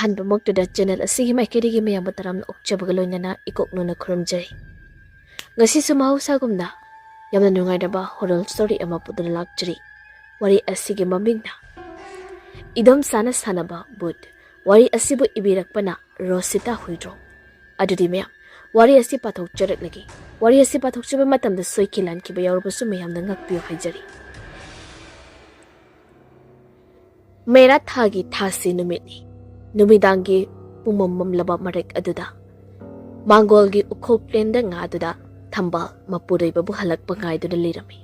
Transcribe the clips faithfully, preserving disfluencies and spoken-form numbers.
ꯑꯍꯥꯟꯕꯃꯛꯇꯗ channel ꯑꯁꯤꯒꯤ ꯃꯥꯏꯀꯩꯗꯒꯤ ꯃꯌꯥꯝꯕꯨ ꯇꯔꯥꯝꯅ ꯑꯣꯛꯆꯕꯒ ꯂꯣꯏꯅꯅ ꯏꯀꯣꯛꯅꯅ ꯈꯨꯔꯨꯝꯖꯔꯤ꯫ ꯉꯁꯤꯁꯨ ꯃꯍꯧꯁꯥꯒꯨꯝꯅ ꯌꯥꯝꯅ ꯅꯨꯡꯉꯥꯏꯔꯕ ꯍꯣꯔꯜ ꯁ꯭ꯇꯣꯔꯤ ꯑꯃ ꯄꯨꯗꯨꯅ ꯂꯥꯛꯆꯔꯤ꯫ ꯋꯥꯔꯤ ꯑꯁꯤꯒꯤ ꯃꯃꯤꯡꯅ ꯏꯗꯣꯝꯆꯥꯅ ꯁꯥꯟꯅꯕ ꯕꯨꯠ꯫ ꯋꯥꯔꯤ ꯑꯁꯤꯕꯨ ꯏꯕꯤꯔꯛꯄꯅ ꯔꯣꯁꯤꯇꯥ ꯍꯨꯏꯗ꯭ꯔꯣ꯫ ꯑꯗꯨꯗꯤ ꯃꯌꯥꯝ, ꯋꯥꯔꯤ ꯑꯁꯤ ꯄꯥꯊꯣꯛꯆꯔꯛꯂꯒꯦ꯫ ꯋꯥꯔꯤ ꯑꯁꯤ ꯄꯥꯊꯣꯛꯆꯕ ꯃꯇꯝꯗ ꯁꯣꯏꯈꯤ ꯂꯥꯟꯈꯤꯕ ꯌꯥꯎꯔꯕꯁꯨ ꯃꯌꯥꯝꯅ ꯉꯥꯛꯄꯤꯌꯨ ꯍꯥꯏꯖꯔꯤ꯫ ꯃꯦꯔꯥ ꯊꯥꯒꯤ ꯊꯥꯁꯤ ꯅꯨꯃꯤꯠꯅꯤ꯫ ꯅꯨꯃꯤꯗꯥꯡꯒꯤ ꯄꯨꯡꯃꯝ ꯃꯝꯂꯕ ꯃꯔꯛ ꯑꯗꯨꯗ ꯃꯥꯡꯒꯣꯜꯒꯤ ꯎꯈꯣꯛ ꯂꯦꯟꯗ ꯉꯥꯗꯨꯗ ꯊꯝꯕꯥꯜ ꯃꯄꯨꯔꯣꯏꯕꯕꯨ ꯍꯜꯂꯛꯄ ꯉꯥꯏꯗꯨꯅ ꯂꯩꯔꯝꯃꯤ꯫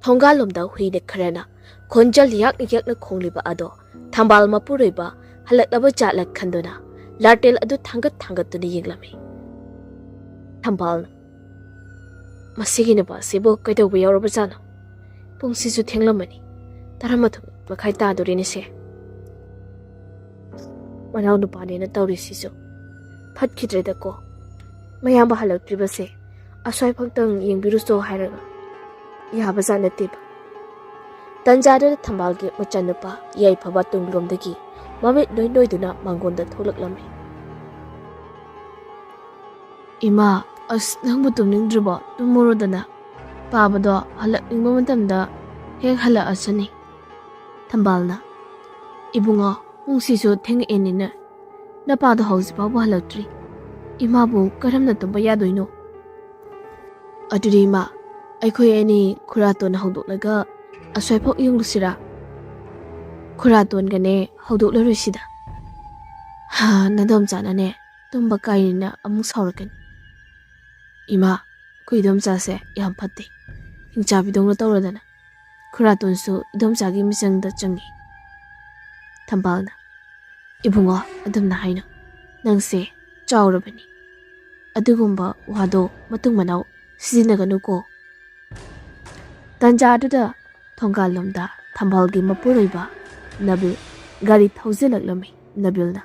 ꯊꯣꯡꯒꯥꯜꯂꯣꯝꯗ ꯍꯨꯏꯅ ꯈꯔꯅ ꯈꯣꯟꯖꯦꯜ ꯌꯥꯛꯅ ꯌꯥꯛꯅ ꯈꯣꯡꯂꯤꯕ ꯑꯗꯣ ꯊꯝꯕꯥꯜ ꯃꯄꯨꯔꯣꯏꯕ ꯍꯜꯂꯛꯂꯕ ꯖꯥꯠꯂ ꯈꯟꯗꯨꯅ ꯂꯥꯇꯦꯜ ꯑꯗꯨ ꯊꯥꯡꯒꯠ ꯊꯥꯡꯒꯠꯇꯨꯅ ꯌꯦꯡꯂꯝꯃꯤ꯫ ꯊꯝꯕꯥꯜꯅ, "ꯃꯁꯤꯒꯤ ꯅꯨꯄꯥꯁꯤꯕꯨ ꯀꯩꯗꯧꯕ ꯌꯥꯎꯔꯕꯖꯥꯠꯅꯣ? ꯄꯨꯡꯁꯤꯁꯨ ꯊꯦꯡꯂꯝꯃꯅꯤ, ꯇꯔꯥꯃꯥꯊꯣꯏ ꯃꯈꯥꯏ ꯇꯥꯗꯣꯔꯤꯅꯦꯁꯦ꯫ ꯃꯅꯥꯎ ꯅꯨꯄꯥꯅꯦꯅ ꯇꯧꯔꯤꯁꯤꯁꯨ ꯐꯠꯈꯤꯗ꯭ꯔꯦꯗꯀꯣ꯫ ꯃꯌꯥꯝꯕ ꯍꯜꯂꯛꯇ꯭ꯔꯤꯕꯁꯦ ꯑꯁ꯭ꯋꯥꯏꯐꯥꯎꯇꯪ ꯌꯦꯡꯕꯤꯔꯨꯆꯣ ꯍꯥꯏꯔꯒ ꯌꯥꯕꯖꯥꯠ ꯅꯠꯇꯦꯕ"꯫ ꯇꯟꯖꯥꯗꯨꯗ ꯊꯝꯕꯥꯜꯒꯤ ꯃꯆꯥꯅꯨꯄꯥ ꯌꯥꯏꯐꯕ ꯇꯨꯡꯂꯣꯝꯗꯒꯤ ꯃꯃꯤꯠ ꯅꯣꯏ ꯅꯣꯏꯗꯨꯅ ꯃꯥꯡꯒꯣꯟꯗ ꯊꯣꯛꯂꯛꯂꯝꯃꯤ꯫ "ꯏꯃꯥ, ꯑꯁ, ꯅꯪꯕꯨ ꯇꯨꯝꯅꯤꯡꯗ꯭ꯔꯤꯕꯣ? ꯇꯨꯝꯃꯨꯔꯣꯗꯅ꯫ ꯄꯥꯕꯗꯣ ꯍꯜꯂꯛꯅꯤꯡꯕ ꯃꯇꯝꯗ ꯍꯦꯛ ꯍꯜꯂꯛꯑꯁꯅꯤ"꯫ ꯊꯝꯕꯥꯜꯅ, "ꯏꯕꯨꯡꯉꯣ, ꯄꯨꯡꯁꯤꯁꯨ ꯊꯦꯡꯉꯛꯑꯦꯅꯤꯅꯦ꯫ ꯅꯄꯥꯗꯣ ꯍꯧꯖꯤꯛ ꯐꯥꯎꯕ ꯍꯜꯂꯛꯇ꯭ꯔꯤ꯫ ꯏꯃꯥꯕꯨ ꯀꯔꯝꯅ ꯇꯨꯝꯕ ꯌꯥꯗꯣꯏꯅꯣ?" "ꯑꯗꯨꯗꯤ ꯏꯃꯥ, ꯑꯩꯈꯣꯏ ꯑꯅꯤ ꯈꯨꯔꯥꯇꯣꯟ ꯍꯧꯗꯣꯛꯂꯒ ꯑꯁ꯭ꯋꯥꯏꯐꯥꯎ ꯌꯦꯡꯂꯨꯁꯤꯔꯥ?" "ꯈꯨꯔꯥꯇꯣꯟꯒꯅꯦ ꯍꯧꯗꯣꯛꯂꯔꯣꯏꯁꯤꯗ꯫ ꯍꯥ, ꯅꯗꯣꯝꯆꯥꯅꯅꯦ ꯇꯨꯝꯕ ꯀꯥꯏꯅꯤꯅ ꯑꯃꯨꯛ ꯁꯥꯎꯔꯛꯀꯅꯤ"꯫ "ꯏꯃꯥ, ꯑꯩꯈꯣꯏ ꯏꯗꯣꯝꯆꯥꯁꯦ ꯌꯥꯝ ꯐꯠꯇꯦ꯫ ꯍꯤꯡꯆꯥꯕꯤꯗꯧꯅ ꯇꯧꯔꯗꯅ꯫ ꯈꯨꯔꯥꯇꯣꯟꯁꯨ ꯏꯗꯣꯝꯆꯥꯒꯤ ꯃꯤꯆꯪꯗ ꯆꯪꯉꯤ"꯫ ꯊꯝꯕꯥꯜꯅ, "ꯏꯕꯨꯡꯉꯣ, ꯑꯗꯨꯝꯅ ꯍꯥꯏꯅꯨ꯫ ꯅꯪꯁꯦ ꯆꯥꯎꯔꯕꯅꯤ꯫ ꯑꯗꯨꯒꯨꯝꯕ ꯋꯥꯗꯣ ꯃꯇꯨꯡ ꯃꯅꯥꯎ ꯁꯤꯖꯤꯟꯅꯒꯅꯨꯀꯣ"꯫ ꯇꯟꯖꯥꯗꯨꯗ ꯊꯣꯡꯒꯥꯜꯂꯣꯝꯗ ꯊꯝꯕꯥꯜꯒꯤ ꯃꯄꯨꯔꯣꯏꯕ ꯅꯕꯤꯜ ꯒꯥꯔꯤ ꯊꯧꯖꯤꯜꯂꯛꯂꯝꯃꯤ꯫ ꯅꯕꯤꯜꯅ,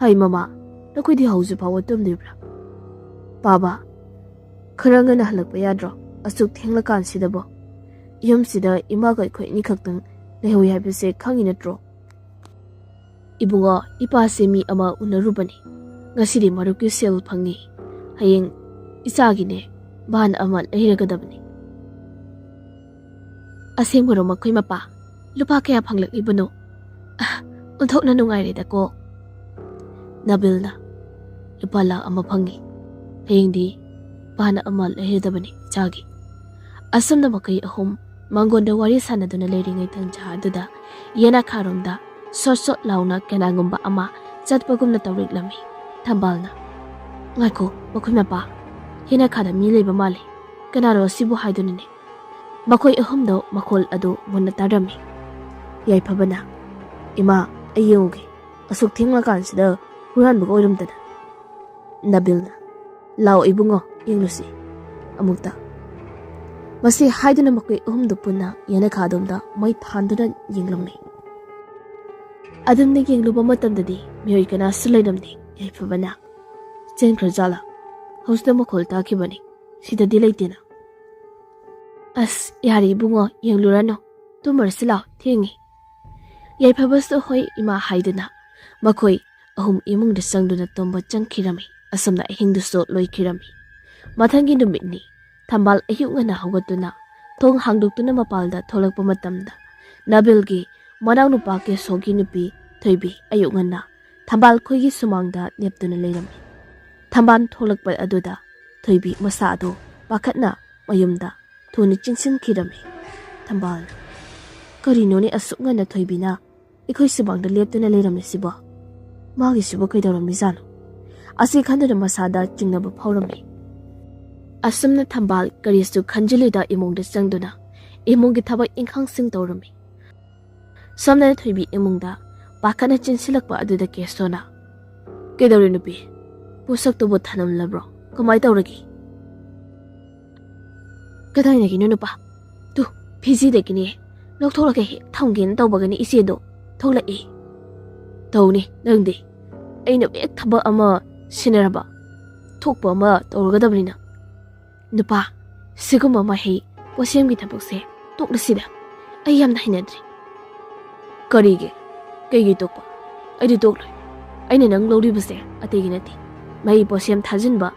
"ꯍꯩ ꯃꯃꯥ, ꯅꯈꯣꯏꯗꯤ ꯍꯧꯖꯤꯛ ꯐꯥꯎꯕ ꯇꯨꯝꯂꯤꯕ꯭ꯔꯥ? ꯄꯥꯕ, ꯈꯔ ꯉꯟꯅ ꯍꯜꯂꯛꯄ ꯌꯥꯗ꯭ꯔꯣ? ꯑꯁꯨꯛ ꯊꯦꯡꯂꯀꯥꯟꯁꯤꯗꯕꯣ? ꯌꯨꯝꯁꯤꯗ ꯏꯃꯥꯒ ꯑꯩꯈꯣꯏ ꯑꯅꯤꯈꯛꯇꯪ ꯂꯩꯍꯧꯏ ꯍꯥꯏꯕꯁꯦ ꯈꯪꯉꯤ ꯅꯠꯇ꯭ꯔꯣ?" "ꯏꯕꯨꯡꯉꯣ, ꯏꯄꯥꯁꯦ ꯃꯤ ꯑꯃ ꯎꯅꯔꯨꯕꯅꯤ꯫ ꯉꯁꯤꯗꯤ ꯃꯔꯨꯞꯀꯤ ꯁꯦꯜ ꯐꯪꯉꯤ꯫ ꯍꯌꯦꯡ ꯏꯆꯥꯒꯤꯅꯦ, ꯚꯥꯟ ꯑꯃ ꯂꯩꯔꯒꯗꯕꯅꯤ꯫" "ꯑꯁꯦꯡꯕꯔꯣ ꯃꯈꯣꯏ ꯃꯄꯥ? ꯂꯨꯄꯥ ꯀꯌꯥ ꯐꯪꯂꯛꯂꯤꯕꯅꯣ? ꯑ, ꯑꯣꯟꯊꯣꯛꯅ ꯅꯨꯡꯉꯥꯏꯔꯦꯗꯀꯣ꯫" ꯅꯕꯤꯜꯅ, "ꯂꯨꯄꯥ ꯂꯥꯈ ꯑꯃ ꯐꯪꯉꯤ꯫ ꯍꯌꯦꯡꯗꯤ ꯚꯥꯟ ꯑꯃ ꯂꯩꯔꯗꯕꯅꯤ ꯏꯆꯥꯒꯤ꯫" ꯑꯁꯨꯝꯅ ꯃꯈꯣꯏ ꯑꯍꯨꯝ ꯃꯥꯡꯒꯣꯟꯗ ꯋꯥꯔꯤ ꯁꯥꯟꯅꯗꯨꯅ ꯂꯩꯔꯤꯉꯩ ꯇꯟꯖꯥ ꯑꯗꯨꯗ ꯌꯦꯅꯈꯥꯔꯣꯝꯗ ꯁꯣꯠ ꯁꯣꯠ ꯂꯥꯎꯅ ꯀꯅꯥꯒꯨꯝꯕ ꯑꯃ ꯆꯠꯄꯒꯨꯝꯅ ꯇꯧꯔꯛꯂꯝꯃꯤ꯫ ꯊꯝꯕꯥꯜꯅ, "ꯉꯥꯏꯈꯣ, ꯃꯈꯣꯏ ꯃꯄꯥ, ꯌꯦꯅꯈꯥꯗ ꯃꯤ ꯂꯩꯕ ꯃꯥꯜꯂꯤ꯫ ꯀꯅꯥꯅꯣ ꯑꯁꯤꯕꯨ?" ꯍꯥꯏꯗꯨꯅꯅꯦ ꯃꯈꯣꯏ ꯑꯍꯨꯝꯗꯣ ꯃꯈꯣꯜ ꯑꯗꯨ ꯃꯨꯟꯅ ꯇꯥꯔꯝꯃꯤ꯫ ꯌꯥꯏꯐꯕꯅ, "ꯏꯃꯥ, ꯑꯩ ꯌꯦꯡꯉꯨꯒꯦ꯫ ꯑꯁꯨꯛ ꯊꯦꯡꯂꯀꯥꯟꯁꯤꯗ ꯍꯨꯔꯥꯟꯕꯒ ꯑꯣꯏꯔꯝꯗꯅ꯫" ꯅꯕꯤꯜꯅ, "ꯂꯥꯛꯑꯣ ꯏꯕꯨꯡꯉꯣ, ꯌꯦꯡꯂꯨꯁꯤ ꯑꯃꯨꯛꯇ꯫" ꯃꯁꯤ ꯍꯥꯏꯗꯨꯅ ꯃꯈꯣꯏ ꯑꯍꯨꯝꯗꯨ ꯄꯨꯟꯅ ꯌꯦꯅꯈꯥꯗꯣꯝꯗ ꯃꯩ ꯊꯥꯟꯗꯨꯅ ꯌꯦꯡꯂꯝꯃꯤ꯫ ꯑꯗꯨꯝꯅ ꯌꯦꯡꯂꯨꯕ ꯃꯇꯝꯗꯗꯤ ꯃꯤꯑꯣꯏ ꯀꯅꯥꯁꯨ ꯂꯩꯔꯝꯗꯦ꯫ ꯌꯥꯏꯐꯕꯅ, "ꯆꯦꯟꯈ꯭ꯔꯖꯥꯠꯂꯥ? ꯍꯧꯖꯤꯛꯇ ꯃꯈꯣꯜ ꯇꯥꯈꯤꯕꯅꯤ꯫ ꯁꯤꯗꯗꯤ ꯂꯩꯇꯦꯅ꯫" "ꯑꯁ, ꯌꯥꯔꯦ ꯏꯕꯨꯡꯉꯣ, ꯌꯦꯡꯂꯨꯔꯅꯨ꯫ ꯇꯨꯝꯃꯔꯁꯤ ꯂꯥꯎ, ꯊꯦꯡꯉꯤ꯫" ꯌꯥꯏꯐꯕꯁꯨ ꯍꯣꯏ ꯏꯃꯥ ꯍꯥꯏꯗꯨꯅ ꯃꯈꯣꯏ ꯑꯍꯨꯝ ꯏꯃꯨꯡꯗ ꯆꯪꯗꯨꯅ ꯇꯨꯝꯕ ꯆꯪꯈꯤꯔꯝꯃꯤ꯫ ꯑꯁꯨꯝꯅ ꯑꯍꯤꯡꯗꯨꯁꯨ ꯂꯣꯏꯈꯤꯔꯝꯃꯤ꯫ ꯃꯊꯪꯒꯤ ꯅꯨꯃꯤꯠꯅꯤ꯫ ꯊꯝꯕꯥꯜ ꯑꯌꯨꯛ ꯉꯟꯅ ꯍꯧꯒꯠꯇꯨꯅ ꯊꯣꯡ ꯍꯥꯡꯗꯣꯛꯇꯨꯅ ꯃꯄꯥꯜꯗ ꯊꯣꯛꯂꯛꯄ ꯃꯇꯝꯗ ꯅꯕꯤꯜꯒꯤ ꯃꯅꯥꯎꯅꯨꯄꯥ ꯀꯦꯁꯣꯒꯤ ꯅꯨꯄꯤ ꯊꯣꯏꯕꯤ ꯑꯌꯨꯛ ꯉꯟꯅ ꯊꯝꯕꯥꯜ ꯈꯣꯏꯒꯤ ꯁꯨꯃꯥꯡꯗ ꯂꯦꯞꯇꯨꯅ ꯂꯩꯔꯝꯃꯤ꯫ ꯊꯝꯕꯥꯜ ꯊꯣꯛꯂꯛꯄ ꯑꯗꯨꯗ ꯊꯣꯏꯕꯤ ꯃꯁꯥ ꯑꯗꯨ ꯄꯥꯈꯠꯅ ꯃꯌꯨꯝꯗ ꯊꯨꯅ ꯆꯦꯟꯁꯤꯟꯈꯤꯔꯝꯃꯤ꯫ ꯊꯝꯕꯥꯜ, "ꯀꯔꯤꯅꯣꯅꯦ ꯑꯁꯨꯛ ꯉꯟꯅ ꯊꯣꯏꯕꯤꯅ ꯑꯩꯈꯣꯏ ꯁꯨꯃꯥꯡꯗ ꯂꯦꯞꯇꯨꯅ ꯂꯩꯔꯝꯃꯤꯁꯤꯕꯣ? ꯃꯥꯒꯤꯁꯤꯕꯨ ꯀꯩꯗꯧꯔꯝꯃꯤꯖꯥꯠꯅꯣ?" ꯑꯁꯤ ꯈꯟꯗꯨꯅ ꯃꯁꯥꯗ ꯆꯤꯡꯅꯕ ꯐꯥꯎꯔꯝꯃꯤ꯫ ꯑꯁꯨꯝꯅ ꯊꯝꯕꯥꯜ ꯀꯔꯤꯁꯨ ꯈꯟꯖꯤꯜꯂꯣꯏꯗ ꯏꯃꯨꯡꯗ ꯆꯪꯗꯨꯅ ꯏꯃꯨꯡꯒꯤ ꯊꯕꯛ ꯏꯪꯈꯥꯡꯁꯤꯡ ꯇꯧꯔꯝꯃꯤ꯫ ꯁꯣꯝꯗꯅ ꯊꯣꯏꯕꯤ ꯏꯃꯨꯡꯗ ꯄꯥꯈꯠꯅ ꯆꯦꯟꯁꯤꯜꯂꯛꯄ ꯑꯗꯨꯗ ꯀꯦꯁꯣꯅ, "ꯀꯩꯗꯧꯔꯦ ꯅꯨꯄꯤ? ꯄꯣꯠꯁꯛꯇꯨꯕꯨ ꯊꯅꯝꯂꯕ꯭ꯔꯣ? ꯀꯃꯥꯏ ꯇꯧꯔꯒꯦ?" "ꯀꯗꯥꯏꯗꯒꯤꯅꯣ ꯅꯨꯄꯥ? ꯇꯨ, ꯐꯤꯖꯤꯗꯒꯤꯅꯦ꯫ ꯂꯧꯊꯣꯛꯂꯒ ꯍꯦꯛ ꯊꯝꯒꯦꯅ ꯇꯧꯕꯒꯅꯤ ꯏꯆꯦꯗꯣ ꯊꯣꯛꯂꯛꯏ꯫" "ꯇꯧꯅꯤ ꯅꯪꯗꯤ꯫ ꯑꯩꯅ ꯍꯦꯛ ꯊꯕꯛ ꯑꯃ ꯁꯤꯟꯅꯔꯕ ꯊꯣꯛꯄ ꯑꯃ ꯇꯧꯔꯒꯗꯕꯅꯤꯅ꯫" "ꯅꯨꯄꯥ, ꯁꯤꯒꯨꯝꯕ ꯃꯍꯩ ꯄꯣꯠꯁꯦꯝꯒꯤ ꯊꯕꯛꯁꯦ ꯇꯣꯛꯂꯁꯤꯗ꯫ ꯑꯩ ꯌꯥꯝꯅ ꯍꯩꯅꯗ꯭ꯔꯦ꯫" "ꯀꯔꯤꯒꯤ? ꯀꯩꯒꯤ ꯇꯣꯛꯄ? ꯑꯩꯗꯤ ꯇꯣꯛꯂꯣꯏ꯫ ꯑꯩꯅ ꯅꯪ ꯂꯧꯔꯤꯕꯁꯦ ꯑꯇꯩꯒꯤ ꯅꯠꯇꯦ, ꯃꯍꯩ ꯄꯣꯠꯁꯦꯝ ꯊꯥꯖꯤꯟꯕ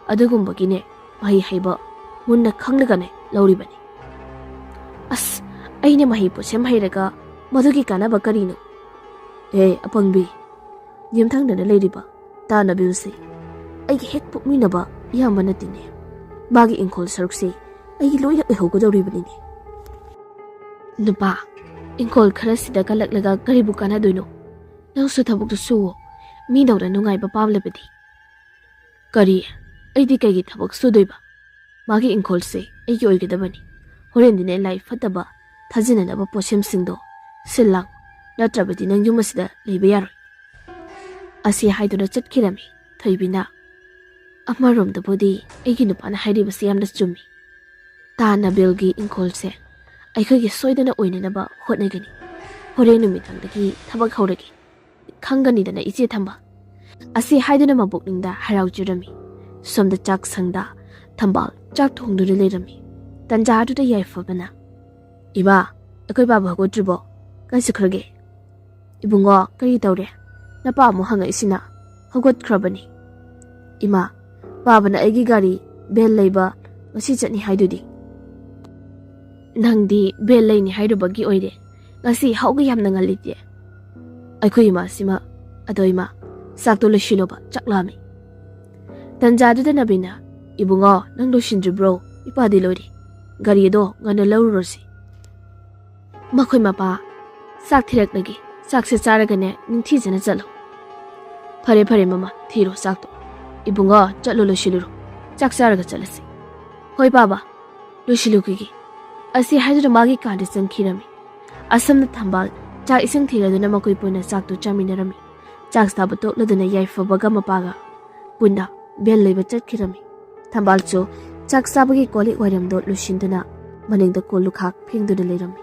ꯑꯗꯨꯒꯨꯝꯕꯒꯤꯅꯦ꯫ ꯃꯍꯩ ꯍꯩꯕ ꯃꯨꯟꯅ ꯈꯪꯂꯒꯅꯦ ꯂꯧꯔꯤꯕꯅꯤ꯫ ꯑꯁ, ꯑꯩꯅ ꯃꯍꯩ ꯄꯣꯠꯁꯦꯝ ꯍꯩꯔꯒ ꯃꯗꯨꯒꯤ ꯀꯥꯟꯅꯕ ꯀꯔꯤꯅꯣ? ꯑꯦ ꯑꯄꯪꯕꯤ, ꯌꯨꯝꯊꯪꯅꯅ ꯂꯩꯔꯤꯕ ꯇꯥ ꯅꯕꯤꯜꯁꯤ ꯑꯩꯒꯤ ꯍꯦꯛ ꯄꯣꯛꯃꯤꯟꯅꯕ ꯏꯌꯥꯝꯕ ꯅꯠꯇꯦꯅꯦ꯫ ꯃꯥꯒꯤ ꯏꯪꯈꯣꯜ ꯁꯔꯨꯛꯁꯦ ꯑꯩꯒꯤ ꯂꯣꯏꯅ ꯑꯣꯏꯍꯧꯒꯗꯧꯔꯤꯕꯅꯤꯅꯦ꯫ ꯅꯨꯄꯥ, ꯏꯪꯈꯣꯜ ꯈꯔꯁꯤꯗ ꯀꯜꯂꯛꯂꯒ ꯀꯔꯤꯕꯨ ꯀꯥꯟꯅꯗꯣꯏꯅꯣ? ꯅꯪꯁꯨ ꯊꯕꯛꯇꯨ ꯁꯨꯋꯣ, ꯃꯤꯗꯧꯅ ꯅꯨꯡꯉꯥꯏꯕ ꯄꯥꯝꯂꯕꯗꯤ꯫ ꯀꯔꯤ? ꯑꯩꯗꯤ ꯀꯩꯒꯤ ꯊꯕꯛ ꯁꯨꯗꯣꯏꯕ? ꯃꯥꯒꯤ ꯏꯪꯈꯣꯜꯁꯦ ꯑꯩꯒꯤ ꯑꯣꯏꯒꯗꯕꯅꯤ꯫ ꯍꯣꯔꯦꯟꯗꯤꯅꯦ ꯂꯥꯏ ꯐꯠꯇꯕ ꯊꯥꯖꯤꯟꯅꯅꯕ ꯄꯣꯠꯁꯦꯝꯁꯤꯡꯗꯣ ꯁꯤꯜ ꯂꯥꯡ, ꯅꯠꯇ꯭ꯔꯕꯗꯤ ꯅꯪ ꯌꯨꯝ ꯑꯁꯤꯗ ꯂꯩꯕ ꯌꯥꯔꯣꯏ꯫ ꯑꯁꯤ ꯍꯥꯏꯗꯨꯅ ꯆꯠꯈꯤꯔꯝꯃꯤ ꯊꯣꯏꯕꯤꯅ꯫ ꯑꯃꯔꯣꯝꯗꯕꯨꯗꯤ ꯑꯩꯒꯤ ꯅꯨꯄꯥꯅ ꯍꯥꯏꯔꯤꯕꯁꯤ ꯌꯥꯝꯅ ꯆꯨꯝꯃꯤ꯫ ꯇꯥ ꯅꯕꯤꯜꯒꯤ ꯏꯪꯈꯣꯜꯁꯦ ꯑꯩꯈꯣꯏꯒꯤ ꯁꯣꯏꯗꯅ ꯑꯣꯏꯅꯅꯕ ꯍꯣꯠꯅꯒꯅꯤ꯫ ꯍꯣꯔꯦꯟ ꯅꯨꯃꯤꯗꯥꯡꯗꯒꯤ ꯊꯕꯛ ꯍꯧꯔꯒꯦ꯫ ꯈꯪꯒꯅꯤꯗꯅ ꯏꯆꯦ ꯊꯝꯕꯥꯜ꯫ ꯑꯁꯤ ꯍꯥꯏꯗꯨꯅ ꯃꯕꯨꯛꯅꯤꯡꯗ ꯍꯔꯥꯎꯖꯔꯝꯃꯤ꯫ ꯁꯣꯝꯗ ꯆꯥꯛ ꯁꯪꯗ ꯊꯝꯕꯥꯜ ꯆꯥꯛ ꯊꯣꯡꯗꯨꯅ ꯂꯩꯔꯝꯃꯤ꯫ ꯇꯟꯖꯥ ꯑꯗꯨꯗ ꯌꯥꯏꯐꯕꯅ, "ꯏꯃꯥ, ꯑꯩꯈꯣꯏ ꯕꯥꯕꯨ ꯍꯧꯒꯠꯇ꯭ꯔꯤꯕꯣ? ꯀꯥꯏ ꯆꯠꯈ꯭ꯔꯒꯦ?" "ꯏꯕꯨꯡꯉꯣ, ꯀꯔꯤ ꯇꯧꯔꯦ? ꯅꯄꯥ ꯑꯃꯨꯛ ꯍꯪꯉꯛꯏꯁꯤꯅ?" "ꯍꯧꯒꯠꯈ꯭ꯔꯕꯅꯤ꯫ ꯏꯃꯥ, ꯕꯥꯕꯅ ꯑꯩꯒꯤ ꯒꯥꯔꯤ, ꯚꯦꯟ ꯂꯩꯕ ꯉꯁꯤ ꯆꯠꯅꯤ ꯍꯥꯏꯗꯨꯗꯤ?" "ꯅꯪꯗꯤ ꯚꯦꯟ ꯂꯩꯅꯤ ꯍꯥꯏꯔꯨꯕꯒꯤ ꯑꯣꯏꯔꯦ꯫ ꯉꯁꯤ ꯍꯧꯒ ꯌꯥꯝꯅ ꯉꯜꯂꯤꯗꯦ꯫ ꯑꯩꯈꯣꯏ ꯏꯃꯥꯁꯤꯃ, ꯑꯗꯣ ꯏꯃꯥ, ꯆꯥꯛꯇꯣ ꯂꯣꯏꯁꯤꯜꯂꯣꯕ, ꯆꯥꯛ ꯂꯥꯝꯃꯤ꯫" ꯇꯟꯖꯥꯗꯨꯗ ꯅꯕꯤꯅ, "ꯏꯕꯨꯡꯉꯣ, ꯅꯪ ꯂꯣꯏꯁꯤꯟꯗ꯭ꯔꯤꯕ꯭ꯔꯣ? ꯏꯄꯥꯗꯤ ꯂꯣꯏꯔꯦ꯫ ꯒꯥꯔꯤ ꯑꯗꯣ ꯉꯟꯅ ꯂꯧꯔꯨꯔꯁꯤ꯫" ꯃꯈꯣꯏ ꯃꯄꯥ, "ꯆꯥꯛ ꯊꯤꯔꯛꯂꯒꯦ, ꯆꯥꯛꯁꯦ ꯆꯥꯔꯒꯅꯦ ꯅꯤꯡꯊꯤꯖꯅ ꯆꯠꯂꯣ꯫" "ꯐꯔꯦ ꯐꯔꯦ ꯃꯃꯥ, ꯊꯤꯔꯣ ꯆꯥꯛꯇꯣ꯫ ꯏꯕꯨꯡꯉꯣ, ꯆꯠꯂꯣ ꯂꯣꯏꯁꯤꯜꯂꯨꯔꯣ, ꯆꯥꯛ ꯆꯥꯔꯒ ꯆꯠꯂꯁꯤ꯫" "ꯍꯣꯏ ꯕꯥꯕꯥ, ꯂꯣꯏꯁꯤꯜꯂꯨꯈꯤꯒꯦ꯫" ꯑꯁꯤ ꯍꯥꯏꯗꯨꯅ ꯃꯥꯒꯤ ꯀꯥꯗ ꯆꯪꯈꯤꯔꯝꯃꯤ꯫ ꯑꯁꯣꯝꯗ ꯊꯝꯕꯥꯜ ꯆꯥꯛ ꯏꯁꯤꯡ ꯊꯤꯔꯗꯨꯅ ꯃꯈꯣꯏ ꯄꯨꯟꯅ ꯆꯥꯛꯇꯨ ꯆꯥꯃꯤꯟꯅꯔꯝꯃꯤ꯫ ꯆꯥꯛ ꯆꯥꯕ ꯇꯣꯛꯂꯗꯨꯅ ꯌꯥꯏꯐꯕꯒ ꯃꯄꯥꯒ ꯄꯨꯟꯅ ꯚꯦꯟ ꯂꯩꯕ ꯆꯠꯈꯤꯔꯝꯃꯤ꯫ ꯊꯝꯕꯥꯜꯁꯨ ꯆꯥꯛ ꯆꯥꯕꯒꯤ ꯀꯣꯜ ꯂꯤꯛ ꯋꯥꯏꯔꯝꯗꯣ ꯂꯣꯏꯁꯤꯟꯗꯨꯅ ꯃꯅꯤꯡꯗ ꯀꯣꯜ ꯂꯨꯈꯥꯛ ꯐꯦꯡꯗꯨꯅ ꯂꯩꯔꯝꯃꯤ꯫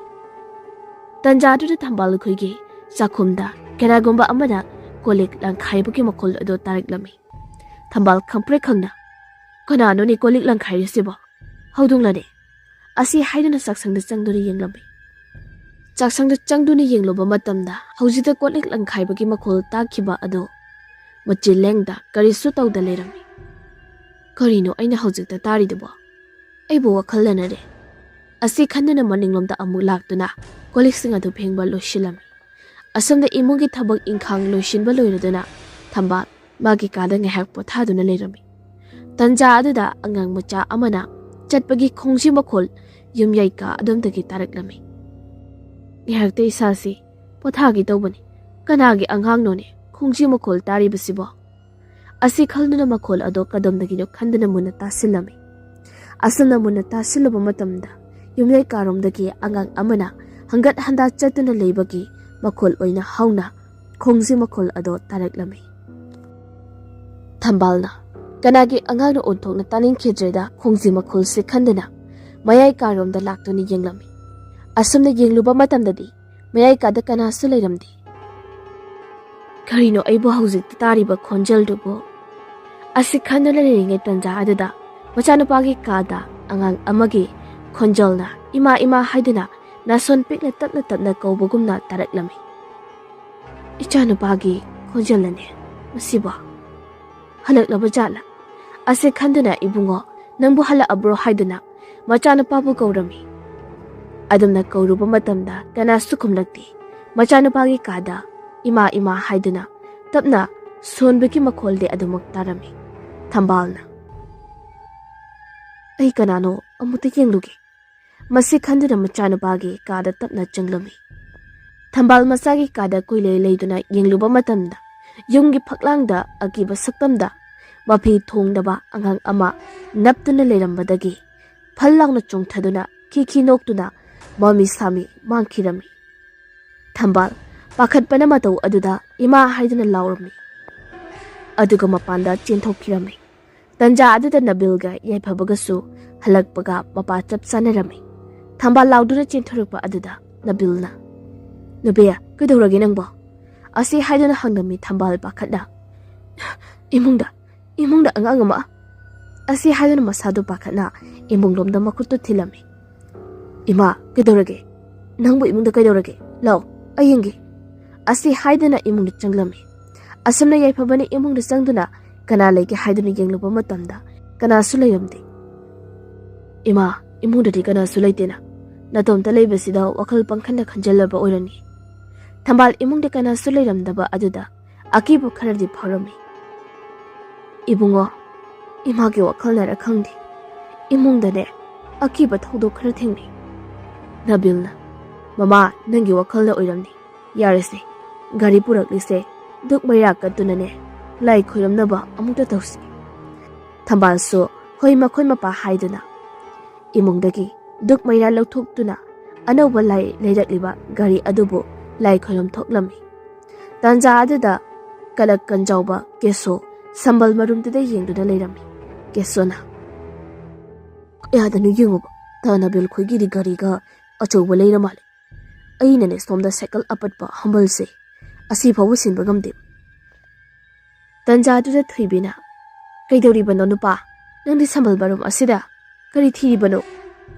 ꯇꯟꯖꯥꯗꯨꯗ ꯊꯝꯕꯥꯜ ꯑꯩꯈꯣꯏꯒꯤ ꯆꯥꯛꯈꯨꯝꯗ ꯀꯅꯥꯒꯨꯝꯕ ꯑꯃꯅ ꯀꯣꯜ ꯂꯤꯛ ꯂꯪꯈꯥꯏꯕꯒꯤ ꯃꯈꯣꯜ ꯑꯗꯨ ꯇꯥꯔꯛꯂꯝꯃꯤ꯫ ꯊꯝꯕꯥꯜ ꯈꯪꯄ꯭ꯔꯦꯛ ꯈꯪꯅ, "ꯀꯅꯥꯅꯣꯅꯦ ꯀꯣꯜ ꯂꯤꯛ ꯂꯪꯈꯥꯏꯔꯤꯁꯤꯕꯣ? ꯍꯧꯗꯣꯡꯂꯅꯦ?" ꯑꯁꯤ ꯍꯥꯏꯗꯨꯅ ꯆꯥꯛꯁꯪꯗ ꯆꯪꯗꯨꯅ ꯌꯦꯡꯂꯝꯃꯤ꯫ ꯆꯥꯛꯁꯪꯗ ꯆꯪꯗꯨꯅ ꯌꯦꯡꯂꯨꯕ ꯃꯇꯝꯗ ꯍꯧꯖꯤꯛꯇ ꯀꯣꯜ ꯂꯤꯛ ꯂꯪꯈꯥꯏꯕꯒꯤ ꯃꯈꯣꯜ ꯇꯥꯈꯤꯕ ꯑꯗꯨ ꯃꯆꯤꯟ ꯂꯦꯡꯗ ꯀꯔꯤꯁꯨ ꯇꯧꯗ ꯂꯩꯔꯝꯃꯤ꯫ "ꯀꯔꯤꯅꯣ ꯑꯩꯅ ꯍꯧꯖꯤꯛꯇ ꯇꯥꯔꯤꯗꯨꯕꯣ? ꯑꯩꯕꯨ ꯋꯥꯈꯜ ꯂꯩꯅꯔꯦ" ꯑꯁꯤ ꯈꯟꯗꯨꯅ ꯃꯅꯤꯡꯂꯣꯝꯗ ꯑꯃꯨꯛ ꯂꯥꯛꯇꯨꯅ ꯀꯣꯜ ꯂꯤꯛꯁꯤꯡ ꯑꯗꯨ ꯐꯦꯡꯕ ꯂꯣꯏꯁꯤꯜꯂꯝꯃꯤ꯫ ꯑꯁꯣꯝꯗ ꯏꯃꯨꯡꯒꯤ ꯊꯕꯛ ꯏꯪꯈꯥꯡ ꯂꯣꯏꯁꯤꯟꯕ ꯂꯣꯏꯔꯗꯨꯅ ꯊꯝꯕꯥꯜ ꯃꯥꯒꯤ ꯀꯥꯗ ꯉꯥꯏꯍꯥꯛ ꯄꯣꯊꯥꯗꯨꯅ ꯂꯩꯔꯝꯃꯤ꯫ ꯇꯟꯖꯥ ꯑꯗꯨꯗ ꯑꯉꯥꯡ ꯃꯆꯥ ꯑꯃꯅ ꯆꯠꯄꯒꯤ ꯈꯣꯡꯖꯤ ꯃꯈꯣꯜ ꯌꯨꯝꯌꯥꯏ ꯀꯥ ꯑꯗꯣꯝꯗꯒꯤ ꯇꯥꯔꯛꯂꯝꯃꯤ꯫ "ꯉꯥꯏꯍꯥꯛꯇ ꯏꯁꯥꯁꯤ ꯄꯣꯊꯥꯒꯦ ꯇꯧꯕꯅꯤ, ꯀꯅꯥꯒꯤ ꯑꯉꯥꯡꯅꯣꯅꯦ ꯈꯣꯡꯖꯤ ꯃꯈꯣꯜ ꯇꯥꯔꯤꯕꯁꯤꯕꯣ?" ꯑꯁꯤ ꯈꯜꯗꯨꯅ ꯃꯈꯣꯜ ꯑꯗꯣ ꯀꯗꯣꯝꯗꯒꯤꯅꯣ ꯈꯟꯗꯨꯅ ꯃꯨꯟꯅ ꯇꯥꯁꯤꯜꯂꯝꯃꯤ꯫ ꯑꯁꯨꯝꯅ ꯃꯨꯟꯅ ꯇꯥꯁꯤꯜꯂꯨꯕ ꯃꯇꯝꯗ ꯌꯨꯝꯌꯥꯏ ꯀꯥꯔꯣꯝꯗꯒꯤ ꯑꯉꯥꯡ ꯑꯃꯅ ꯍꯪꯒꯠ ꯍꯟꯗꯥ ꯆꯠꯇꯨꯅ ꯂꯩꯕꯒꯤ ꯃꯈꯣꯜ ꯑꯣꯏꯅ ꯍꯧꯅ ꯈꯣꯡꯖꯤ ꯃꯈꯣꯜ ꯑꯗꯣ ꯇꯥꯔꯛꯂꯝꯃꯤ꯫ ꯊꯝꯕꯥꯜꯅ ꯀꯅꯥꯒꯤ ꯑꯉꯥꯡꯅ ꯑꯣꯟꯊꯣꯛꯅ ꯇꯥꯅꯤꯡꯈꯤꯗ꯭ꯔꯦꯗ ꯈꯣꯡꯖꯤ ꯃꯈꯣꯜꯁꯤ ꯈꯟꯗꯨꯅ ꯃꯌꯥꯏ ꯀꯥꯔꯣꯝꯗ ꯂꯥꯛꯇꯨꯅ ꯌꯦꯡꯂꯝꯃꯤ꯫ ꯑꯁꯨꯝꯅ ꯌꯦꯡꯂꯨꯕ ꯃꯇꯝꯗꯗꯤ ꯃꯌꯥꯏ ꯀꯥꯗ ꯀꯅꯥꯁꯨ ꯂꯩꯔꯝꯗꯦ꯫ "ꯀꯔꯤꯅꯣ ꯑꯩꯕꯨ ꯍꯧꯖꯤꯛꯇ ꯇꯥꯔꯤꯕ ꯈꯣꯟꯖꯦꯜꯗꯨꯕꯨ?" ꯑꯁꯤ ꯈꯟꯗꯨꯅ ꯂꯩꯔꯤꯉꯩ ꯇꯟꯖꯥ ꯑꯗꯨꯗ ꯃꯆꯥꯅꯨꯄꯥꯒꯤ ꯀꯥꯗ ꯑꯉꯥꯡ ꯑꯃꯒꯤ ꯈꯣꯟꯖꯦꯜꯅ "ꯏꯃꯥ, ꯏꯃꯥ" ꯍꯥꯏꯗꯨꯅ ꯅꯥꯁꯣꯟ ꯄꯤꯛꯅ ꯇꯞꯅ ꯇꯞꯅ ꯀꯧꯕꯒꯨꯝꯅ ꯇꯥꯔꯛꯂꯝꯃꯤ꯫ "ꯏꯆꯥꯅꯨꯄꯥꯒꯤ ꯈꯣꯟꯖꯦꯜꯅꯅꯦ ꯃꯁꯤꯕꯣ꯫ ꯍꯜꯂꯛꯂꯕ ꯖꯥꯠꯂ?" ꯑꯁꯤ ꯈꯟꯗꯨꯅ "ꯏꯕꯨꯡꯉꯣ, ꯅꯪꯕꯨ ꯍꯜꯂꯛꯑꯕ꯭ꯔꯣ?" ꯍꯥꯏꯗꯨꯅ ꯃꯆꯥꯅꯨꯄꯥꯕꯨ ꯀꯧꯔꯝꯃꯤ꯫ ꯑꯗꯨꯝꯅ ꯀꯧꯔꯨꯕ ꯃꯇꯝꯗ ꯀꯅꯥꯁꯨ ꯈꯨꯝꯂꯛꯇꯦ꯫ ꯃꯆꯥꯅꯨꯄꯥꯒꯤ ꯀꯥꯗ "ꯏꯃꯥ, ꯏꯃꯥ" ꯍꯥꯏꯗꯨꯅ ꯇꯞꯅ ꯁꯣꯟꯕꯒꯤ ꯃꯈꯣꯜꯗꯤ ꯑꯗꯨꯃꯛ ꯇꯥꯔꯝꯃꯤ꯫ ꯊꯝꯕꯥꯜꯅ, "ꯑꯩ ꯀꯅꯥꯅꯣ ꯑꯃꯨꯛꯇ ꯌꯦꯡꯂꯨꯒꯦ" ꯃꯁꯤ ꯈꯟꯗꯨꯅ ꯃꯆꯥꯅꯨꯄꯥꯒꯤ ꯀꯥꯗ ꯇꯞꯅ ꯆꯪꯂꯝꯃꯤ꯫ ꯊꯝꯕꯥꯜ ꯃꯆꯥꯒꯤ ꯀꯥꯗ ꯀꯨꯏꯂꯩ ꯂꯩꯗꯨꯅ ꯌꯦꯡꯂꯨꯕ ꯃꯇꯝꯗ ꯌꯨꯝꯒꯤ ꯐꯛꯂꯥꯡꯗ ꯑꯀꯤꯕ ꯁꯛꯇꯝꯗ ꯃꯐꯤ ꯊꯣꯡꯗꯕ ꯑꯉꯥꯡ ꯑꯃ ꯅꯞꯇꯨꯅ ꯂꯩꯔꯝꯕꯗꯒꯤ ꯐꯜ ꯂꯥꯎꯅ ꯆꯣꯡꯊꯗꯨꯅ ꯈꯤꯈꯤ ꯅꯣꯛꯇꯨꯅ ꯃꯃꯤ ꯁꯥꯃꯤ ꯃꯥꯡꯈꯤꯔꯝꯃꯤ꯫ ꯊꯝꯕꯥꯜ ꯄꯥꯈꯠꯄꯅ ꯃꯇꯧ ꯑꯗꯨꯗ "ꯏꯃꯥ" ꯍꯥꯏꯗꯨꯅ ꯂꯥꯎꯔꯝꯃꯤ꯫ ꯑꯗꯨꯒ ꯃꯄꯥꯟꯗ ꯆꯦꯟꯊꯣꯛꯈꯤꯔꯝꯃꯤ꯫ ꯇꯟꯖꯥ ꯑꯗꯨꯗ ꯅꯕꯤꯜꯒ ꯌꯥꯏꯐꯕꯒꯁꯨ ꯍꯜꯂꯛꯄꯒ ꯃꯄꯥ ꯆꯞ ꯆꯥꯅꯔꯝꯃꯤ꯫ ꯊꯝꯕꯥꯜ ꯂꯥꯎꯗꯨꯅ ꯆꯦꯟꯊꯣꯔꯛꯄ ꯑꯗꯨꯗ ꯅꯕꯤꯜꯅ, "ꯅꯨꯕꯤ, ꯀꯩꯗꯧꯔꯒꯦ ꯅꯪꯕꯣ?" ꯑꯁꯤ ꯍꯥꯏꯗꯨꯅ ꯍꯪꯂꯝꯃꯤ ꯊꯝꯕꯥꯜ ꯄꯥꯈꯠꯅ꯫ "ꯏꯃꯨꯡꯗ, ꯏꯃꯨꯡꯗ ꯑꯉꯥꯡ ꯑꯃ" ꯑꯁꯤ ꯍꯥꯏꯗꯨꯅ ꯃꯁꯥꯗꯨ ꯄꯥꯈꯠꯅ ꯏꯃꯨꯡꯂꯣꯝꯗ ꯃꯈꯨꯠꯇꯨ ꯊꯤꯜꯂꯝꯃꯤ꯫ "ꯏꯃꯥ, ꯀꯩꯗꯧꯔꯒꯦ?" "ꯅꯪꯕꯨ ꯏꯃꯨꯡꯗ ꯀꯩꯗꯧꯔꯒꯦ? ꯂꯥꯛꯑꯣ, ꯑꯩ ꯌꯦꯡꯒꯦ"꯫ ꯑꯁꯤ ꯍꯥꯏꯗꯨꯅ ꯏꯃꯨꯡꯗ ꯆꯪꯂꯝꯃꯤ꯫ ꯑꯁꯨꯝꯅ ꯌꯥꯏꯐꯕꯅ ꯏꯃꯨꯡꯗ ꯆꯪꯗꯨꯅ ꯀꯅꯥ ꯂꯩꯒꯦ ꯍꯥꯏꯗꯨꯅ ꯌꯦꯡꯂꯨꯕ ꯃꯇꯝꯗ ꯀꯅꯥꯁꯨ ꯂꯩꯔꯝꯗꯦ꯫ "ꯏꯃꯥ, ꯏꯃꯨꯡꯗꯗꯤ ꯀꯅꯥꯁꯨ ꯂꯩꯇꯦꯅ꯫ ꯅꯇꯣꯝꯇ ꯂꯩꯕꯁꯤꯗ ꯋꯥꯈꯜ ꯄꯪꯈꯟꯗ ꯈꯟꯖꯜꯂꯕ ꯑꯣꯏꯔꯝꯅꯤ"꯫ ꯊꯝꯕꯥꯜ ꯏꯃꯨꯡꯗ ꯀꯅꯥꯁꯨ ꯂꯩꯔꯝꯗꯕ ꯑꯗꯨꯗ ꯑꯀꯤꯕ ꯈꯔꯗꯤ ꯐꯥꯎꯔꯝꯃꯤ꯫ "ꯏꯕꯨꯡꯉꯣ, ꯏꯃꯥꯒꯤ ꯋꯥꯈꯜꯅꯔ ꯈꯪꯗꯦ, ꯏꯃꯨꯡꯗꯅꯦ ꯑꯀꯤꯕ ꯊꯧꯗꯣꯛ ꯈꯔ ꯊꯦꯡꯅꯩ"꯫ ꯅꯕꯤꯜꯅ, "ꯃꯃꯥ, ꯅꯪꯒꯤ ꯋꯥꯈꯜꯅ ꯑꯣꯏꯔꯝꯅꯤ꯫ ꯌꯥꯔꯦꯁꯦ, ꯒꯥꯔꯤ ꯄꯨꯔꯛꯂꯤꯁꯦ ꯙꯨꯛ ꯃꯩꯔꯥ ꯀꯠꯇꯨꯅꯅꯦ ꯂꯥꯏ ꯈꯣꯏꯔꯝꯅꯕ ꯑꯃꯨꯛꯇ ꯇꯧꯁꯤ"꯫ ꯊꯝꯕꯥꯜꯁꯨ ꯍꯣꯏ ꯃꯈꯣꯏ ꯃꯄꯥ ꯍꯥꯏꯗꯨꯅ ꯏꯃꯨꯡꯗꯒꯤ ꯙꯨꯛ ꯃꯩꯔꯥ ꯂꯧꯊꯣꯛꯇꯨꯅ ꯑꯅꯧꯕ ꯂꯥꯏ ꯂꯩꯔꯛꯂꯤꯕ ꯒꯥꯔꯤ ꯑꯗꯨꯕꯨ ꯂꯥꯏ ꯈꯣꯏꯔꯝ ꯊꯣꯛꯂꯝꯃꯤ꯫ ꯇꯥꯟꯖꯥ ꯑꯗꯨꯗ ꯀꯂꯛ ꯀꯟꯖꯥꯎꯕ ꯀꯦꯁꯣ ꯁꯝꯕꯜ ꯃꯔꯨꯝꯗꯨꯗ ꯌꯦꯡꯗꯨꯅ ꯂꯩꯔꯝꯃꯤ꯫ ꯀꯦꯁꯣꯅ, "ꯀꯌꯥꯗꯅꯣ ꯌꯦꯡꯉꯨꯕ, ꯇꯥ ꯅꯕꯤꯜ ꯈꯣꯏꯒꯤꯗꯤ ꯒꯥꯔꯤꯒ ꯑꯆꯧꯕ ꯂꯩꯔ ꯃꯥꯜꯂꯦ꯫ ꯑꯩꯅꯅꯦ ꯁꯣꯝꯗ ꯁꯥꯏꯀꯜ ꯑꯄꯠꯄ ꯍꯝꯕꯜꯁꯦ ꯑꯁꯤ ꯐꯥꯎꯕ ꯁꯤꯟꯕ ꯉꯝꯗꯦ"꯫ ꯇꯟꯖꯥꯗꯨꯗ ꯊꯣꯏꯕꯤꯅ, "ꯀꯩꯗꯧꯔꯤꯕꯅꯣ ꯅꯨꯄꯥ? ꯅꯪꯗꯤ ꯁꯝꯕꯜ ꯃꯔꯨꯝ ꯑꯁꯤꯗ ꯀꯔꯤ ꯊꯤꯔꯤꯕꯅꯣ?"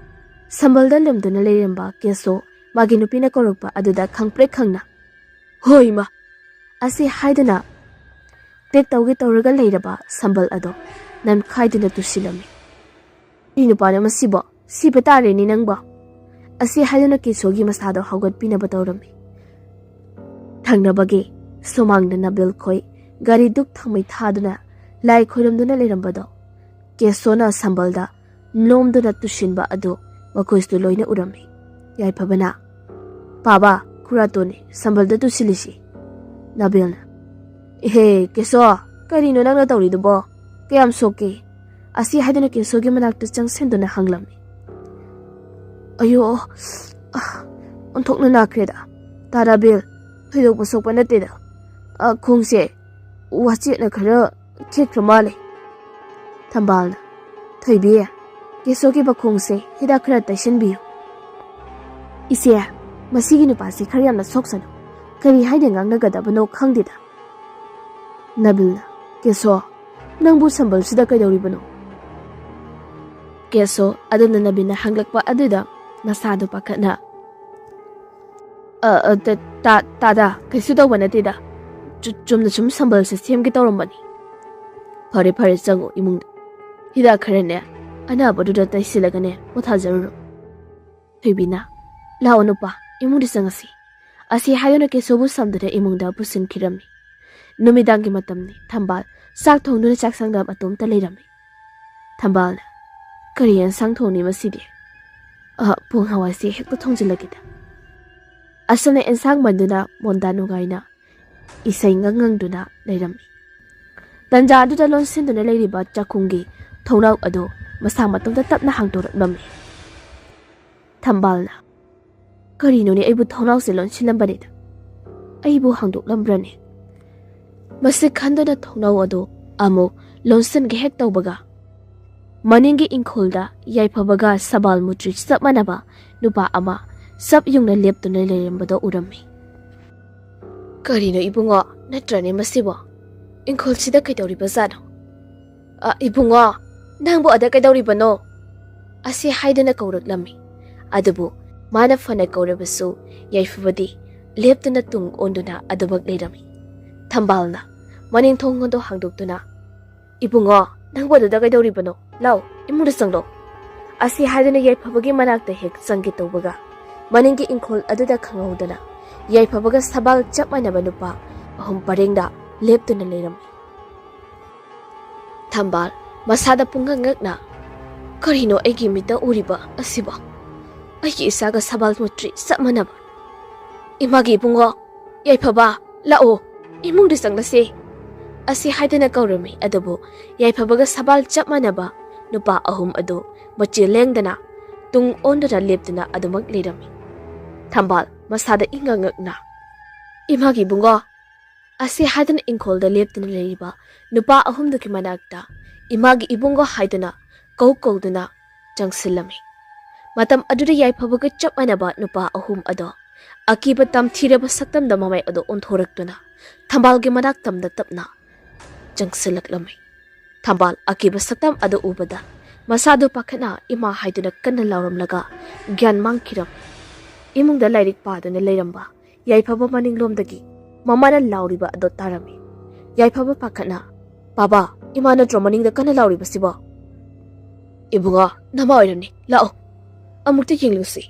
ꯁꯝꯕꯜꯗ ꯂꯨꯝꯗꯨꯅ ꯂꯩꯔꯝꯕ ꯀꯦꯁꯣ ꯃꯥꯒꯤ ꯅꯨꯄꯤꯅ ꯀꯧꯔꯛꯄ ꯑꯗꯨꯗ ꯈꯪꯄ꯭ꯔꯦꯛ ꯈꯪꯅ, "ꯍꯣꯏ ꯏꯃꯥ!" ꯑꯁꯤ ꯍꯥꯏꯗꯨꯅ ꯄꯦꯛ ꯇꯧꯒꯦ ꯇꯧꯔꯒ ꯂꯩꯔꯕ ꯁꯝꯕꯜ ꯑꯗꯣ ꯅꯝꯈꯥꯏꯗꯨꯅ ꯇꯨꯁꯤꯜꯂꯝꯃꯤ꯫ "ꯏ ꯅꯨꯄꯥꯅ ꯃꯁꯤꯕꯣ? ꯁꯤꯕ ꯇꯥꯔꯦꯅꯦ ꯅꯪꯕꯣ!" ꯑꯁꯤ ꯍꯥꯏꯗꯨꯅ ꯀꯦꯁꯣꯒꯤ ꯃꯁꯥꯗꯣ ꯍꯧꯒꯠꯄꯤꯅꯕ ꯇꯧꯔꯝꯃꯤ꯫ ꯊꯪꯅꯕꯒꯤ ꯁꯨꯃꯥꯡꯗ ꯅꯕꯤꯜ ꯈꯣꯏ ꯒꯥꯔꯤ ꯗꯨꯛ ꯊꯥꯎꯃꯩ ꯊꯥꯗꯨꯅ ꯂꯥꯏ ꯈꯣꯏꯔꯝꯗꯨꯅ ꯂꯩꯔꯝꯕꯗꯣ ꯀꯦꯁꯣꯅ ꯁꯝꯕꯜꯗ ꯅꯣꯝꯗꯨꯅ ꯇꯨꯁꯤꯟꯕ ꯑꯗꯨ ꯃꯈꯣꯏꯁꯨ ꯂꯣꯏꯅ ꯎꯔꯝꯃꯤ꯫ ꯌꯥꯏꯐꯕꯅ, "ꯄꯥꯕ, ꯈꯨꯔꯥꯇꯣꯟꯅꯤ ꯁꯝꯕꯜꯗ ꯇꯨꯁꯤꯜꯂꯤꯁꯤ"꯫ ꯅꯕꯤꯜꯅ, "ꯏꯍꯦ ꯀꯦꯁꯣ, ꯀꯔꯤꯅꯣ ꯅꯪꯅ ꯇꯧꯔꯤꯗꯨꯕꯣ? ꯀꯌꯥꯝ ꯁꯣꯛꯀꯦ?" ꯑꯁꯤ ꯍꯥꯏꯗꯨꯅ ꯀꯦꯁꯣꯒꯤ ꯃꯅꯥꯛꯇ ꯆꯪꯁꯤꯟꯗꯨꯅ ꯍꯪꯂꯝꯃꯤ꯫ "ꯑꯌꯣ, ꯑ, ꯑꯣꯟꯊꯣꯛꯅ ꯅꯥꯈ꯭ꯔꯦꯗ꯫ ꯇꯥ ꯅꯕꯤꯜ, ꯊꯣꯏꯗꯣꯛꯄ ꯁꯣꯛꯄ ꯅꯠꯇꯦꯗ꯫ ꯑ, ꯈꯣꯡꯁꯦ ꯋꯥꯆꯦꯠꯅ ꯈꯔ ꯈꯦꯠꯈ꯭ꯔ ꯃꯥꯜꯂꯦ"꯫ ꯊꯝꯕꯥꯜꯅ, "ꯊꯣꯏꯕꯤ, ꯀꯦꯁꯣꯒꯤ ꯃꯈꯣꯡꯁꯦ ꯍꯤꯗꯥꯛ ꯈꯔ ꯇꯩꯁꯟꯕꯤꯌꯨ"꯫ "ꯏꯆꯦ, ꯃꯁꯤꯒꯤ ꯅꯨꯄꯥꯁꯤ ꯈꯔ ꯌꯥꯝꯅ ꯁꯣꯛꯁꯅꯨ꯫ ꯀꯔꯤ ꯍꯥꯏꯅ ꯉꯥꯡꯅꯒꯗꯕꯅꯣ ꯈꯪꯗꯦꯗ"꯫ ꯅꯕꯤꯜꯅ, "ꯀꯦꯁꯣ, ꯅꯪꯕꯨ ꯁꯝꯕꯜꯁꯤꯗ ꯀꯩꯗꯧꯔꯤꯕꯅꯣ?" ꯀꯦꯁꯣ ꯑꯗꯨꯝꯅ ꯅꯕꯤꯜꯅ ꯍꯪꯂꯛꯄ ꯑꯗꯨꯗ ꯃꯁꯥꯗꯨ ꯄꯥꯈꯠꯅ, "ꯑ, ꯑ, ꯇ-, ꯇꯥ-, ꯇꯥꯗ, ꯀꯩꯁꯨ ꯇꯧꯕ ꯅꯠꯇꯦꯗ꯫ ꯆꯨ-, ꯆꯨꯝꯅ ꯁꯨꯝ ꯁꯝꯕꯜꯁꯦ ꯁꯦꯝꯒꯦ ꯇꯧꯔꯝꯕꯅꯤ꯫" "ꯐꯔꯦ, ꯐꯔꯦ, ꯆꯪꯉꯣ ꯏꯃꯨꯡꯗ꯫ ꯍꯤꯗꯥꯛ ꯈꯔꯅꯦ, ꯑꯅꯥꯕꯗꯨꯗ ꯇꯩꯁꯤꯜꯂꯒꯅꯦ, ꯄꯣꯊꯥꯖꯔꯨꯔꯣ꯫" ꯊꯣꯏꯕꯤꯅ, "ꯂꯥꯛꯑꯣ ꯅꯨꯄꯥ, ꯏꯃꯨꯡꯗ ꯆꯪꯉꯁꯤ꯫" ꯑꯁꯤ ꯍꯥꯏꯗꯨꯅ ꯀꯦꯁꯣꯕꯨ ꯁꯝꯗꯨꯅ ꯏꯃꯨꯡꯗ ꯄꯨꯁꯤꯟꯈꯤꯔꯝꯃꯤ꯫ ꯅꯨꯃꯤꯗꯥꯡꯒꯤ ꯃꯇꯝꯅꯤ꯫ ꯊꯝꯕꯥꯜ ꯆꯥꯛ ꯊꯣꯡꯗꯨꯅ ꯆꯥꯛꯁꯪꯗ ꯃꯇꯣꯝꯇ ꯂꯩꯔꯝꯃꯤ꯫ ꯊꯝꯕꯥꯜꯅ, "ꯀꯔꯤ ꯑꯦꯟꯁꯥꯡ ꯊꯣꯡꯅꯤ ꯃꯁꯤꯗꯤ? ꯑ, ꯄꯣꯡ ꯍꯋꯥꯏꯁꯦ ꯍꯦꯛꯇ ꯊꯣꯡꯖꯤꯜꯂꯒꯦꯗ꯫" ꯑꯁꯨꯝꯅ ꯑꯦꯟꯁꯥꯡ ꯃꯟꯗꯨꯅ ꯃꯣꯟꯗꯥ ꯅꯨꯡꯉꯥꯏꯅ ꯏꯁꯩ ꯉꯪ ꯉꯪꯗꯨꯅ ꯂꯩꯔꯝꯃꯤ꯫ ꯇꯟꯖꯥ ꯑꯗꯨꯗ ꯂꯣꯟꯁꯤꯟꯗꯨꯅ ꯂꯩꯔꯤꯕ ꯆꯥꯛꯈꯨꯝꯒꯤ ꯊꯣꯡꯅꯥꯎ ꯑꯗꯨ ꯃꯁꯥ ꯃꯇꯣꯝꯇ ꯇꯞꯅ ꯍꯥꯡꯗꯣꯔꯛꯂꯝꯃꯤ꯫ ꯊꯝꯕꯥꯜꯅ, "ꯀꯔꯤꯅꯣꯅꯦ, ꯑꯩꯕꯨ ꯊꯣꯡꯅꯥꯎꯁꯦ ꯂꯣꯟꯁꯤꯜꯂꯝꯕꯅꯤꯗ? ꯑꯩꯕꯨ ꯍꯥꯡꯗꯣꯛꯂꯝꯕ꯭ꯔꯅꯦ?" ꯃꯁꯤ ꯈꯟꯗꯨꯅ ꯊꯣꯡꯅꯥꯎ ꯑꯗꯨ ꯑꯃꯨꯛ ꯂꯣꯟꯁꯤꯟꯒꯦ ꯍꯦꯛ ꯇꯧꯕꯒ, ꯃꯅꯤꯡꯒꯤ ꯏꯪꯈꯣꯜꯗ ꯌꯥꯏꯐꯕꯒ ꯁꯕꯥꯜ ꯃꯨꯇ꯭ꯔꯤ ꯆꯞ ꯃꯥꯟꯅꯕ ꯅꯨꯄꯥ ꯑꯃ ꯆꯞ ꯌꯨꯡꯅ ꯂꯦꯞꯇꯨꯅ ꯂꯩꯔꯝꯕꯗꯣ ꯎꯔꯝꯃꯤ꯫ "ꯀꯔꯤꯅꯣ ꯏꯕꯨꯡꯉꯣ, ꯅꯠꯇ꯭ꯔꯅꯦ ꯃꯁꯤꯕꯣ? ꯏꯪꯈꯣꯜꯁꯤꯗ ꯀꯩꯗꯧꯔꯤꯕꯖꯥꯠꯅꯣ? ꯑ, ꯏꯕꯨꯡꯉꯣ, ꯅꯪꯕꯨ ꯑꯗ ꯀꯩꯗꯧꯔꯤꯕꯅꯣ?" ꯑꯁꯤ ꯍꯥꯏꯗꯨꯅ ꯀꯧꯔꯛꯂꯝꯃꯤ꯫ ꯑꯗꯨꯕꯨ ꯃꯥꯅ ꯐꯅ ꯀꯧꯔꯕꯁꯨ ꯌꯥꯏꯐꯕꯗꯤ ꯂꯦꯞꯇꯨꯅ ꯇꯨꯡ ꯑꯣꯟꯗꯨꯅ ꯑꯗꯨꯃꯛ ꯂꯩꯔꯝꯃꯤ꯫ ꯊꯝꯕꯥꯜꯅ ꯃꯅꯤꯡ ꯊꯣꯡ ꯑꯗꯨ ꯍꯥꯡꯗꯣꯛꯇꯨꯅ, "ꯏꯕꯨꯡꯉꯣ, ꯅꯪꯕꯨ ꯑꯗꯨꯗ ꯀꯩꯗꯧꯔꯤꯕꯅꯣ? ꯂꯥꯎ, ꯏꯃꯨꯡꯗ ꯆꯪꯂꯣ꯫" ꯑꯁꯤ ꯍꯥꯏꯗꯨꯅ ꯌꯥꯏꯐꯕꯒꯤ ꯃꯅꯥꯛꯇ ꯍꯦꯛ ꯆꯪꯒꯦ ꯇꯧꯕꯒ, ꯃꯅꯤꯡꯒꯤ ꯏꯪꯈꯣꯜ ꯑꯗꯨꯗ ꯈꯪꯍꯧꯗꯅ ꯌꯥꯏꯐꯕꯒ ꯁꯕꯥꯜ ꯆꯞ ꯃꯥꯟꯅꯕ ꯅꯨꯄꯥ ꯑꯍꯨꯝ ꯄꯔꯦꯡꯗ ꯂꯦꯞꯇꯨꯅ ꯂꯩꯔꯝꯃꯤ꯫ ꯊꯝꯕꯥꯜ ꯃꯁꯥꯗ ꯄꯨꯡꯉꯛ ꯉꯛꯅ, "ꯀꯔꯤꯅꯣ ꯑꯩꯒꯤ ꯃꯤꯠꯇ ꯎꯔꯤꯕ ꯑꯁꯤꯕꯣ? ꯑꯩꯒꯤ ꯏꯆꯥꯒ ꯁꯕꯥꯜ ꯃꯨꯇ꯭ꯔꯤ ꯆꯞ ꯃꯥꯟꯅꯕ꯫ ꯏꯃꯥꯒꯤ ꯏꯕꯨꯡꯉꯣ, ꯌꯥꯏꯐꯕ, ꯂꯥꯛꯑꯣ, ꯏꯃꯨꯡꯗ ꯆꯪꯂꯁꯦ꯫" ꯑꯁꯤ ꯍꯥꯏꯗꯨꯅ ꯀꯧꯔꯝꯃꯤ, ꯑꯗꯨꯕꯨ ꯌꯥꯏꯐꯕꯒ ꯁꯕꯥꯜ ꯆꯞ ꯃꯥꯟꯅꯕ ꯅꯨꯄꯥ ꯑꯍꯨꯝ ꯑꯗꯨ ꯃꯆꯤ ꯂꯦꯡꯗꯅ ꯇꯨꯡ ꯑꯣꯟꯗꯨꯅ ꯂꯦꯞꯇꯨꯅ ꯑꯗꯨꯃꯛ ꯂꯩꯔꯝꯃꯤ꯫ ꯊꯝꯕꯥꯜ ꯃꯁꯥꯗ ꯏꯉꯛ ꯉꯛꯅ, "ꯏꯃꯥꯒꯤ ꯏꯕꯨꯡꯉꯣ!" ꯑꯁꯤ ꯍꯥꯏꯗꯨꯅ ꯏꯪꯈꯣꯜꯗ ꯂꯦꯞꯇꯨꯅ ꯂꯩꯔꯤꯕ ꯅꯨꯄꯥ ꯑꯍꯨꯝꯗꯨꯒꯤ ꯃꯅꯥꯛꯇ ꯏꯃꯥꯒꯤ ꯏꯕꯨꯡꯉꯣ ꯍꯥꯏꯗꯨꯅ ꯀꯧ ꯀꯧꯗꯨꯅ ꯆꯪꯁꯤꯜꯂꯝꯃꯤ꯫ ꯃꯇꯝ ꯑꯗꯨꯗ ꯌꯥꯏꯐꯕꯒ ꯆꯞ ꯃꯥꯟꯅꯕ ꯅꯨꯄꯥ ꯑꯍꯨꯝ ꯑꯗꯣ ꯑꯀꯤꯕ ꯇꯝꯊꯤꯔꯕ ꯁꯛꯇꯝꯗ ꯃꯃꯥꯏ ꯑꯗꯨ ꯑꯣꯟꯊꯣꯔꯛꯇꯨꯅ ꯊꯝꯕꯥꯜꯒꯤ ꯃꯅꯥꯛ ꯇꯝꯅ ꯇꯞꯅ ꯆꯪꯁꯤꯜꯂꯛꯂꯝꯃꯤ꯫ ꯊꯝꯕꯥꯜ ꯑꯀꯤꯕ ꯁꯛꯇꯝ ꯑꯗꯨ ꯎꯕꯗ ꯃꯁꯥꯗꯨ ꯄꯥꯈꯠꯅ ꯏꯃꯥ ꯍꯥꯏꯗꯨꯅ ꯀꯟꯅ ꯂꯥꯎꯔꯝꯂꯒ ꯒ꯭ꯌꯥꯟ ꯃꯥꯡꯈꯤꯔꯝꯃꯤ꯫ ꯏꯃꯨꯡꯗ ꯂꯥꯏꯔꯤꯛ ꯄꯥꯗꯨꯅ ꯂꯩꯔꯝꯕ ꯌꯥꯏꯐꯕ ꯃꯅꯤꯡꯂꯣꯝꯗꯒꯤ ꯃꯃꯥꯅ ꯂꯥꯎꯔꯤꯕ ꯑꯗꯣ ꯇꯥꯔꯝꯃꯤ꯫ ꯌꯥꯏꯐꯕ ꯄꯥꯈꯠꯅ, "ꯕꯥꯕꯥ, ꯏꯃꯥ ꯅꯠꯇ꯭ꯔꯣ ꯃꯅꯤꯡꯗ ꯀꯟꯅ ꯂꯥꯎꯔꯤꯕꯁꯤꯕꯣ?" "ꯏꯕꯨꯡꯉꯣ, ꯅꯃꯥ ꯑꯣꯏꯔꯝꯅꯤ, ꯂꯥꯛꯑꯣ, ꯑꯃꯨꯛꯇ ꯌꯦꯡꯂꯨꯁꯤ꯫"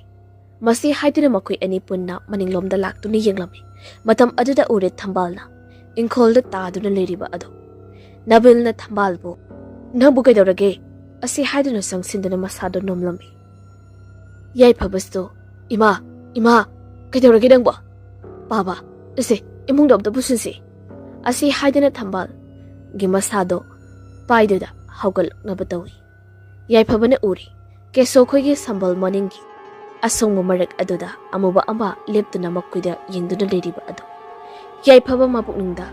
ꯃꯁꯤ ꯍꯥꯏꯗꯨꯅ ꯃꯈꯣꯏ ꯑꯅꯤ ꯄꯨꯟꯅ ꯃꯅꯤꯡꯂꯣꯝꯗ ꯂꯥꯛꯇꯨꯅ ꯌꯦꯡꯂꯝꯃꯤ꯫ ꯃꯇꯝ ꯑꯗꯨꯗ ꯎꯔꯦ ꯊꯝꯕꯥꯜꯅ ꯏꯪꯈꯣꯜꯗ ꯇꯥꯗꯨꯅ ꯂꯩꯔꯤꯕ ꯑꯗꯣ꯫ ꯅꯕꯤꯜꯅ ꯊꯝꯕꯥꯜꯕꯨ, "ꯅꯪꯕꯨ ꯀꯩꯗꯧꯔꯒꯦ?" ꯑꯁꯤ ꯍꯥꯏꯗꯨꯅ ꯆꯪꯁꯤꯟꯗꯨꯅ ꯃꯁꯥꯗꯣ ꯅꯣꯝꯂꯝꯃꯤ꯫ ꯌꯥꯏꯐꯕꯁꯨ, "ꯏꯃꯥ, ꯏꯃꯥ, ꯀꯩꯗꯧꯔꯒꯦ ꯅꯪꯕꯣ? ꯕꯥꯕꯥ, ꯏꯁꯦ, ꯏꯃꯨꯡꯗ ꯑꯝꯇ ꯄꯨꯁꯤꯟꯁꯤ꯫" ꯑꯁꯤ ꯍꯥꯏꯗꯨꯅ ꯊꯝꯕꯥꯜꯒꯤ ꯃꯁꯥꯗꯣ ꯄꯥꯏꯗꯨꯅ ꯍꯧꯒꯠꯂꯛꯅꯕ ꯇꯧꯏ꯫ ꯌꯥꯏꯐꯕꯅ ꯎꯔꯤ, ꯀꯦꯁꯣ ꯈꯣꯏꯒꯤ ꯁꯝꯕꯜ ꯃꯅꯤꯡꯒꯤ ꯑꯁꯣꯡꯕ ꯃꯔꯛ ꯑꯗꯨꯗ ꯑꯃꯨꯕ ꯑꯃ ꯂꯦꯞꯇꯨꯅ ꯃꯈꯣꯏꯗ ꯌꯦꯡꯗꯨꯅ ꯂꯩꯔꯤꯕ ꯑꯗꯨ꯫ ꯌꯥꯏꯐꯕ ꯃꯄꯨꯛꯅꯤꯡꯗ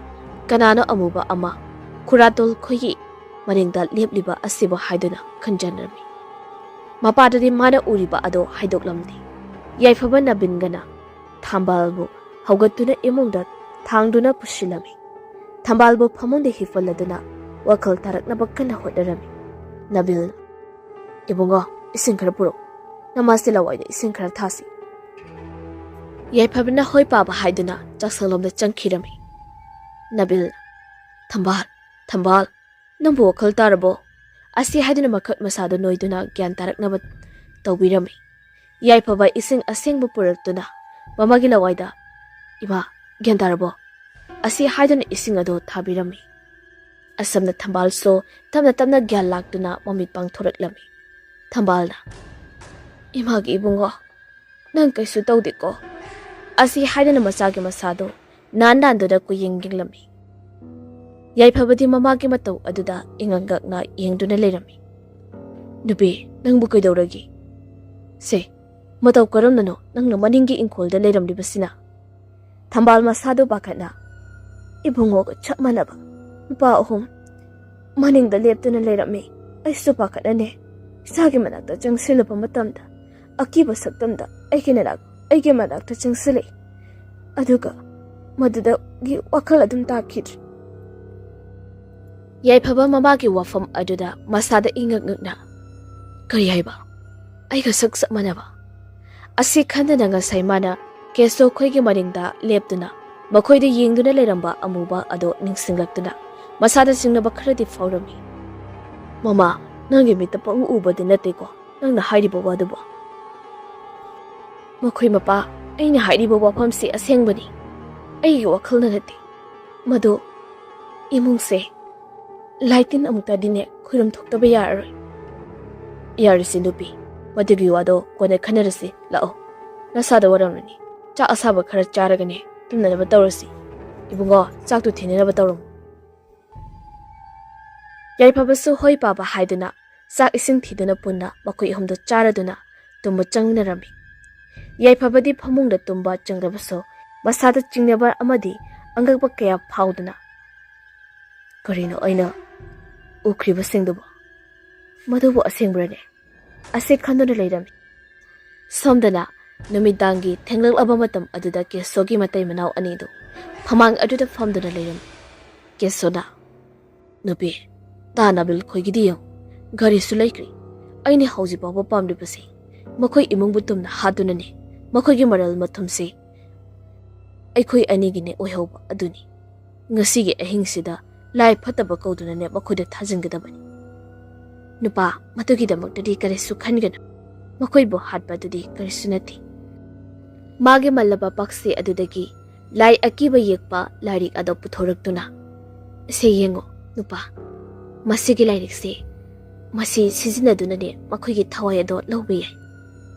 ꯀꯅꯥꯅꯣ ꯑꯃꯨꯕ ꯑꯃ ꯈꯨꯔꯥꯇꯣꯜ ꯈꯣꯏꯒꯤ ꯃꯅꯤꯡꯗ ꯂꯦꯞꯂꯤꯕ ꯑꯁꯤꯕꯨ ꯍꯥꯏꯗꯨꯅ ꯈꯟꯖꯅꯔꯝꯃꯤ꯫ ꯃꯄꯥꯗꯗꯤ ꯃꯥꯅ ꯎꯔꯤꯕ ꯑꯗꯣ ꯍꯥꯏꯗꯣꯛꯂꯝꯗꯦ꯫ ꯌꯥꯏꯐꯕ ꯅꯕꯤꯟꯒꯅ ꯊꯝꯕꯥꯜꯕꯨ ꯍꯧꯒꯠꯇꯨꯅ ꯏꯃꯨꯡꯗ ꯊꯥꯡꯗꯨꯅ ꯄꯨꯁꯤꯜꯂꯝꯃꯤ꯫ ꯊꯝꯕꯥꯜꯕꯨ ꯐꯃꯨꯡꯗ ꯍꯤꯞꯍꯜꯂꯗꯨꯅ ꯋꯥꯈꯜ ꯇꯥꯔꯛꯅꯕ ꯀꯟꯅ ꯍꯣꯠꯅꯔꯝꯃꯤ꯫ ꯅꯕꯤꯜꯅ, "ꯏꯕꯨꯡꯉꯣ, ꯏꯁꯤꯡ ꯈꯔ ꯄꯨꯔꯛꯎ꯫ ꯅꯃꯥꯁꯤ ꯂꯋꯥꯏꯗ ꯏꯁꯤꯡ ꯈꯔ ꯊꯥꯁꯤ꯫" ꯌꯥꯏꯐꯕꯅ ꯍꯣꯏ ꯄꯥꯕ ꯍꯥꯏꯗꯨꯅ ꯆꯥꯛꯁꯪꯂꯣꯝꯗ ꯆꯪꯈꯤꯔꯝꯃꯤ꯫ ꯅꯕꯤꯜꯅ, "ꯊꯝꯕꯥꯜ, ꯊꯝꯕꯥꯜ, ꯅꯪꯕꯨ ꯋꯥꯈꯜ ꯇꯥꯔꯕꯣ?" ꯑꯁꯤ ꯍꯥꯏꯗꯨꯅ ꯃꯈꯨꯠ ꯃꯁꯥꯗꯨ ꯅꯣꯏꯗꯨꯅ ꯒ꯭ꯌꯥꯟ ꯇꯥꯔꯛꯅꯕ ꯇꯧꯕꯤꯔꯝꯃꯤ꯫ ꯌꯥꯏꯐꯕ ꯏꯁꯤꯡ ꯑꯁꯦꯡꯕ ꯄꯨꯔꯛꯇꯨꯅ ꯃꯃꯥꯒꯤ ꯂꯋꯥꯏꯗ, "ꯏꯃꯥ, ꯒ꯭ꯌꯥꯟ ꯇꯥꯔꯕꯣ?" ꯑꯁꯤ ꯍꯥꯏꯗꯨꯅ ꯏꯁꯤꯡ ꯑꯗꯨ ꯊꯥꯕꯤꯔꯝꯃꯤ꯫ ꯑꯁꯝꯅ ꯊꯝꯕꯥꯜꯁꯨ ꯇꯞꯅ ꯇꯞꯅ ꯒ꯭ꯌꯥꯟ ꯂꯥꯛꯇꯨꯅ ꯃꯃꯤꯠ ꯄꯥꯡꯊꯣꯔꯛꯂꯝꯃꯤ꯫ ꯊꯝꯕꯥꯜꯅ, "ꯏꯃꯥꯒꯤ ꯏꯕꯨꯡꯉꯣ, ꯅꯪ ꯀꯩꯁꯨ ꯇꯧꯗꯦꯀꯣ?" ꯑꯁꯤ ꯍꯥꯏꯗꯨꯅ ꯃꯆꯥꯒꯤ ꯃꯁꯥꯗꯨ ꯅꯥꯟ ꯅꯥꯟꯗꯨꯅ ꯀꯨꯌꯦꯡ ꯌꯦꯡꯂꯝꯃꯤ꯫ ꯌꯥꯏꯐꯕꯗꯤ ꯃꯃꯥꯒꯤ ꯃꯇꯧ ꯑꯗꯨꯗ ꯏꯉꯛ ꯉꯛꯅ ꯌꯦꯡꯗꯨꯅ ꯂꯩꯔꯝꯃꯤ꯫ "ꯅꯨꯄꯤ, ꯅꯪꯕꯨ ꯀꯩꯗꯧꯔꯒꯦ? ꯁꯦ, ꯃꯇꯧ ꯀꯔꯝꯅꯅꯣ ꯅꯪꯅ ꯃꯅꯤꯡꯒꯤ ꯏꯪꯈꯣꯜꯗ ꯂꯩꯔꯝꯂꯤꯕꯁꯤꯅ?" ꯊꯝꯕꯥꯜ ꯃꯁꯥꯗꯨ ꯄꯥꯈꯠꯅ, "ꯏꯕꯨꯡꯉꯣꯒ ꯆꯞ ꯃꯥꯟꯅꯕ ꯅꯨꯄꯥ ꯑꯍꯨꯝ ꯃꯅꯤꯡꯗ ꯂꯦꯞꯇꯨꯅ ꯂꯩꯔꯝꯃꯤ꯫ ꯑꯩꯁꯨ ꯄꯥꯈꯠꯅꯅꯦ ꯏꯁꯥꯒꯤ ꯃꯅꯥꯛꯇ ꯆꯪꯁꯤꯜꯂꯨꯕ ꯃꯇꯝꯗ ꯑꯀꯤꯕ ꯁꯛꯇꯝꯗ ꯑꯩꯒꯤ ꯅꯅꯥꯛ-, ꯑꯩꯒꯤ ꯃꯅꯥꯛꯇ ꯆꯪꯁꯤꯜꯂꯛꯏ꯫ ꯑꯗꯨꯒ ꯃꯗꯨꯗꯒꯤ ꯋꯥꯈꯜ ꯑꯗꯨꯝ ꯇꯥꯈꯤꯗ꯭ꯔꯦ꯫" ꯌꯥꯏꯐꯕ ꯃꯃꯥꯒꯤ ꯋꯥꯐꯝ ꯑꯗꯨꯗ ꯃꯁꯥꯗ ꯏꯉꯛ ꯉꯛꯅ, "ꯀꯔꯤ ꯍꯥꯏꯕ? ꯑꯩꯒ ꯁꯛ ꯆꯞ ꯃꯥꯟꯅꯕ?" ꯑꯁꯤ ꯈꯟꯗꯅ ꯉꯁꯥꯏ ꯃꯥꯅ ꯀꯦꯁꯣ ꯈꯣꯏꯒꯤ ꯃꯅꯤꯡꯗ ꯂꯦꯞꯇꯨꯅ ꯃꯈꯣꯏꯗ ꯌꯦꯡꯗꯨꯅ ꯂꯩꯔꯝꯕ ꯑꯃꯨꯕ ꯑꯗꯣ ꯅꯤꯡꯁꯤꯡꯂꯛꯇꯨꯅ ꯃꯁꯥꯗ ꯆꯤꯡꯅꯕ ꯈꯔꯗꯤ ꯐꯥꯎꯔꯝꯃꯤ꯫ "ꯃꯃꯥ, ꯅꯪꯒꯤ ꯃꯤꯠꯇ ꯄꯪꯎ ꯎꯕꯗꯤ ꯅꯠꯇꯦꯀꯣ ꯅꯪꯅ ꯍꯥꯏꯔꯤꯕ ꯋꯥꯗꯨꯕꯣ?" "ꯃꯈꯣꯏ ꯃꯄꯥ, ꯑꯩꯅ ꯍꯥꯏꯔꯤꯕ ꯋꯥꯐꯝꯁꯤ ꯑꯁꯦꯡꯕꯅꯤ꯫ ꯑꯩꯒꯤ ꯋꯥꯈꯜꯅ ꯅꯠꯇꯦ꯫ ꯃꯗꯨ ꯏꯃꯨꯡꯁꯦ ꯂꯥꯏꯇꯤꯟ ꯑꯃꯨꯛꯇꯗꯤꯅꯦ ꯈꯨꯔꯨꯝ ꯊꯣꯛꯇꯕ ꯌꯥꯔꯔꯣꯏ꯫" "ꯌꯥꯔꯤꯁꯤ ꯅꯨꯄꯤ, ꯃꯗꯨꯒꯤ ꯋꯥꯗꯣ ꯀꯣꯟꯅ ꯈꯟꯅꯔꯁꯤ꯫ ꯂꯥꯛꯑꯣ, ꯅꯁꯥꯗ ꯋꯥꯔꯝꯂꯅꯤ꯫ ꯆꯥꯛ ꯑꯁꯥꯕ ꯈꯔ ꯆꯥꯔꯒꯅꯦ ꯇꯨꯝꯅꯅꯕ ꯇꯧꯔꯁꯤ꯫ ꯏꯕꯨꯡꯉꯣ, ꯆꯥꯛꯇꯨ ꯊꯤꯅꯅꯕ ꯇꯧꯔꯝꯃꯨ꯫" ꯌꯥꯏꯐꯕꯁꯨ ꯍꯣꯏ ꯄꯥꯕ ꯍꯥꯏꯗꯨꯅ ꯆꯥꯛ ꯏꯁꯤꯡ ꯊꯤꯗꯨꯅ ꯄꯨꯟꯅ ꯃꯈꯣꯏ ꯑꯍꯨꯝꯗꯨ ꯆꯥꯔꯗꯨꯅ ꯇꯨꯝꯕ ꯆꯪꯃꯤꯟꯅꯔꯝꯃꯤ꯫ ꯌꯥꯏꯐꯕꯗꯤ ꯐꯃꯨꯡꯗ ꯇꯨꯝꯕ ꯆꯪꯂꯕꯁꯨ ꯃꯁꯥꯗ ꯆꯤꯡꯅꯕ ꯑꯃꯗꯤ ꯑꯉꯛꯄ ꯀꯌꯥ ꯐꯥꯎꯗꯨꯅ, "ꯀꯔꯤꯅꯣ ꯑꯩꯅ ꯎꯈ꯭ꯔꯤꯕꯁꯤꯡꯗꯨꯕꯨ? ꯃꯗꯨꯕꯨ ꯑꯁꯦꯡꯕ꯭ꯔꯅꯦ?" ꯑꯁꯤ ꯈꯟꯗꯨꯅ ꯂꯩꯔꯝꯃꯤ꯫ ꯁꯣꯝꯗꯅ ꯅꯨꯃꯤꯗꯥꯡꯒꯤ ꯊꯦꯡꯂꯛꯂꯕ ꯃꯇꯝ ꯑꯗꯨꯗ ꯀꯦꯁꯣꯒꯤ ꯃꯇꯩ ꯃꯅꯥꯎ ꯑꯅꯤꯗꯨ ꯐꯃꯥꯡ ꯑꯗꯨꯗ ꯐꯝꯗꯨꯅ ꯂꯩꯔꯝꯃꯤ꯫ ꯀꯦꯁꯣꯅ, "ꯅꯨꯄꯤ, ꯇꯥ ꯅꯥꯕꯤꯜ ꯈꯣꯏꯒꯤꯗꯤ ꯌꯦꯡꯉꯨ, ꯒꯥꯔꯤꯁꯨ ꯂꯩꯈ꯭ꯔꯤ꯫ ꯑꯩꯅ ꯍꯧꯖꯤꯛ ꯐꯥꯎꯕ ꯄꯥꯝꯂꯤꯕꯁꯤ ꯃꯈꯣꯏ ꯏꯃꯨꯡꯕꯨ ꯇꯨꯝꯅ ꯍꯥꯠꯇꯨꯅꯅꯦ ꯃꯈꯣꯏꯒꯤ ꯃꯔꯜ ꯃꯊꯨꯝꯁꯤ ꯑꯩꯈꯣꯏ ꯑꯅꯤꯒꯤꯅꯦ ꯑꯣꯏꯍꯧꯕ ꯑꯗꯨꯅꯤ꯫ ꯉꯁꯤꯒꯤ ꯑꯍꯤꯡꯁꯤꯗ ꯂꯥꯏ ꯐꯠꯇꯕ ꯀꯧꯗꯨꯅꯅꯦ ꯃꯈꯣꯏꯗ ꯊꯥꯖꯤꯟꯒꯗꯕꯅꯤ꯫ ꯅꯨꯄꯥ, ꯃꯗꯨꯒꯤꯗꯃꯛꯇꯗꯤ ꯀꯔꯤꯁꯨ ꯈꯟꯒꯅꯨ꯫ ꯃꯈꯣꯏꯕꯨ ꯍꯥꯠꯄꯗꯨꯗꯤ ꯀꯔꯤꯁꯨ ꯅꯠꯇꯦ꯫" ꯃꯥꯒꯤ ꯃꯜꯂꯕ ꯄꯥꯛꯁꯤ ꯑꯗꯨꯗꯒꯤ ꯂꯥꯏ ꯑꯀꯤꯕ ꯌꯦꯛꯄ ꯂꯥꯏꯔꯤꯛ ꯑꯗꯨ ꯄꯨꯊꯣꯔꯛꯇꯨꯅ, "ꯁꯦ ꯌꯦꯡꯉꯣ ꯅꯨꯄꯥ, ꯃꯁꯤꯒꯤ ꯂꯥꯏꯔꯤꯛꯁꯦ, ꯃꯁꯤ ꯁꯤꯖꯤꯟꯅꯗꯨꯅꯅꯦ ꯃꯈꯣꯏꯒꯤ ꯊꯋꯥꯏ ꯑꯗꯣ ꯂꯧꯕ ꯌꯥꯏ꯫"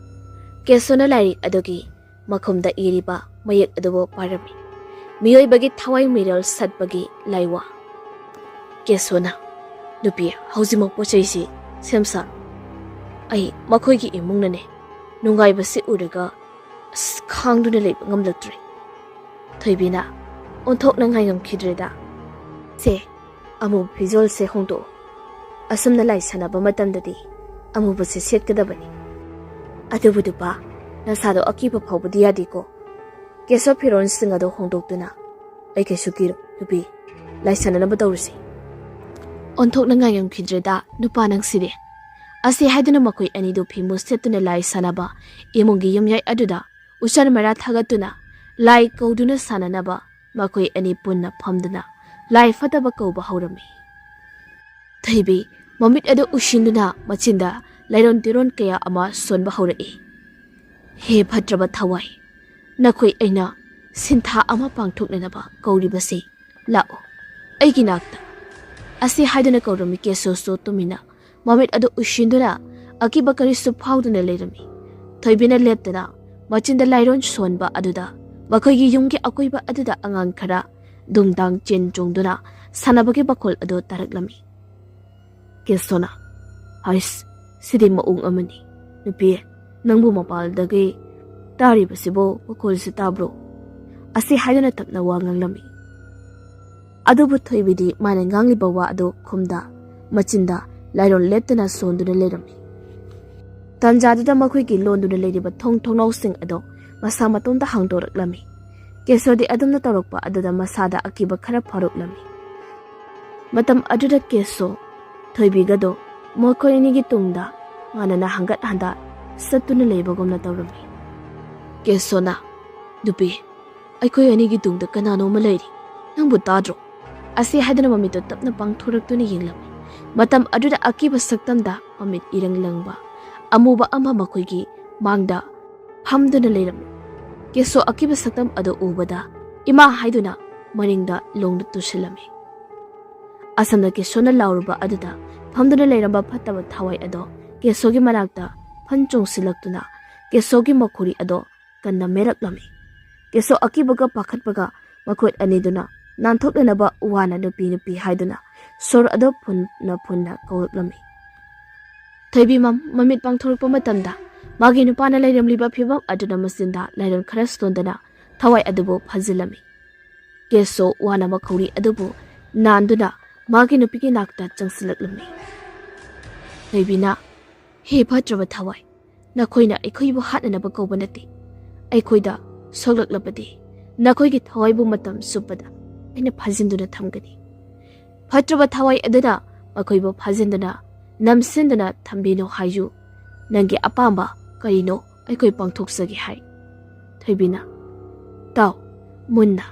ꯀꯦꯁꯣꯅ ꯂꯥꯏꯔꯤꯛ ꯑꯗꯨꯒꯤ ꯃꯈꯨꯝꯗ ꯏꯔꯤꯕ ꯃꯌꯦꯛ ꯑꯗꯨꯕꯨ ꯄꯥꯔꯝꯃꯤ꯫ ꯃꯤꯑꯣꯏꯕꯒꯤ ꯊꯋꯥꯏ ꯃꯤꯔꯣꯜ ꯁꯠꯄꯒꯤ ꯂꯥꯏꯋꯥ꯫ ꯀꯦꯁꯣꯅ, "ꯅꯨꯄꯤ, ꯍꯧꯖꯤꯛꯃꯛ ꯄꯣꯠ ꯆꯩꯁꯤ ꯁꯦꯝ ꯁꯥꯔꯣ꯫ ꯑꯩ ꯃꯈꯣꯏꯒꯤ ꯏꯃꯨꯡꯅꯅꯦ ꯅꯨꯡꯉꯥꯏꯕꯁꯤ ꯎꯔꯒ ꯑꯁ ꯈꯥꯡꯗꯨꯅ ꯂꯩꯕ ꯉꯝꯂꯛꯇ꯭ꯔꯦ꯫" ꯊꯣꯏꯕꯤꯅ, "ꯑꯣꯟꯊꯣꯛꯅꯉꯥꯏ ꯉꯝꯈꯤꯗ꯭ꯔꯦꯗ꯫ ꯁꯦ, ꯑꯃꯨꯕ ꯐꯤꯖꯣꯜꯁꯦ ꯍꯣꯡꯗꯣꯛꯑꯣ꯫ ꯑꯁꯨꯝꯅ ꯂꯥꯏ ꯁꯥꯟꯅꯕ ꯃꯇꯝꯗꯗꯤ ꯑꯃꯨꯕꯁꯦ ꯁꯦꯠꯀꯗꯕꯅꯤ꯫ ꯑꯗꯨꯕꯨ ꯅꯨꯄꯥ, ꯅꯁꯥꯗꯣ ꯑꯀꯤꯕ ꯐꯥꯎꯕꯗꯤ ꯌꯥꯗꯦꯀꯣ꯫" ꯀꯦꯁꯣ ꯐꯤꯔꯣꯜꯁꯤꯡ ꯑꯗꯨ ꯍꯣꯡꯗꯣꯛꯇꯨꯅ, "ꯑꯩ ꯀꯩꯁꯨ ꯀꯤꯔꯣꯏ ꯅꯨꯄꯤ, ꯂꯥꯏ ꯁꯥꯟꯅꯅꯕ ꯇꯧꯔꯁꯤ꯫" "ꯑꯣꯟꯊꯣꯛꯅ ꯉꯥꯏꯉꯝꯈꯤꯗ꯭ꯔꯦꯗ ꯅꯨꯄꯥ ꯅꯪꯁꯤꯗꯤ꯫ ꯑꯁꯤ ꯍꯥꯏꯗꯨꯅ ꯃꯈꯣꯏ ꯑꯅꯤꯗꯨ ꯐꯤꯃꯨ ꯁꯦꯠꯇꯨꯅ ꯂꯥꯏ ꯁꯥꯟꯅꯕ ꯏꯃꯨꯡꯒꯤ ꯌꯨꯝꯌꯥꯏ ꯑꯗꯨꯗ ꯎꯆꯥꯟ ꯃꯩꯔꯥ ꯊꯥꯒꯠꯇꯨꯅ ꯂꯥꯏ ꯀꯧꯗꯨꯅ ꯁꯥꯟꯅꯅꯕ ꯃꯈꯣꯏ ꯑꯅꯤ ꯄꯨꯟꯅ ꯐꯝꯗꯨꯅ ꯂꯥꯏ ꯐꯠꯇꯕ ꯀꯧꯕ ꯍꯧꯔꯝꯃꯤ꯫ ꯊꯣꯏꯕꯤ ꯃꯃꯤꯠ ꯑꯗꯨ ꯎꯏꯁꯤꯟꯗꯨꯅ ꯃꯆꯤꯟꯗ ꯂꯥꯏꯔꯣꯟ ꯇꯤꯔꯣꯟ ꯀꯌꯥ ꯑꯃ ꯁꯣꯟꯕ ꯍꯧꯔꯛꯏ꯫ "ꯍꯦ ꯐꯠꯇ꯭ꯔꯕ ꯊꯋꯥꯏ, ꯅꯈꯣꯏ ꯑꯩꯅ ꯁꯤꯟꯊꯥ ꯑꯃ ꯄꯥꯡꯊꯣꯛꯅꯅꯕ ꯀꯧꯔꯤꯕꯁꯤ, ꯂꯥꯛꯑꯣ ꯑꯩꯒꯤ ꯅꯥꯛꯇ" ꯑꯁꯤ ꯍꯥꯏꯗꯨꯅ ꯀꯧꯔꯝꯃꯤ꯫ ꯀꯦꯁꯣꯁꯨ ꯇꯨꯃꯤꯟꯅ ꯃꯃꯤꯠ ꯑꯗꯨ ꯎꯏꯁꯤꯟꯗꯨꯅ ꯑꯀꯤꯕ ꯀꯔꯤꯁꯨ ꯐꯥꯎꯗꯅ ꯂꯩꯔꯝꯃꯤ꯫ ꯊꯣꯏꯕꯤꯅ ꯂꯦꯞꯇꯅ ꯃꯆꯤꯟꯗ ꯂꯥꯏꯔꯣꯟ ꯁꯣꯟꯕ ꯑꯗꯨꯗ ꯃꯈꯣꯏꯒꯤ ꯌꯨꯝꯒꯤ ꯑꯀꯣꯏꯕ ꯑꯗꯨꯗ ꯑꯉꯥꯡ ꯈꯔ ꯗꯨꯡꯗꯥꯡ ꯆꯦꯟ ꯆꯣꯡꯗꯨꯅ ꯁꯥꯟꯅꯕꯒꯤ ꯃꯈꯣꯜ ꯑꯗꯨ ꯇꯥꯔꯛꯂꯝꯃꯤ꯫ ꯀꯦꯁꯣꯅ, "ꯍꯩꯁ, ꯁꯤꯗꯤ ꯃꯑꯣꯡ ꯑꯃꯅꯤ꯫ ꯅꯨꯄꯤ, ꯅꯪꯕꯨ ꯃꯄꯥꯜꯗꯒꯤ ꯇꯥꯔꯤꯕꯁꯤꯕꯨ ꯃꯈꯣꯜꯁꯤ ꯇꯥꯕ꯭ꯔꯣ?" ꯑꯁꯤ ꯍꯥꯏꯗꯨꯅ ꯇꯞꯅ ꯋꯥ ꯉꯥꯡꯂꯝꯃꯤ꯫ ꯑꯗꯨꯕꯨ ꯊꯣꯏꯕꯤꯗꯤ ꯃꯥꯅ ꯉꯥꯡꯂꯤꯕ ꯋꯥ ꯑꯗꯨ ꯈꯨꯝꯗ, ꯃꯆꯤꯟꯗ ꯂꯥꯏꯔꯣꯟ ꯂꯦꯞꯇꯅ ꯁꯣꯟꯗꯨꯅ ꯂꯩꯔꯝꯃꯤ꯫ ꯇꯥꯟꯖꯥꯗꯨꯗ ꯃꯈꯣꯏꯒꯤ ꯂꯣꯟꯗꯨꯅ ꯂꯩꯔꯤꯕ ꯊꯣꯡ ꯊꯣꯡꯅꯥꯎꯁꯤꯡ ꯑꯗꯨ ꯃꯁꯥ ꯃꯇꯣꯝꯇ ꯍꯥꯡꯗꯣꯔꯛꯂꯝꯃꯤ꯫ ꯀꯦꯁꯣꯗꯤ ꯑꯗꯨꯝꯅ ꯇꯧꯔꯛꯄ ꯑꯗꯨꯗ ꯃꯁꯥꯗ ꯑꯀꯤꯕ ꯈꯔ ꯐꯥꯎꯔꯛꯂꯝꯃꯤ꯫ ꯃꯇꯝ ꯑꯗꯨꯗ ꯀꯦꯁꯣ ꯊꯣꯏꯕꯤꯒꯗꯣ ꯃꯈꯣꯏ ꯑꯅꯤꯒꯤ ꯇꯨꯡꯗ ꯃꯥꯅꯅ ꯍꯪꯒꯠ ꯍꯟꯗ ꯆꯠꯇꯨꯅ ꯂꯩꯕꯒꯨꯝꯅ ꯇꯧꯔꯝꯃꯤ꯫ ꯀꯦꯁꯣꯅ, "ꯅꯨꯄꯤ, ꯑꯩꯈꯣꯏ ꯑꯅꯤꯒꯤ ꯇꯨꯡꯗ ꯀꯅꯥꯅꯣ ꯑꯃ ꯂꯩꯔꯤ꯫ ꯅꯪꯕꯨ ꯇꯥꯗ꯭ꯔꯣ?" ꯑꯁꯤ ꯍꯥꯏꯗꯨꯅ ꯃꯃꯤꯠꯇꯨ ꯇꯞꯅ ꯄꯥꯡꯊꯣꯔꯛꯇꯨꯅ ꯌꯦꯡꯂꯝꯃꯤ꯫ ꯃꯇꯝ ꯑꯗꯨꯗ ꯑꯀꯤꯕ ꯁꯛꯇꯝꯗ ꯃꯃꯤꯠ ꯏꯔꯪ ꯂꯪꯕ ꯑꯃꯨꯕ ꯑꯃ ꯃꯈꯣꯏꯒꯤ ꯃꯥꯡꯗ ꯐꯝꯗꯨꯅ ꯂꯩꯔꯝꯃꯤ꯫ ꯀꯦꯁꯣ ꯑꯀꯤꯕ ꯁꯛꯇꯝ ꯑꯗꯨ ꯎꯕꯗ ꯏꯃꯥ ꯍꯥꯏꯗꯨꯅ ꯃꯅꯤꯡꯗ ꯂꯣꯡꯅ ꯇꯨꯁꯤꯜꯂꯝꯃꯤ꯫ ꯑꯁꯝꯅ ꯀꯦꯁꯣꯅ ꯂꯥꯎꯔꯨꯕ ꯑꯗꯨꯗ ꯐꯝꯗꯨꯅ ꯂꯩꯔꯝꯕ ꯐꯠꯇꯕ ꯊꯋꯥꯏ ꯑꯗꯣ ꯀꯦꯁꯣꯒꯤ ꯃꯅꯥꯛꯇ ꯐꯟ ꯆꯣꯡꯁꯤꯜꯂꯛꯇꯨꯅ ꯀꯦꯁꯣꯒꯤ ꯃꯈꯨꯔꯤ ꯑꯗꯣ ꯀꯟꯅ ꯃꯦꯔꯛꯂꯝꯃꯤ꯫ ꯀꯦꯁꯣ ꯑꯀꯤꯕꯒ ꯄꯥꯈꯠꯄꯒ ꯃꯈꯨꯠ ꯑꯅꯤꯗꯨꯅ ꯅꯥꯟꯊꯣꯛꯅꯅꯕ ꯋꯥꯅ "ꯅꯨꯄꯤ, ꯅꯨꯄꯤ" ꯍꯥꯏꯗꯨꯅ ꯁꯣꯔ ꯑꯗꯨ ꯐꯨꯟꯅ ꯐꯨꯟꯅ ꯀꯧꯔꯛꯂꯝꯃꯤ꯫ ꯊꯣꯏꯕꯤ ꯃꯝ-, ꯃꯃꯤꯠ ꯄꯥꯡꯊꯣꯔꯛꯄ ꯃꯇꯝꯗ ꯃꯥꯒꯤ ꯅꯨꯄꯥꯅ ꯂꯩꯔꯝꯂꯤꯕ ꯐꯤꯕꯝ ꯑꯗꯨꯅ ꯃꯆꯤꯟꯗ ꯂꯥꯏꯔꯣꯟ ꯈꯔ ꯁꯣꯟꯗꯅ ꯊꯋꯥꯏ ꯑꯗꯨꯕꯨ ꯐꯥꯖꯤꯜꯂꯝꯃꯤ꯫ ꯀꯦꯁꯣ ꯋꯥꯅ ꯃꯈꯧꯔꯤ ꯑꯗꯨꯕꯨ ꯅꯥꯟꯗꯨꯅ ꯃꯥꯒꯤ ꯅꯨꯄꯤꯒꯤ ꯅꯥꯛꯇ ꯆꯪꯁꯤꯜꯂꯛꯂꯝꯃꯤ꯫ ꯊꯣꯏꯕꯤꯅ, "ꯍꯦ ꯐꯠꯇ꯭ꯔꯕ ꯊꯋꯥꯏ, ꯅꯈꯣꯏꯅ ꯑꯩꯈꯣꯏꯕꯨ ꯍꯥꯠꯅꯅꯕ ꯀꯧꯕ ꯅꯠꯇꯦ꯫ ꯑꯩꯈꯣꯏꯗ ꯁꯣꯛꯂꯛꯂꯕꯗꯤ ꯅꯈꯣꯏꯒꯤ ꯊꯋꯥꯏꯕꯨ ꯃꯇꯝ ꯆꯨꯞꯄꯗ ꯑꯩꯅ ꯐꯥꯖꯤꯟꯗꯨꯅ ꯊꯝꯒꯅꯤ"꯫ ꯐꯠꯇ꯭ꯔꯕ ꯊꯋꯥꯏ ꯑꯗꯨꯅ ꯃꯈꯣꯏꯕꯨ ꯐꯥꯖꯤꯟꯗꯨꯅ ꯅꯝꯁꯤꯟꯗꯨꯅ ꯊꯝꯕꯤꯅꯨ ꯍꯥꯏꯌꯨ꯫ ꯅꯪꯒꯤ ꯑꯄꯥꯝꯕ ꯀꯔꯤꯅꯣ ꯑꯩꯈꯣꯏ ꯄꯥꯡꯊꯣꯛꯆꯒꯦ ꯍꯥꯏ꯫ ꯊꯣꯏꯕꯤꯅ, ꯇꯥꯎ, ꯃꯨꯟꯅ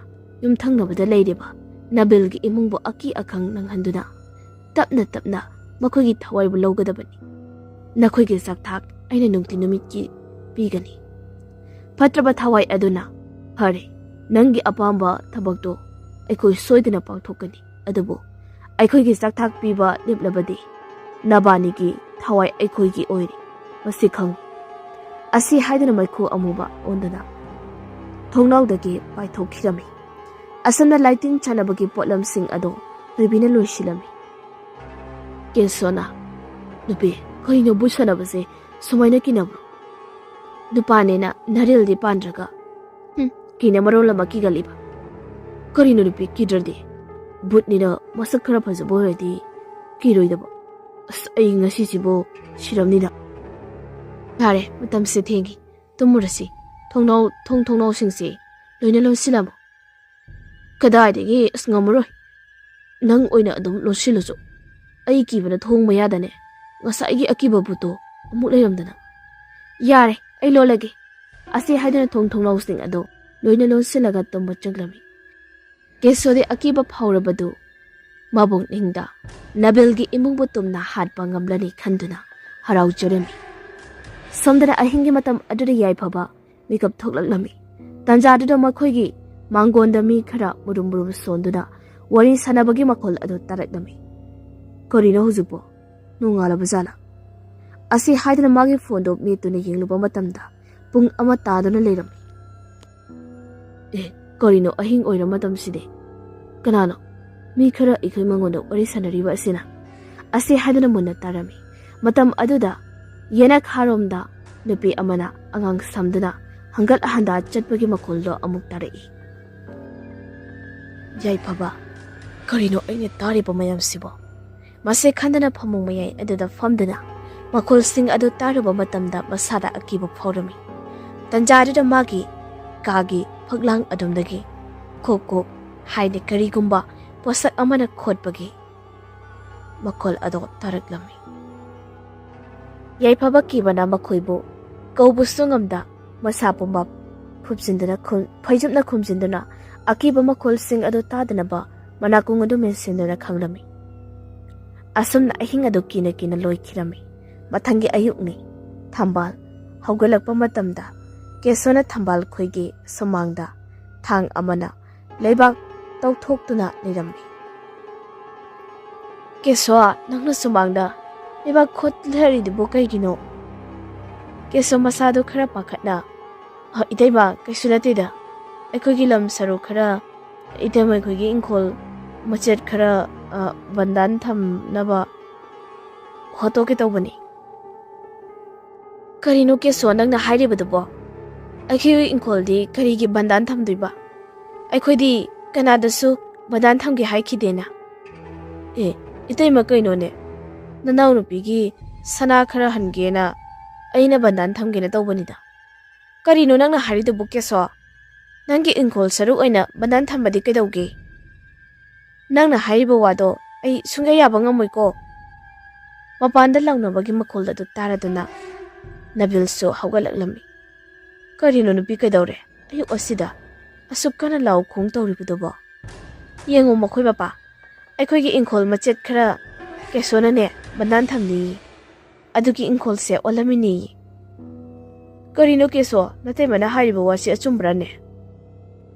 ꯌꯨꯝꯊꯪꯅꯕꯗ ꯂꯩꯔꯤꯕ ꯅꯕꯤꯜꯒꯤ ꯏꯃꯨꯡꯕꯨ ꯑꯀꯤ ꯑꯈꯪ ꯅꯪꯍꯟꯗꯨꯅ ꯇꯞꯅ ꯇꯞꯅ ꯃꯈꯣꯏꯒꯤ ꯊꯋꯥꯏꯕꯨ ꯂꯧꯒꯗꯕꯅꯤ꯫ ꯅꯈꯣꯏꯒꯤ ꯆꯥꯛꯊꯥꯛ ꯑꯩꯅ ꯅꯨꯡꯇꯤ ꯅꯨꯃꯤꯠꯀꯤ ꯄꯤꯒꯅꯤ꯫ ꯐꯠꯇ꯭ꯔꯕ ꯊꯋꯥꯏ ꯑꯗꯨꯅ, ꯐꯔꯦ, ꯅꯪꯒꯤ ꯑꯄꯥꯝꯕ ꯊꯕꯛꯇꯣ ꯑꯩꯈꯣꯏ ꯁꯣꯏꯗꯅ ꯄꯥꯡꯊꯣꯛꯀꯅꯤ꯫ ꯑꯗꯨꯕꯨ ꯑꯩꯈꯣꯏꯒꯤ ꯆꯥꯛꯊꯥꯛ ꯄꯤꯕ ꯂꯦꯞꯂꯕꯗꯤ ꯅꯕꯥꯅꯤꯒꯤ ꯊꯋꯥꯏ ꯑꯩꯈꯣꯏꯒꯤ ꯑꯣꯏꯔꯦ꯫ ꯃꯁꯤ ꯈꯪꯉꯨ꯫ ꯑꯁꯤ ꯍꯥꯏꯗꯨꯅ ꯃꯩꯈꯨ ꯑꯃꯨꯕ ꯑꯣꯟꯗꯨꯅ ꯊꯣꯡꯅꯥꯎꯗꯒꯤ ꯄꯥꯏꯊꯣꯛꯈꯤꯔꯝꯃꯤ꯫ ꯑꯁꯨꯝꯅ ꯂꯥꯏꯇꯤꯟ ꯆꯥꯟꯅꯕꯒꯤ ꯄꯣꯠꯂꯝꯁꯤꯡ ꯑꯗꯨ ꯊꯣꯏꯕꯤꯅ ꯂꯣꯏꯁꯤꯜꯂꯝꯃꯤ꯫ ꯀꯦꯁꯣꯅ, ꯅꯨꯄꯤ, ꯀꯩꯅꯣ ꯕꯨꯠ ꯁꯥꯟꯅꯕꯁꯦ ꯁꯨꯃꯥꯏꯅ ꯀꯤꯅꯕ꯭ꯔꯣ? ꯅꯨꯄꯥꯅꯦꯅ ꯅꯔꯦꯜꯗꯤ ꯄꯥꯟꯗ꯭ꯔꯒ꯫ ꯍꯨꯝ, ꯀꯤꯅ ꯃꯔꯣꯜ ꯑꯃ ꯀꯤꯒꯜꯂꯤꯕ꯫ ꯀꯔꯤꯅꯣ ꯅꯨꯄꯤ, ꯀꯤꯗ꯭ꯔꯗꯤ? ꯕꯨꯠꯅꯤꯅ ꯃꯁꯛ ꯈꯔ ꯐꯖꯕ ꯑꯣꯏꯔꯗꯤ ꯀꯤꯔꯣꯏꯗꯕ꯫ ꯑꯁ, ꯑꯩ ꯉꯁꯤꯁꯤꯕꯨ ꯁꯤꯔꯝꯅꯤꯗ꯫ ꯌꯥꯔꯦ, ꯃꯇꯝꯁꯦ ꯊꯦꯡꯉꯤ꯫ ꯇꯨꯝꯃꯨꯔꯁꯤ꯫ ꯊꯣꯡꯅꯥꯎ, ꯊꯣꯡ ꯊꯣꯡꯅꯥꯎꯁꯤꯡꯁꯦ ꯂꯣꯏꯅ ꯂꯣꯟꯁꯤꯜꯂꯝꯃꯨ꯫ ꯀꯗꯥꯏꯗꯒꯤ, ꯑꯁ, ꯉꯝꯃꯔꯣꯏ꯫ ꯅꯪ ꯑꯣꯏꯅ ꯑꯗꯨꯝ ꯂꯣꯟꯁꯤꯜꯂꯨꯆꯣ꯫ ꯑꯩ ꯀꯤꯕꯅ ꯊꯣꯡ ꯃꯌꯥꯗꯅꯦ ꯉꯁꯥꯏꯒꯤ ꯑꯀꯤꯕ ꯕꯨꯠꯇꯣ ꯑꯃꯨꯛ ꯂꯩꯔꯝꯗꯅ꯫ ꯌꯥꯔꯦ, ꯑꯩ ꯂꯣꯜꯂꯒꯦ꯫ ꯑꯁꯤ ꯍꯥꯏꯗꯨꯅ ꯊꯣꯡ ꯊꯣꯡꯅꯥꯎꯁꯤꯡ ꯑꯗꯨ ꯂꯣꯏꯅ ꯂꯣꯟꯁꯤꯜꯂꯒ ꯇꯨꯝꯕ ꯆꯪꯂꯝꯃꯤ꯫ ꯀꯦꯁꯣꯗꯤ ꯑꯀꯤꯕ ꯐꯥꯎꯔꯕꯗꯨ ꯃꯕꯨꯛꯅꯤꯡꯗ ꯅꯕꯤꯜꯒꯤ ꯏꯃꯨꯡꯕꯨ ꯇꯨꯝꯅ ꯍꯥꯠꯄ ꯉꯝꯂꯅꯤ ꯈꯟꯗꯨꯅ ꯍꯔꯥꯎꯖꯔꯝꯃꯤ꯫ ꯁꯣꯝꯗꯅ ꯑꯍꯤꯡꯒꯤ ꯃꯇꯝ ꯑꯗꯨꯗ ꯌꯥꯏꯐꯕ ꯃꯤꯀꯞ ꯊꯣꯛꯂꯛꯂꯝꯃꯤ꯫ ꯇꯟꯖꯥꯗꯨꯗ ꯃꯈꯣꯏꯒꯤ ꯃꯥꯡꯒꯣꯟꯗ ꯃꯤ ꯈꯔ ꯃꯨꯔꯨꯝ ꯃꯨꯔꯨꯝ ꯁꯣꯟꯗꯨꯅ ꯋꯥꯔꯤ ꯁꯥꯟꯅꯕꯒꯤ ꯃꯈꯣꯜ ꯑꯗꯨ ꯇꯥꯔꯛꯂꯝꯃꯤ꯫ ꯀꯔꯤꯅꯣ ꯍꯧꯖꯤꯛꯄꯣ? ꯅꯣꯡꯉꯥꯜꯂꯕ ꯖꯥꯠꯂꯥ? ꯑꯁꯤ ꯍꯥꯏꯗꯨꯅ ꯃꯥꯒꯤ ꯐꯣꯟꯗꯨ ꯃꯦꯠꯇꯨꯅ ꯌꯦꯡꯂꯨꯕ ꯃꯇꯝꯗ ꯄꯨꯡ ꯑꯃ ꯇꯥꯗꯨꯅ ꯂꯩꯔꯝꯃꯤ꯫ ꯑꯦ, ꯀꯔꯤꯅꯣ ꯑꯍꯤꯡ ꯑꯣꯏꯔ ꯃꯇꯝꯁꯤꯗꯤ? ꯀꯅꯥꯅꯣ? ꯃꯤ ꯈꯔ ꯑꯩꯈꯣꯏ ꯃꯉꯣꯟꯗ ꯋꯥꯔꯤ ꯁꯥꯟꯅꯔꯤꯕ ꯑꯁꯤꯅ? ꯑꯁꯤ ꯍꯥꯏꯗꯨꯅ ꯃꯨꯟꯅ ꯇꯥꯔꯝꯃꯤ꯫ ꯃꯇꯝ ꯑꯗꯨꯗ ꯌꯦꯅꯈꯥꯔꯣꯝꯗ ꯅꯨꯄꯤ ꯑꯃꯅ ꯑꯉꯥꯡ ꯁꯝꯗꯨꯅ ꯍꯪꯒꯠ ꯍꯟꯗꯥ ꯆꯠꯄꯒꯤ ꯃꯈꯣꯜꯗꯣ ꯑꯃꯨꯛ ꯇꯥꯔꯛꯏ꯫ ꯌꯥꯏꯐꯕ, ꯀꯔꯤꯅꯣ ꯑꯩꯅ ꯇꯥꯔꯤꯕ ꯃꯌꯥꯝꯁꯤꯕꯣ? ꯃꯁꯤ ꯈꯟꯗꯅ ꯐꯃꯨꯡ ꯃꯌꯥꯏ ꯑꯗꯨꯗ ꯐꯝꯗꯨꯅ ꯃꯈꯣꯜꯁꯤꯡ ꯑꯗꯨ ꯇꯥꯔꯨꯕ ꯃꯇꯝꯗ ꯃꯁꯥꯗ ꯑꯀꯤꯕ ꯐꯥꯎꯔꯝꯃꯤ꯫ ꯇꯟꯖꯥꯗꯨꯗ ꯃꯥꯒꯤ ꯀꯥꯒꯤ ꯐꯛꯂꯥꯡ ꯑꯗꯨꯝꯗꯒꯤ ꯈꯣꯛ ꯈꯣꯛ ꯍꯥꯏꯅ ꯀꯔꯤꯒꯨꯝꯕ ꯄꯣꯠꯁꯛ ꯑꯃꯅ ꯈꯣꯠꯄꯒꯤ ꯃꯈꯣꯜ ꯑꯗꯨ ꯇꯥꯔꯛꯂꯝꯃꯤ꯫ ꯌꯥꯏꯐꯕ ꯀꯤꯕꯅ ꯃꯈꯣꯏꯕꯨ ꯀꯧꯕꯁꯨ ꯉꯝꯗ, ꯃꯁꯥ ꯄꯨꯝꯕ ꯐꯨꯞꯆꯤꯟꯗꯨꯅ ꯈꯨꯝ-, ꯐꯩꯖꯨꯞꯅ ꯈꯨꯝꯖꯤꯟꯗꯨꯅ ꯑꯀꯤꯕ ꯃꯈꯣꯜꯁꯤꯡ ꯑꯗꯨ ꯇꯥꯗꯅꯕ ꯃꯅꯥꯀꯣꯡ ꯑꯗꯨ ꯃꯦꯟꯁꯤꯟꯗꯨꯅ ꯈꯪꯂꯝꯃꯤ꯫ ꯑꯁꯨꯝꯅ ꯑꯍꯤꯡ ꯑꯗꯨ ꯀꯤꯅ ꯀꯤꯅ ꯂꯣꯏꯈꯤꯔꯝꯃꯤ꯫ ꯃꯊꯪꯒꯤ ꯑꯌꯨꯛꯅꯤ꯫ ꯊꯝꯕꯥꯜ ꯍꯧꯒꯠꯂꯛꯄ ꯃꯇꯝꯗ ꯀꯦꯁꯣꯅ ꯊꯝꯕꯥꯜ ꯈꯣꯏꯒꯤ ꯁꯨꯃꯥꯡꯗ ꯊꯥꯡ ꯑꯃꯅ ꯂꯩꯕꯥꯛ ꯇꯧꯊꯣꯛꯇꯨꯅ ꯂꯩꯔꯝꯃꯤ꯫ "ꯀꯦꯁꯣ, ꯅꯪꯅ ꯁꯨꯃꯥꯡꯗ ꯂꯩꯕꯥꯛ ꯈꯣꯠꯊꯔꯤꯗꯨꯕꯨ ꯀꯩꯒꯤꯅꯣ?" ꯀꯦꯁꯣ ꯃꯁꯥꯗꯨ ꯈꯔ ꯄꯥꯈꯠꯅ, "ꯑ, ꯏꯇꯩꯃ, ꯀꯩꯁꯨ ꯅꯠꯇꯦꯗ꯫ ꯑꯩꯈꯣꯏꯒꯤ ꯂꯝ ꯁꯔꯨꯛ ꯈꯔ, ꯏꯇꯩꯃ ꯑꯩꯈꯣꯏꯒꯤ ꯏꯪꯈꯣꯜ ꯃꯆꯦꯠ ꯈꯔ, ꯑ, ꯕꯟꯗꯥꯟ ꯊꯝꯅꯕ ꯍꯣꯠꯇꯣꯛꯀꯦ ꯇꯧꯕꯅꯤ꯫" "ꯀꯔꯤꯅꯣ ꯀꯦꯁꯣ ꯅꯪꯅ ꯍꯥꯏꯔꯤꯕꯗꯨꯕꯣ? ꯑꯩꯈꯣꯏꯒꯤ ꯏꯪꯈꯣꯜꯗꯤ ꯀꯔꯤꯒꯤ ꯕꯟꯗꯥꯟ ꯊꯝꯗꯣꯏꯕ? ꯑꯩꯈꯣꯏꯗꯤ ꯀꯅꯥꯗꯁꯨ ꯕꯟꯗꯥꯟ ꯊꯝꯒꯦ ꯍꯥꯏꯈꯤꯗꯦꯅ꯫" "ꯑꯦ, ꯏꯇꯩꯃ, ꯀꯩꯅꯣꯅꯦ? ꯅꯅꯥꯎꯅꯨꯄꯤꯒꯤ ꯁꯅꯥ ꯈꯔ ꯍꯟꯒꯦꯅ ꯑꯩꯅ ꯕꯟꯗꯥꯟ ꯊꯝꯒꯦꯅ ꯇꯧꯕꯅꯤꯗ꯫" "ꯀꯔꯤꯅꯣ ꯅꯪꯅ ꯍꯥꯏꯔꯤꯗꯨꯕꯨ ꯀꯦꯁꯣ? ꯅꯪꯒꯤ ꯏꯪꯈꯣꯜ ꯁꯔꯨꯛ ꯑꯣꯏꯅ ꯕꯟꯗꯥꯟ ꯊꯝꯕꯗꯤ ꯀꯩꯗꯧꯒꯦ? ꯅꯪꯅ ꯍꯥꯏꯔꯤꯕ ꯋꯥꯗꯣ ꯑꯩ ꯁꯨꯡꯌꯥ ꯌꯥꯕ ꯉꯝꯃꯣꯏꯀꯣ꯫" ꯃꯄꯥꯟꯗ ꯂꯥꯎꯅꯕꯒꯤ ꯃꯈꯣꯜ ꯑꯗꯨ ꯇꯥꯔꯗꯨꯅ ꯅꯕꯤꯜꯁꯨ ꯍꯧꯒꯠꯂꯛꯂꯝꯃꯤ꯫ "ꯀꯔꯤꯅꯣ ꯅꯨꯄꯤ, ꯀꯩꯗꯧꯔꯦ? ꯑꯌꯨꯛ ꯑꯁꯤꯗ ꯑꯁꯨꯛ ꯀꯟꯅ ꯂꯥꯎ ꯈꯣꯡ ꯇꯧꯔꯤꯕꯗꯨꯕꯣ? ꯌꯦꯡꯉꯨ ꯃꯈꯣꯏ ꯃꯄꯥ, ꯑꯩꯈꯣꯏꯒꯤ ꯏꯪꯈꯣꯜ ꯃꯆꯦꯠ ꯈꯔ ꯀꯦꯁꯣꯅꯅꯦ ꯕꯟꯗꯥꯟ ꯊꯝꯅꯤꯌꯦ꯫ ꯑꯗꯨꯒꯤ ꯏꯪꯈꯣꯜꯁꯦ ꯑꯣꯜꯂꯝꯃꯤꯅꯦꯌꯦ꯫" "ꯀꯔꯤꯅꯣ ꯀꯦꯁꯣ, ꯅꯇꯩꯃꯅ ꯍꯥꯏꯔꯤꯕ ꯋꯥꯁꯤ ꯑꯆꯨꯝꯕ꯭ꯔꯥꯅꯦ?"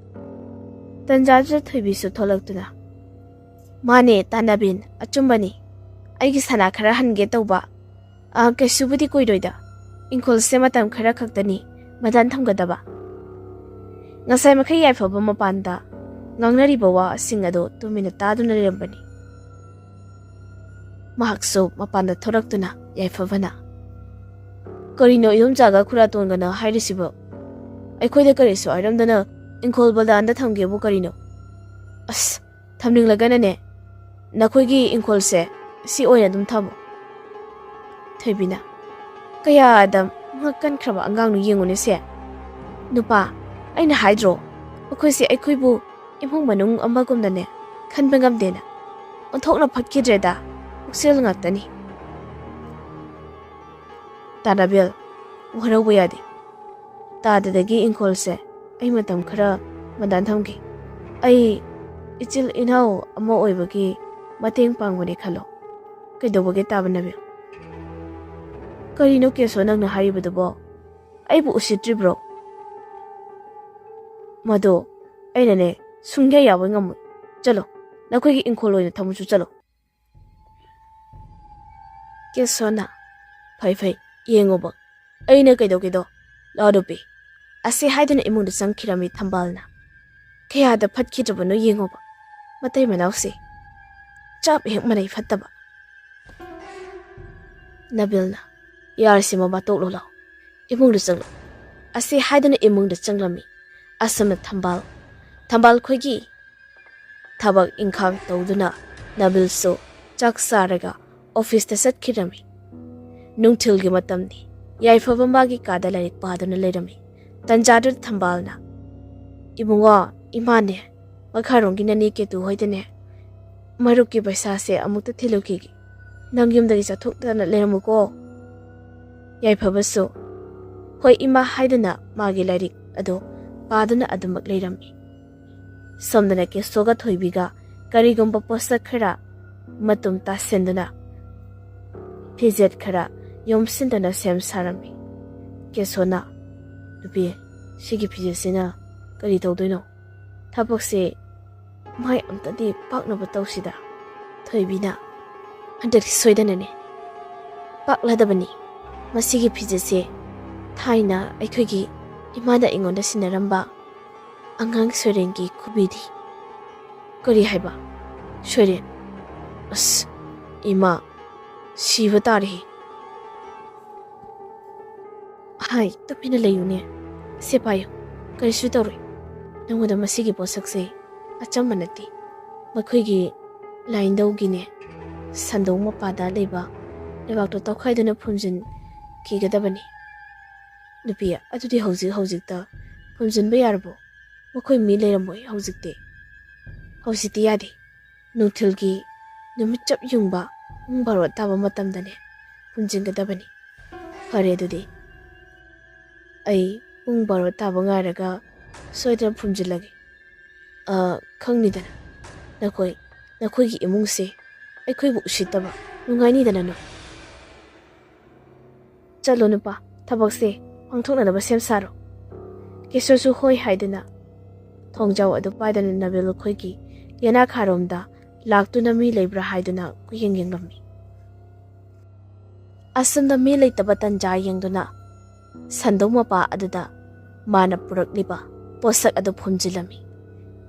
ꯇꯟꯖꯥꯗꯨꯗ ꯊꯣꯏꯕꯤꯁꯨ ꯊꯣꯛꯂꯛꯇꯨꯅ, "ꯃꯥꯅꯦ, ꯇꯥ ꯅꯕꯤꯟ, ꯑꯆꯨꯝꯕꯅꯤ꯫ ꯑꯩꯒꯤ ꯁꯅꯥ ꯈꯔ ꯍꯟꯒꯦ ꯇꯧꯕ꯫ ꯑ, ꯀꯩꯁꯨꯕꯨꯗꯤ ꯀꯨꯏꯔꯣꯏꯗ꯫ ꯏꯪꯈꯣꯜꯁꯦ ꯃꯇꯝ ꯈꯔ ꯈꯛꯇꯅꯤ ꯕꯟꯗꯥꯟ ꯊꯝꯒꯗꯕ꯫" ꯉꯁꯥꯏ ꯃꯈꯩ ꯌꯥꯏꯐꯕ ꯃꯄꯥꯟꯗ ꯉꯥꯡꯅꯔꯤꯕ ꯋꯥꯁꯤꯡ ꯑꯗꯨ ꯇꯨꯃꯤꯟꯅ ꯇꯥꯗꯨꯅ ꯂꯩꯔꯝꯕꯅꯤ꯫ ꯃꯍꯥꯛꯁꯨ ꯃꯄꯥꯟꯗ ꯊꯣꯔꯛꯇꯨꯅ ꯌꯥꯏꯐꯕꯅ, "ꯀꯔꯤꯅꯣ ꯏꯗꯣꯝꯆꯥꯒ ꯈꯨꯔꯥꯇꯣꯟꯒꯅ ꯍꯥꯏꯔꯤꯁꯤꯕꯣ? ꯑꯩꯈꯣꯏꯗ ꯀꯔꯤꯁꯨ ꯍꯥꯏꯔꯝꯗꯅ ꯏꯪꯈꯣꯜ ꯕꯟꯗꯥꯟꯗ ꯊꯝꯒꯦꯕꯨ ꯀꯔꯤꯅꯣ? ꯑꯁ, ꯊꯝꯅꯤꯡꯂꯒꯅꯅꯦ, ꯅꯈꯣꯏꯒꯤ ꯏꯪꯈꯣꯜꯁꯦ ꯁꯤ ꯑꯣꯏꯅ ꯑꯗꯨꯝ ꯊꯝꯃꯣ꯫" ꯊꯣꯏꯕꯤꯅ, "ꯀꯌꯥꯗ ꯉꯛ ꯀꯟꯈ꯭ꯔꯕ ꯑꯉꯥꯡꯅꯣ ꯌꯦꯡꯉꯨꯅꯦ ꯁꯦ꯫ ꯅꯨꯄꯥ, ꯑꯩꯅ ꯍꯥꯏꯗ꯭ꯔꯣ, ꯃꯈꯣꯏꯁꯦ ꯑꯩꯈꯣꯏꯕꯨ ꯏꯃꯨꯡ ꯃꯅꯨꯡ ꯑꯃꯒꯨꯝꯅꯅꯦ ꯈꯟꯕ ꯉꯝꯗꯦꯅ꯫ ꯑꯣꯟꯊꯣꯛꯅ ꯐꯠꯈꯤꯗ꯭ꯔꯦꯗ, ꯄꯨꯛꯆꯦꯜ ꯉꯥꯛꯇꯅꯤ꯫" ꯇꯥꯗꯥꯕꯦꯜ, ꯋꯥꯔꯧꯕ ꯌꯥꯗꯦ꯫ ꯇꯥꯗꯗꯒꯤ ꯏꯪꯈꯣꯜꯁꯦ ꯑꯩ ꯃꯇꯝ ꯈꯔ ꯃꯗꯥꯟ ꯊꯝꯒꯦ꯫ ꯑꯩ ꯏꯆꯤꯜ ꯏꯅꯥꯎ ꯑꯃ ꯑꯣꯏꯕꯒꯤ ꯃꯇꯦꯡ ꯄꯥꯡꯕꯅꯦ ꯈꯜꯂꯣ꯫ ꯀꯩꯗꯧꯕꯒꯦ ꯇꯥꯕꯅꯕꯤ? ꯀꯔꯤꯅꯣ ꯀꯦꯁꯣ ꯅꯪꯅ ꯍꯥꯏꯔꯤꯕꯗꯨꯕꯣ? ꯑꯩꯕꯨ ꯎꯁꯤꯠꯇ꯭ꯔꯤꯕ꯭ꯔꯣ? ꯃꯗꯣ ꯑꯩꯅꯅꯦ ꯁꯨꯡꯌꯥ ꯌꯥꯕ ꯉꯝꯃꯣꯏ꯫ ꯆꯠꯂꯣ, ꯅꯈꯣꯏꯒꯤ ꯏꯪꯈꯣꯜ ꯑꯣꯏꯅ ꯊꯝꯃꯨꯆꯣ, ꯆꯠꯂꯣ꯫ ꯀꯦꯁꯣꯅ, "ꯐꯩ ꯐꯩ, ꯌꯦꯡꯉꯣꯕ, ꯑꯩꯅ ꯀꯩꯗꯧꯒꯦꯗꯣ꯫ ꯂꯥꯎ ꯅꯨꯄꯤ," ꯑꯁꯤ ꯍꯥꯏꯗꯨꯅ ꯏꯃꯨꯡꯗ ꯆꯪꯈꯤꯔꯝꯃꯤ ꯊꯝꯕꯥꯜꯅ꯫ ꯀꯌꯥꯗ ꯐꯠꯈꯤꯗ꯭ꯔꯕꯅꯣ ꯌꯦꯡꯉꯣꯕ, ꯃꯇꯩ ꯃꯅꯥꯎꯁꯦ꯫ ꯆꯞ ꯍꯦꯛ ꯃꯥꯟꯅꯩ ꯐꯠꯇꯕ꯫ ꯅꯕꯤꯜꯅ, "ꯌꯥꯔꯦꯁꯦ ꯃꯃꯥ, ꯇꯣꯛꯂꯣ ꯂꯥꯎ, ꯏꯃꯨꯡꯗ ꯆꯪꯂꯣ," ꯑꯁꯤ ꯍꯥꯏꯗꯨꯅ ꯏꯃꯨꯡꯗ ꯆꯪꯂꯝꯃꯤ꯫ ꯑꯁꯨꯝꯅ ꯊꯝꯕꯥꯜ, ꯊꯝꯕꯥꯜ ꯈꯣꯏꯒꯤ ꯊꯕꯛ ꯏꯪꯈꯥꯡ ꯇꯧꯗꯨꯅ ꯅꯕꯤꯜꯁꯨ ꯆꯥꯛ ꯆꯥꯔꯒ ꯑꯣꯐꯤꯁꯇ ꯆꯠꯈꯤꯔꯝꯃꯤ꯫ ꯅꯨꯡꯊꯤꯜꯒꯤ ꯃꯇꯝꯅꯤ꯫ ꯌꯥꯏꯐꯕ ꯃꯥꯒꯤ ꯀꯥꯗ ꯂꯥꯏꯔꯤꯛ ꯄꯥꯗꯨꯅ ꯂꯩꯔꯝꯃꯤ꯫ ꯇꯟꯖꯥꯗꯨꯗ ꯊꯝꯕꯥꯜꯅ, "ꯏꯕꯨꯡꯉꯣ, ꯏꯃꯥꯅꯦ, ꯃꯈꯥꯔꯣꯝꯒꯤ ꯅꯅꯦ ꯀꯦꯇꯨ ꯍꯣꯏꯗꯅꯦ ꯃꯔꯨꯞꯀꯤ ꯄꯩꯁꯥꯁꯦ ꯑꯃꯨꯛꯇ ꯊꯤꯜꯂꯨꯈꯤꯒꯦ꯫ ꯅꯪ ꯌꯨꯝꯗꯒꯤ ꯆꯠꯊꯣꯛꯇꯅ ꯂꯩꯔꯝꯃꯨꯀꯣ꯫" ꯌꯥꯏꯐꯕꯁꯨ, "ꯍꯣꯏ ꯏꯃꯥ" ꯍꯥꯏꯗꯨꯅ ꯃꯥꯒꯤ ꯂꯥꯏꯔꯤꯛ ꯑꯗꯨ ꯄꯥꯗꯨꯅ ꯑꯗꯨꯃꯛ ꯂꯩꯔꯝꯃꯤ꯫ ꯁꯣꯝꯗꯅ ꯀꯦꯁꯣꯒ ꯊꯣꯏꯕꯤꯒ ꯀꯔꯤꯒꯨꯝꯕ ꯄꯣꯠꯁꯛ ꯈꯔ ꯃꯇꯨꯝ ꯇꯥꯁꯤꯟꯗꯨꯅ ꯐꯤꯖꯦꯠ ꯈꯔ ꯌꯣꯝꯁꯤꯟꯗꯨꯅ ꯁꯦꯝ ꯁꯥꯔꯝꯃꯤ꯫ ꯀꯦꯁꯣꯅ, "ꯅꯨꯄꯤ, ꯁꯤꯒꯤ ꯐꯤꯖꯦꯠꯁꯤꯅ ꯀꯔꯤ ꯇꯧꯗꯣꯏꯅꯣ? ꯊꯕꯛꯁꯦ ꯃꯥꯏ ꯑꯝꯇꯗꯤ ꯄꯥꯛꯅꯕ ꯇꯧꯁꯤꯗ꯫" ꯊꯣꯏꯕꯤꯅ, "ꯍꯟꯗꯛꯇꯤ ꯁꯣꯏꯗꯅꯅꯦ ꯄꯥꯛꯂꯗꯕꯅꯤ꯫ ꯃꯁꯤꯒꯤ ꯐꯤꯖꯦꯠꯁꯦ ꯊꯥꯏꯅ ꯑꯩꯈꯣꯏꯒꯤ ꯏꯃꯥꯅ ꯑꯩꯉꯣꯟꯗ ꯁꯤꯟꯅꯔꯝꯕ ꯑꯉꯥꯡ ꯁꯣꯏꯔꯦꯟꯒꯤ ꯈꯨꯕꯤꯅꯤ꯫" "ꯀꯔꯤ ꯍꯥꯏꯕ? ꯁꯣꯏꯔꯦꯟ? ꯑꯁ, ꯏꯃꯥ, ꯁꯤꯕ ꯇꯥꯔꯦꯍꯦ!" "ꯍꯥꯏ, ꯇꯨꯃꯤꯟꯅ ꯂꯩꯌꯨꯅꯦ꯫ ꯁꯦ ꯄꯥꯏꯌꯨ, ꯀꯔꯤꯁꯨ ꯇꯧꯔꯣꯏ꯫ ꯅꯉꯣꯟꯗ ꯃꯁꯤꯒꯤ ꯄꯣꯠꯁꯛꯁꯦ ꯑꯆꯝꯕ ꯅꯠꯇꯦ꯫ ꯃꯈꯣꯏꯒꯤ ꯂꯥꯏꯅꯤꯡꯊꯧꯒꯤꯅꯦ, ꯁꯟꯗꯣꯡ ꯃꯄꯥꯗ ꯂꯩꯕ ꯂꯩꯕꯥꯛꯇꯣ ꯇꯧꯈꯥꯏꯗꯨꯅ ꯐꯨꯝꯖꯤꯟꯈꯤꯒꯗꯕꯅꯤ꯫" "ꯅꯨꯄꯤ, ꯑꯗꯨꯗꯤ ꯍꯧꯖꯤꯛ ꯍꯧꯖꯤꯛꯇ ꯐꯨꯝꯖꯤꯟꯕ ꯌꯥꯔꯕꯣ? ꯃꯈꯣꯏ ꯃꯤ ꯂꯩꯔꯝꯃꯣꯏ ꯍꯧꯖꯤꯛꯇꯤ꯫" "ꯍꯧꯖꯤꯛꯇꯤ ꯌꯥꯗꯦ꯫ ꯅꯨꯡꯊꯤꯜꯒꯤ ꯅꯨꯃꯤꯠ ꯆꯞ ꯌꯨꯡꯕ ꯄꯨꯡ ꯕꯥꯔꯣ ꯇꯥꯕ ꯃꯇꯝꯗꯅꯦ ꯐꯨꯝꯖꯤꯟꯒꯗꯕꯅꯤ꯫" "ꯐꯔꯦ ꯑꯗꯨꯗꯤ, ꯑꯩ ꯄꯨꯡ ꯕꯥꯔꯣ ꯇꯥꯕ ꯉꯥꯏꯔꯒ ꯁꯣꯏꯗꯅ ꯐꯨꯝꯖꯤꯜꯂꯒꯦ꯫ ꯑ, ꯈꯪꯅꯤꯗꯅ, ꯅꯈꯣꯏ, ꯅꯈꯣꯏꯒꯤ ꯏꯃꯨꯡꯁꯦ ꯑꯩꯈꯣꯏꯕꯨ ꯎꯁꯤꯠꯇꯕ ꯅꯨꯡꯉꯥꯏꯅꯤꯗꯅ ꯅꯣꯏ꯫ ꯆꯠꯂꯣ ꯅꯨꯄꯥ, ꯊꯕꯛꯁꯦ ꯄꯥꯡꯊꯣꯛꯅꯅꯕ ꯁꯦꯝ ꯁꯥꯔꯣ꯫" ꯀꯦꯁꯣꯁꯨ ꯍꯣꯏ ꯍꯥꯏꯗꯨꯅ ꯊꯣꯡꯖꯥꯎ ꯑꯗꯨ ꯄꯥꯏꯗꯨꯅ ꯅꯕꯤꯜ ꯈꯣꯏꯒꯤ ꯌꯦꯅꯥꯈꯥꯔꯣꯝꯗ ꯂꯥꯛꯇꯨꯅ ꯃꯤ ꯂꯩꯕ꯭ꯔꯥ ꯍꯥꯏꯗꯨꯅ ꯀꯨꯌꯦꯡ ꯌꯦꯡꯂꯝꯃꯤ꯫ ꯑꯁꯣꯝꯗ ꯃꯤ ꯂꯩꯇꯕ ꯇꯟꯖꯥ ꯌꯦꯡꯗꯨꯅ ꯁꯟꯗꯧ ꯃꯄꯥ ꯑꯗꯨꯗ ꯃꯥꯅ ꯄꯨꯔꯛꯂꯤꯕ ꯄꯣꯠꯁꯛ ꯑꯗꯨ ꯐꯨꯝꯖꯤꯜꯂꯝꯃꯤ꯫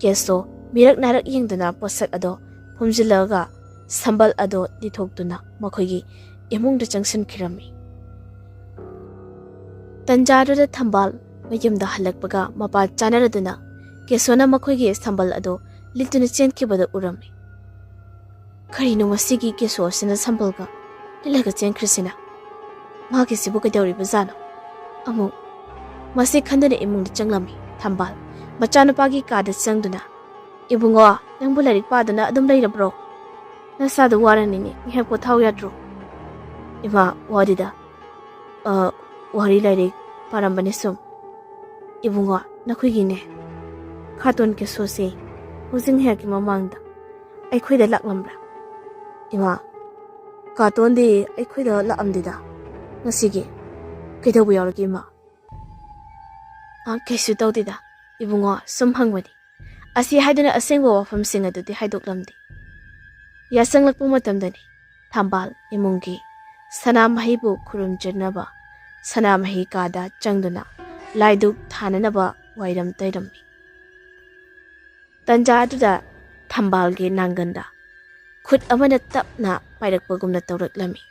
ꯀꯦꯁꯣ ꯃꯤꯔꯛ ꯅꯥꯏꯔꯛ ꯌꯦꯡꯗꯨꯅ ꯄꯣꯠꯁꯛ ꯑꯗꯨ ꯐꯨꯝꯖꯤꯜꯂꯒ ꯁꯝꯕꯜ ꯑꯗꯨ ꯂꯤꯊꯣꯛꯇꯨꯅ ꯃꯈꯣꯏꯒꯤ ꯏꯃꯨꯡꯗ ꯆꯪꯁꯤꯟꯈꯤꯔꯝꯃꯤ꯫ ꯇꯟꯖꯥꯗꯨꯗ ꯊꯝꯕꯥꯜ ꯃꯌꯨꯝꯗ ꯍꯜꯂꯛꯄꯒ ꯃꯄꯥ ꯆꯥꯅꯔꯗꯨꯅ ꯀꯦꯁꯣꯅ ꯃꯈꯣꯏꯒꯤ ꯁꯝꯕꯜ ꯑꯗꯨ ꯂꯤꯠꯇꯨꯅ ꯆꯦꯟꯈꯤꯕꯗꯨ ꯎꯔꯝꯃꯤ꯫ "ꯀꯔꯤꯅꯣ ꯃꯁꯤꯒꯤ ꯀꯦꯁꯣ ꯑꯁꯤꯅ ꯁꯝꯕꯜꯒ ꯂꯤꯠꯂꯒ ꯆꯦꯟꯈ꯭ꯔꯤꯁꯤꯅ? ꯃꯥꯒꯤꯁꯤꯕꯨ ꯀꯩꯗꯧꯔꯤꯕꯖꯥꯠꯅꯣ?" ꯑꯃꯨꯛ ꯃꯁꯤ ꯈꯟꯗꯨꯅ ꯏꯃꯨꯡꯗ ꯆꯪꯂꯝꯃꯤ꯫ ꯊꯝꯕꯥꯜ ꯃꯆꯥꯅꯨꯄꯥꯒꯤ ꯀꯥꯗ ꯆꯪꯗꯨꯅ, "ꯏꯕꯨꯡꯉꯣ, ꯅꯪꯕꯨ ꯂꯥꯏꯔꯤꯛ ꯄꯥꯗꯨꯅ ꯑꯗꯨꯝ ꯂꯩꯔꯕ꯭ꯔꯣ? ꯅꯁꯥꯗꯨ ꯋꯥꯔꯅꯤꯅꯦ, ꯉꯥꯏꯍꯥꯛ ꯄꯣꯊꯥꯎ ꯌꯥꯗ꯭ꯔꯣ?" "ꯏꯃꯥ, ꯋꯥꯗꯦꯗ꯫ ꯑ, ꯋꯥꯔꯤ ꯂꯥꯏꯔꯤꯛ ꯄꯥꯔꯝꯕꯅꯦ ꯁꯨꯝ꯫ ꯏꯕꯨꯡꯉꯣ, ꯅꯈꯣꯏꯒꯤꯅꯦ, ꯀꯥꯇꯣꯟ ꯀꯦꯁꯣꯁꯦ ꯍꯧꯖꯤꯛ ꯉꯥꯏꯍꯥꯛꯀꯤ ꯃꯃꯥꯡꯗ ꯑꯩꯈꯣꯏꯗ ꯂꯥꯛꯂꯝꯕ꯭ꯔꯥ?" "ꯏꯃꯥ, ꯀꯥꯇꯣꯟꯗꯤ ꯑꯩꯈꯣꯏꯗ ꯂꯥꯛꯑꯝꯗꯦꯗ ꯉꯁꯤꯒꯤ꯫ ꯀꯩꯗꯧꯕ ꯌꯥꯎꯔꯒꯦ ꯏꯃꯥ?" "ꯑ, ꯀꯩꯁꯨ ꯇꯧꯗꯦꯗ ꯏꯕꯨꯡꯉꯣ, ꯁꯨꯝ ꯍꯪꯕꯅꯤ꯫" ꯑꯁꯤ ꯍꯥꯏꯗꯨꯅ ꯑꯁꯦꯡꯕ ꯋꯥꯐꯝꯁꯤꯡ ꯑꯗꯨꯗꯤ ꯍꯥꯏꯗꯣꯛꯂꯝꯗꯦ꯫ ꯌꯥꯆꯪꯂꯛꯄ ꯃꯇꯝꯗꯅꯤ ꯊꯝꯕꯥꯜ ꯏꯃꯨꯡꯒꯤ ꯁꯅꯥꯃꯍꯤꯕꯨ ꯈꯨꯔꯨꯝꯖꯅꯕ ꯁꯅꯥꯃꯍꯤ ꯀꯥꯗ ꯆꯪꯗꯨꯅ ꯂꯥꯏꯗꯨꯛ ꯊꯥꯅꯅꯕ ꯋꯥꯏꯔꯝ ꯇꯩꯔꯝꯃꯤ꯫ ꯇꯟꯖꯥ ꯑꯗꯨꯗ ꯊꯝꯕꯥꯜꯒꯤ ꯅꯥꯡꯒꯟꯗ ꯈꯨꯠ ꯑꯃꯅ ꯇꯞꯅ ꯄꯥꯏꯔꯛꯄꯒꯨꯝꯅ ꯇꯧꯔꯛꯂꯝꯃꯤ꯫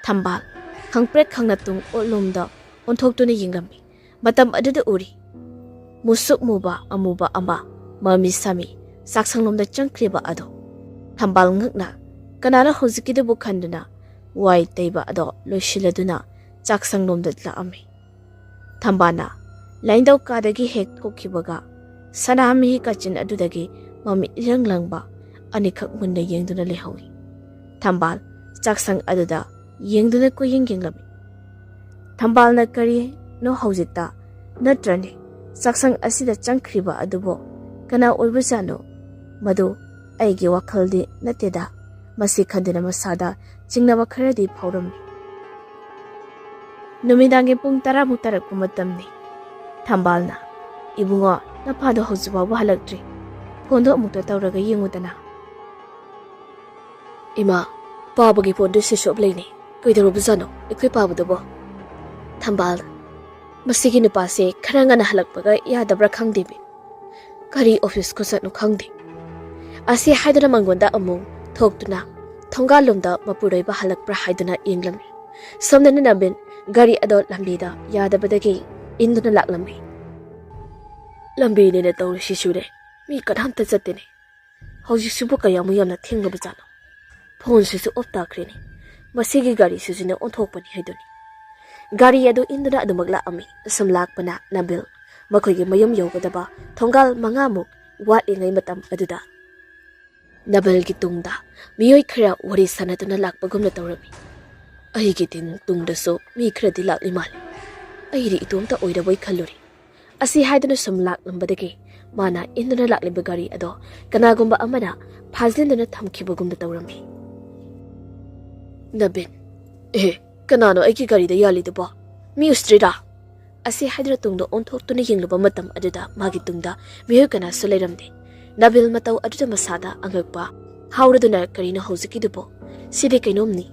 ꯊꯝꯕꯥꯜ ꯈꯪꯄ꯭ꯔꯦꯛ ꯈꯪꯅ ꯇꯨꯡ ꯑꯣꯠꯂꯣꯝꯗ ꯑꯣꯟꯊꯣꯛꯇꯨꯅ ꯌꯦꯡꯂꯝꯃꯤ꯫ ꯃꯇꯝ ꯑꯗꯨꯗ ꯎꯔꯤ ꯃꯨꯁꯨꯛ ꯃꯨꯕ ꯑꯃꯨꯕ ꯑꯃ ꯃꯃꯤ ꯁꯥꯃꯤ ꯆꯥꯛꯁꯪꯂꯣꯝꯗ ꯆꯪꯈ꯭ꯔꯤꯕ ꯑꯗꯣ꯫ ꯊꯝꯕꯥꯜ ꯉꯛꯅ ꯀꯅꯥꯅꯣ ꯍꯧꯖꯤꯛꯀꯤꯗꯨꯕꯨ ꯈꯟꯗꯨꯅ ꯋꯥꯏ ꯇꯩꯕ ꯑꯗꯣ ꯂꯣꯏꯁꯤꯜꯂꯗꯨꯅ ꯆꯥꯛꯁꯪꯂꯣꯝꯗ ꯂꯥꯛꯑꯝꯃꯤ꯫ ꯊꯝꯕꯥꯜꯅ ꯂꯥꯏꯅꯤꯡꯊꯧ ꯀꯥꯗꯒꯤ ꯍꯦꯛ ꯊꯣꯛꯈꯤꯕꯒ ꯁꯅꯥꯃꯍꯤ ꯀꯥꯆꯤꯟ ꯑꯗꯨꯗꯒꯤ ꯃꯃꯤꯠ ꯏꯔꯪ ꯂꯪꯕ ꯑꯅꯤꯈꯛ ꯃꯨꯟꯅ ꯌꯦꯡꯗꯨꯅ ꯂꯩꯍꯧꯏ꯫ ꯊꯝꯕꯥꯜ ꯆꯥꯛꯁꯪ ꯑꯗꯨꯗ ꯌꯦꯡꯗꯨꯅ ꯀꯣꯏꯌꯦꯡ ꯌꯦꯡꯂꯝꯃꯤ꯫ ꯊꯝꯕꯥꯜꯅ ꯀꯔꯤꯅꯣ ꯍꯧꯖꯤꯛꯇ ꯅꯠꯇ꯭ꯔꯅꯦ ꯆꯥꯛꯁꯪ ꯑꯁꯤꯗ ꯆꯪꯈ꯭ꯔꯤꯕ ꯑꯗꯨꯕꯨ ꯀꯅꯥ ꯑꯣꯏꯕꯖꯥꯠꯅꯣ? ꯃꯗꯨ ꯑꯩꯒꯤ ꯋꯥꯈꯜꯗꯤ ꯅꯠꯇꯦꯗ꯫ ꯃꯁꯤ ꯈꯟꯗꯨꯅ ꯃꯁꯥꯗ ꯆꯤꯡꯅꯕ ꯈꯔꯗꯤ ꯐꯥꯎꯔꯝꯃꯤ꯫ ꯅꯨꯃꯤꯗꯥꯡꯒꯤ ꯄꯨꯡ ꯇꯔꯥꯃꯨꯛ ꯇꯥꯔꯛꯄ ꯃꯇꯝꯅꯤ꯫ ꯊꯝꯕꯥꯜꯅ, "ꯏꯕꯨꯡꯉꯣ, ꯅꯄꯥꯗꯣ ꯍꯧꯖꯤꯛ ꯐꯥꯎꯕ ꯍꯜꯂꯛꯇ꯭ꯔꯤ꯫ ꯐꯣꯟꯗꯣ ꯑꯃꯨꯛꯇ ꯇꯧꯔꯒ ꯌꯦꯡꯉꯨꯗꯅ꯫" "ꯏꯃꯥ, ꯄꯥꯕꯒꯤ ꯐꯣꯟꯗꯨ switch off ꯂꯩꯅꯦ꯫ ꯀꯩꯗꯧꯔꯕꯖꯥꯠꯅꯣ ꯑꯩꯈꯣꯏ ꯄꯥꯕꯗꯨꯕꯣ?" ꯊꯝꯕꯥꯜ, "ꯃꯁꯤꯒꯤ ꯅꯨꯄꯥꯁꯦ ꯈꯔ ꯉꯟꯅ ꯍꯜꯂꯛꯄꯒ ꯌꯥꯗꯕ꯭ꯔꯥ ꯈꯪꯗꯦꯃꯤ꯫ ꯀꯔꯤ ꯑꯣꯐꯤꯁ ꯈꯨꯆꯠꯅꯣ ꯈꯪꯗꯦ꯫" ꯑꯁꯤ ꯍꯥꯏꯗꯨꯅ ꯃꯉꯣꯟꯗ ꯑꯃꯨꯛ ꯊꯣꯛꯇꯨꯅ ꯊꯣꯡꯒꯥꯜꯂꯣꯝꯗ ꯃꯄꯨꯔꯣꯏꯕ ꯍꯜꯂꯛꯄ꯭ꯔꯥ ꯍꯥꯏꯗꯨꯅ ꯌꯦꯡꯂꯝꯃꯤ꯫ ꯁꯣꯝꯗꯅ ꯅꯕꯤꯟ ꯒꯥꯔꯤ ꯑꯗꯣ ꯂꯝꯕꯤꯗ ꯌꯥꯗꯕꯗꯒꯤ ꯏꯟꯗꯨꯅ ꯂꯥꯛꯂꯝꯃꯤ꯫ "ꯂꯝꯕꯤꯅꯦꯅ ꯇꯧꯔꯤꯁꯤ ꯁꯨꯔꯦ, ꯃꯤ ꯀꯅꯥꯝꯇ ꯆꯠꯇꯦꯅꯦ꯫ ꯍꯧꯖꯤꯛꯁꯤꯕꯨ ꯀꯌꯥꯃꯨꯛ ꯌꯥꯝꯅ ꯊꯦꯡꯂꯕꯖꯥꯠꯅꯣ? ꯐꯣꯟꯁꯤꯁꯨ off ꯇꯥꯈ꯭ꯔꯦꯅꯦ꯫ ꯃꯁꯤꯒꯤ ꯒꯥꯔꯤꯁꯤꯁꯨꯅ ꯑꯣꯟꯊꯣꯛꯄꯅꯤ ꯍꯥꯏꯗꯨꯅꯤ꯫" ꯒꯥꯔꯤ ꯑꯗꯨ ꯏꯟꯗꯨꯅ ꯑꯗꯨꯃꯛ ꯂꯥꯛꯑꯝꯃꯤ꯫ ꯑꯁꯨꯝ ꯂꯥꯛꯄꯅ ꯅꯕꯤꯜ ꯃꯈꯣꯏꯒꯤ ꯃꯌꯨꯝ ꯌꯧꯒꯗꯕ ꯊꯣꯡꯒꯥꯜ ꯃꯉꯥꯃꯨꯛ ꯋꯥꯠꯂꯤꯉꯩ ꯃꯇꯝ ꯑꯗꯨꯗ ꯅꯕꯤꯜꯒꯤ ꯇꯨꯡꯗ ꯃꯤꯑꯣꯏ ꯈꯔ ꯋꯥꯔꯤ ꯁꯥꯟꯅꯗꯨꯅ ꯂꯥꯛꯄꯒꯨꯝꯅ ꯇꯧꯔꯝꯃꯤ꯫ "ꯑꯩꯒꯤ ꯇꯤꯡ-, ꯇꯨꯡꯗꯁꯨ ꯃꯤ ꯈꯔꯗꯤ ꯂꯥꯛꯂꯤ ꯃꯥꯜꯂꯤ꯫ ꯑꯩꯗꯤ ꯏꯇꯣꯝꯇ ꯑꯣꯏꯔꯕꯣꯏ ꯈꯜꯂꯨꯔꯦ꯫" ꯑꯁꯤ ꯍꯥꯏꯗꯨꯅ ꯁꯨꯝ ꯂꯥꯛꯂꯝꯕꯗꯒꯤ ꯃꯥꯅ ꯏꯟꯗꯨꯅ ꯂꯥꯛꯂꯤꯕ ꯒꯥꯔꯤ ꯑꯗꯣ ꯀꯅꯥꯒꯨꯝꯕ ꯑꯃꯅ ꯐꯥꯖꯤꯟꯗꯨꯅ ꯊꯝꯈꯤꯕꯒꯨꯝꯅ ꯇꯧꯔꯝꯃꯤ꯫ ꯅꯕꯤꯟ, "ꯑꯦ, ꯀꯅꯥꯅꯣ ꯑꯩꯒꯤ ꯒꯥꯔꯤꯗ ꯌꯥꯜꯂꯤꯗꯨꯕꯣ? ꯃꯤ ꯎꯁꯤꯇ꯭ꯔꯤꯔꯥ?" ꯑꯁꯤ ꯍꯥꯏꯗꯨꯅ ꯇꯨꯡꯗ ꯑꯣꯟꯊꯣꯛꯇꯨꯅ ꯌꯦꯡꯂꯨꯕ ꯃꯇꯝ ꯑꯗꯨꯗ ꯃꯥꯒꯤ ꯇꯨꯡꯗ ꯃꯤꯑꯣꯏ ꯀꯅꯥꯁꯨ ꯂꯩꯔꯝꯗꯦ꯫ ꯅꯕꯤꯜ ꯃꯇꯧ ꯑꯗꯨꯗ ꯃꯁꯥꯗ ꯑꯉꯛꯄ ꯐꯥꯎꯔꯗꯨꯅ "ꯀꯔꯤꯅꯣ ꯍꯧꯖꯤꯛꯀꯤꯗꯨꯕꯣ? ꯁꯤꯗꯤ ꯀꯩꯅꯣꯝꯅꯤ꯫